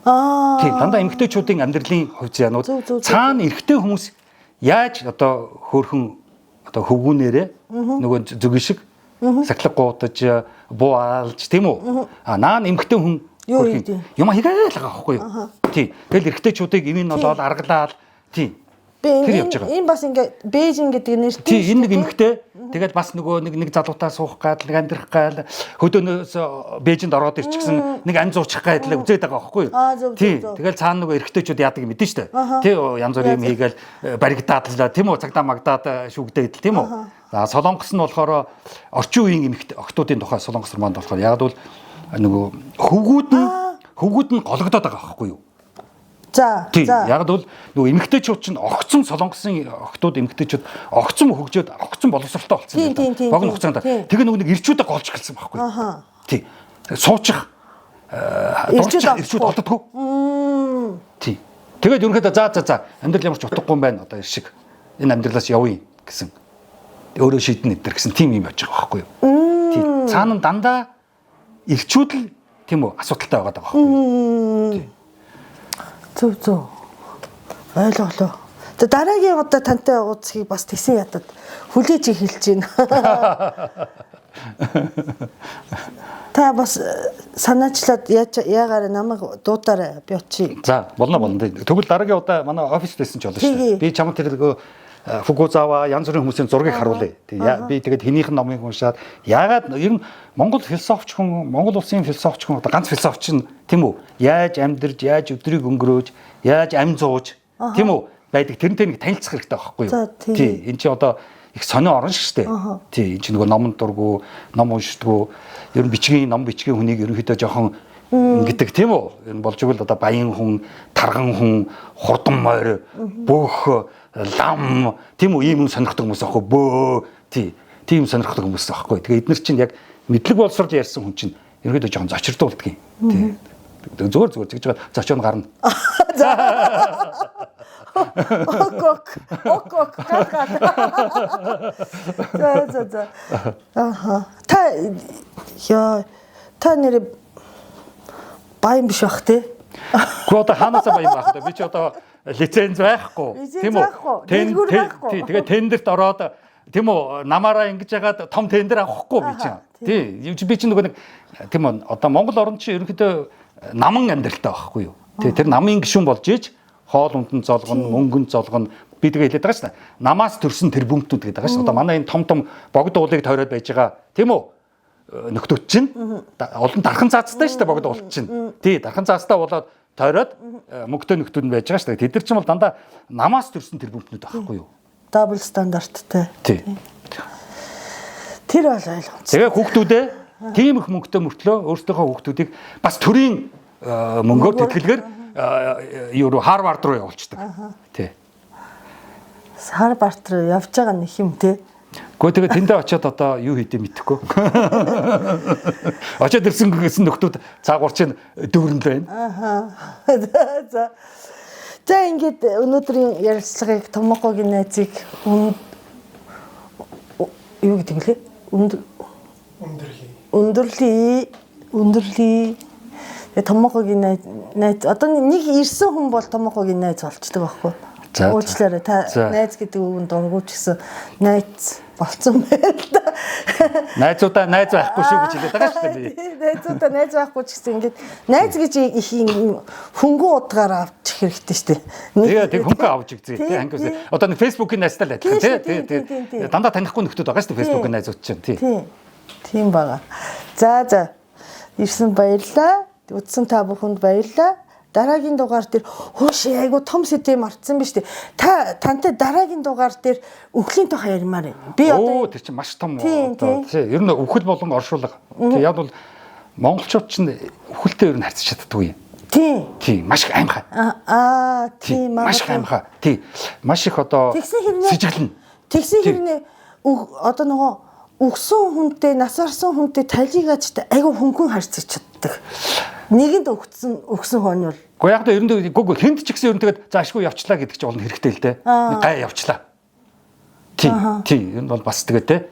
Аа. Тий, дандаа эмэгтэйчүүдийн амьдралын хувь зяанууд. Цаана эрэгтэй хүмүүс яаж одоо хөөрхөн одоо хөвгүүнээрээ нөгөө зүгэн шиг сахилга гуудаж, буу аалж тийм үү? А наа эмэгтэй хүн юу хийдэг? Юм хийгээл байгаа байхгүй юу? Тий. Тэгэл эрэгтэйчүүдийг эмийн нолоол аргалаал тий. Би энэ бас ингээ Бээжин гэдэг нэртэй. Тий, энэ нэг эмэгтэй. Тэгээд бас нөгөө нэг залуутай суух гад, нэг амьдрах гал, хөдөөнөөс Бээжинд ороод ирчихсэн нэг ан зуучих гад л үзээд байгаа байхгүй юу? Тий. Тэгэл цаана нөгөө эрэгтэйчүүд яадаг юм мэдэн штэ. Тий, янз бүрийн юм хийгээл баригдаад л тийм үү, цагдаа магдаад шүүгдээд л тийм үү. За Солонгос нь болохоор орчин үеийн эмэгтэй охтуудын тухай Солонгос романд болохоор яг бол нөгөө хөвгүүд нь гологдоод байгаа байхгүй юу? За. За. Яг бол нөгөө эмэгтэйчүүд чинь огцом Солонгосын охтууд эмэгтэйчүүд огцом хөгжөөд огцом боловсролтой болсон юм байна. Богино хугацаанд. Тэгээ нөгөө нэг ирчүүдээ голж эхэлсэн байхгүй юу? Тий. Суучих ирчүүд олддоггүй. Тий. Тэгээд ерөнхийдөө за амьдрал ямар ч утгагүй юм байна одоо ир шиг. Энэ амьдралаас явъя гэсэн. Өөрөө шийднэ эдэр гэсэн тийм юм явж байгаа байхгүй юу? Тий. Цаана нь дандаа ирчүүд л тийм үү асуудалтай байгаа байхгүй юу? Тий. Зөв. Ойлголоо. За дараагийн удаа тантай уулзахыг бас тэгсэн ядад хүлээж эхэлж байна. Та бас санаачлаад яагаараа намайг дуудаарай би очие. За болно. Тэгвэл дараагийн удаа манай оффист байсан ч болно шүү дээ. Би чамд тэр нөгөө Фукузава янз бүрийн хүмүүсийн зургийг харуулъя. Би тэгээд хэнийх нь номыг уншаад яагаад ер нь Монгол философч хүн, Монгол улсын философч хүн одоо ганц философч нь тийм үү? Яаж амьдарч, яаж өдрийг өнгөрөөж, яаж амь зууж тийм үү? Байдаг тэрнтэй нэг танилцах хэрэгтэй байхгүй юу? Тий, энэ чи одоо их сонио орн шүү дээ. Тий, энэ чи нөгөө номонд дургу, ном уншдаггүй, ер нь бичгийн ном бичгийн хүнийг ерөнхийдөө жоохон гэдэг тийм үү? Энэ болж игэл одоо баян хүн, тарган хүн, хурдан морь, бөөх лам тийм үү ийм юм сонирхдаг хүмүүс аахгүй бөө тий тийм сонирхдаг хүмүүс аахгүй. Тэгээ эднэр чинь яг мэдлэг боловсрол ярьсан хүн чинь ерөөдөө жоохон зочирдуулдаг юм. Тий. Зүгээр тэгж байгаа зочин гарна. Ок гар. За. Аха. Та нэр баян биш бах тий. Гэхдээ одоо хаанасаа баян байх вэ? Би чи одоо лиценз байхгүй тийм үү? Тий, тэгээ тендерт ороод тийм үү? Намаараа ингэж яагаад том тендер авахгүй би чинь. Тий, би чинь нөгөө нэг тийм үү? Одоо Монгол орн чинь ерөнхийдөө наман амьдралтай байхгүй юу? Тий, тэр намын гишүүн болж иж хоол унданд золгоно, мөнгөнд золгоно. Би тэгээ хэлээд байгаа шүү дээ. Намаас төрсэн тэрбумтүүд гэдэг байгаа шүү. Одоо манай энэ том том богд уулыг тойроод байж байгаа тийм үү? Нөхдүүд чинь олон дархан цаацтай шүү дээ богд уул чинь. Тий, дархан цаацтай болоод тойроод мөнгөтэй нөхдүүд нь байж байгаа шүү дээ. Тэд нар чинь бол дандаа намаас төрсэн тэрбумтнүүд байхгүй юу? Дабл стандарттай. Тий. Тэр бол ойлгомжтой. Тэгээ хүүхдүүдээ тийм их мөнгөтэй мөртлөө өөрсдийнхөө хүүхдүүдийг бас төрийн мөнгөөр тэтгэлгээр юу руу Харвард руу явуулчихдаг. Тий. Харвард руу явж байгаа нэг юм тий. Гэхдээ тэгээ тэндээ очиод одоо юу хийдэ мэдэхгүй. Очиод ирсэн гэсэн нөхдүүд цаагуур чинь дүүрэн л байна. Аха. За. За ингээд өнөөдрийн ярилцлагыг Томокогийн найзыг юу гэдэг лээ? Өндөрлөе. Тэгээ Томокогийн найз одоо нэг ирсэн хүн бол Томокогийн найз болчдөг байхгүй. Уучлаарай та найз гэдэг үг нь дургуй ч гэсэн найз болцсон байна л да. Найзуудаа найз байхгүй шүү гэж хэлээд байгаа шүү дээ би. Найзуудаа найз байхгүй ч гэсэн ингээд найз гэж их юм хөнгөн удгаар авчих хэрэгтэй шүү дээ. Тэгээ тэг хөнгөн авч үзье тий ангиус. Одоо нэг Facebook-ийн найзтай л адилхан тий. Тий. Дандаа танихгүй нөхдүүд байгаа шүү дээ Facebook-ийн найзууд чинь тий. Тийм байгаа. За. Ирсэн баярлалаа. Үзсэн та бүхэнд баярлалаа. Дараагийн дугаар дээр хөөш айгу том сэдв мартсан биз дээ. Та тантай дараагийн дугаар дээр үхлийн тухай ярмаар байна. Би одоо тэр чинь маш том одоо тий ер нь үхэл болон оршуулга. Тий яг бол монголчууд чинь үхэлтэй ер нь харьцаж чаддаггүй юм. Тий. Тий маш их аимхай. Аа тий маш их аимхай. Тий маш их одоо сэжиглэн. Тэгсэн хэрнээ одоо нөгөө өгсөн хүнтэй нас барсан хүнтэй талигаач айгу хөнгөн харьцаж чаддаг. Нэгэнд өгсөн өгсөн хүн бол Гэхдээ яг л ер нь гүг хүнд ч гэсэн ер нь тэгээд за ашгүй явчлаа гэдэг чинь бол хэрэгтэй л дээ. Нэг гай явчлаа. Тий. Тий. Ер нь бол бас тэгээд те.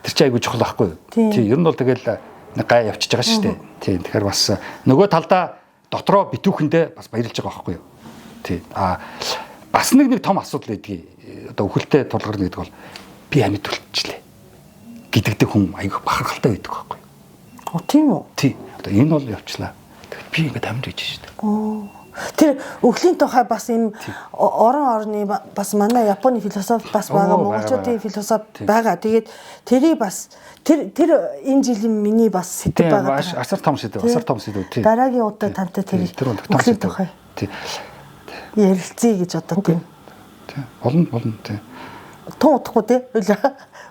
Тэр чинь айгүй чухал байхгүй юу? Тий. Ер нь бол тэгэл нэг гай явчихж байгаа шүү дээ. Тий. Тэгэхээр бас нөгөө талдаа дотроо битүүхэндээ бас баярлж байгаа байхгүй юу? Тий. А бас нэг том асуудал байдгийг одоо өхөлтэй тулгарна гэдэг бол би амьд үлдчихлээ гэдэгдэг хүн айгүй бахархалтай байдаг байхгүй юу? Тийм үү? Тий. Одоо энэ бол явчлаа. Тэгэхэд би ингээд амьд байж шүү дээ. Тэр өхлийн тухай бас ийм орон орны бас манай Японы философи бас байгаа, монголчуудын философи байгаа. Тэгээд тэрийг бас тэр тэр энэ жилийн миний бас сэдэв байгаа. Асар том сэдэв, асар том сэдэв тий. Дараагийн удаа тантай тэр өхлийн тухай тий ярилцъя гэж одоо тийм. Тий. Болно болно тий. Тун удахгүй тий.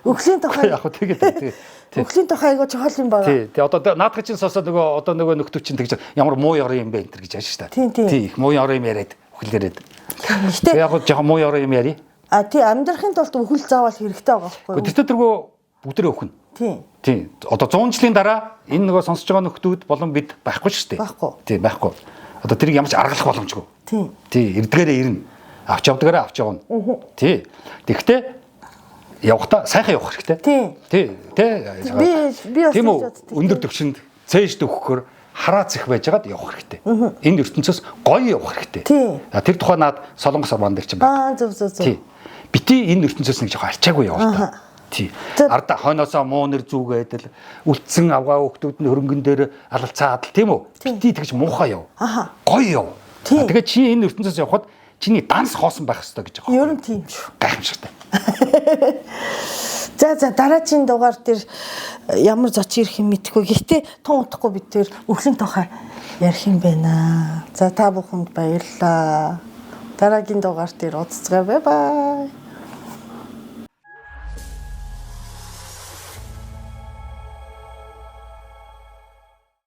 Өхлийн тухай яг хөө тэгээд тий. Өхлийн тухай айгуу чухал юм байна. Тий. Тий одоо наадах чинь сонсоод нөгөө одоо нөгөө нөхдөө чинь тэгж ямар муу ёрын юм бэ энэ төр гэж ааш та. Тий их муу ёрын юм яриад өхөл яриад. Гэтэ яг хөө жоохон муу ёрын юм яри. А тий амьдрахын тулд өхөл заавал хэрэгтэй байгаа байхгүй юу? Тэртээ тэргөө бүгдээрээ өхнө. Тий. Тий. Одоо 100 жилийн дараа энэ нөгөө сонсож байгаа нөхдүүд болон бид байхгүй шүү дээ. Байхгүй. Тий байхгүй. Одоо тэрийг ямар ч аргалах боломжгүй. Тий. Тий эрдгээрээ ирнэ. Авч явдгаараа авч явна. Тий. Тэгэхдээ явахдаа сайхан явах хэрэгтэй. Тий. Тий. Тэ. Би бас тийм үү? Өндөр түвшинд цээж дөхөхөөр хараа зэх байжгаад явах хэрэгтэй. Энэ ертөнцөөс гоё явах хэрэгтэй. Тий. Тэр тухай наад Солонгос орн дээр чинь байна. Аа зөв зөв зөв. Тий. Бити энэ ертөнцөөс нэг жоохон арчаагүй яваа л та. Тий. Арда хойноосоо муу нэр зүгээдэл үлдсэн авгаа хүүхдүүд нь хөрөнгөн дээр алалцаад тийм үү? Бити тэгж муухай яв. Гоё яв. Тэгээ чи энэ ертөнцөөс явхад чиний данс хоосон байх ёстой гэж байгаа. Ер нь тийм шүү. Гайхамшигтай. За за дараагийн дугаар дээр ямар зочин ирэх юм мэдэхгүй. Гэхдээ тун утахгүй бид тэр өхлийн тухай ярих юм байна. За та бүхэнд баярлалаа. Дараагийн дугаар дээр уулзцгаая. Bye bye.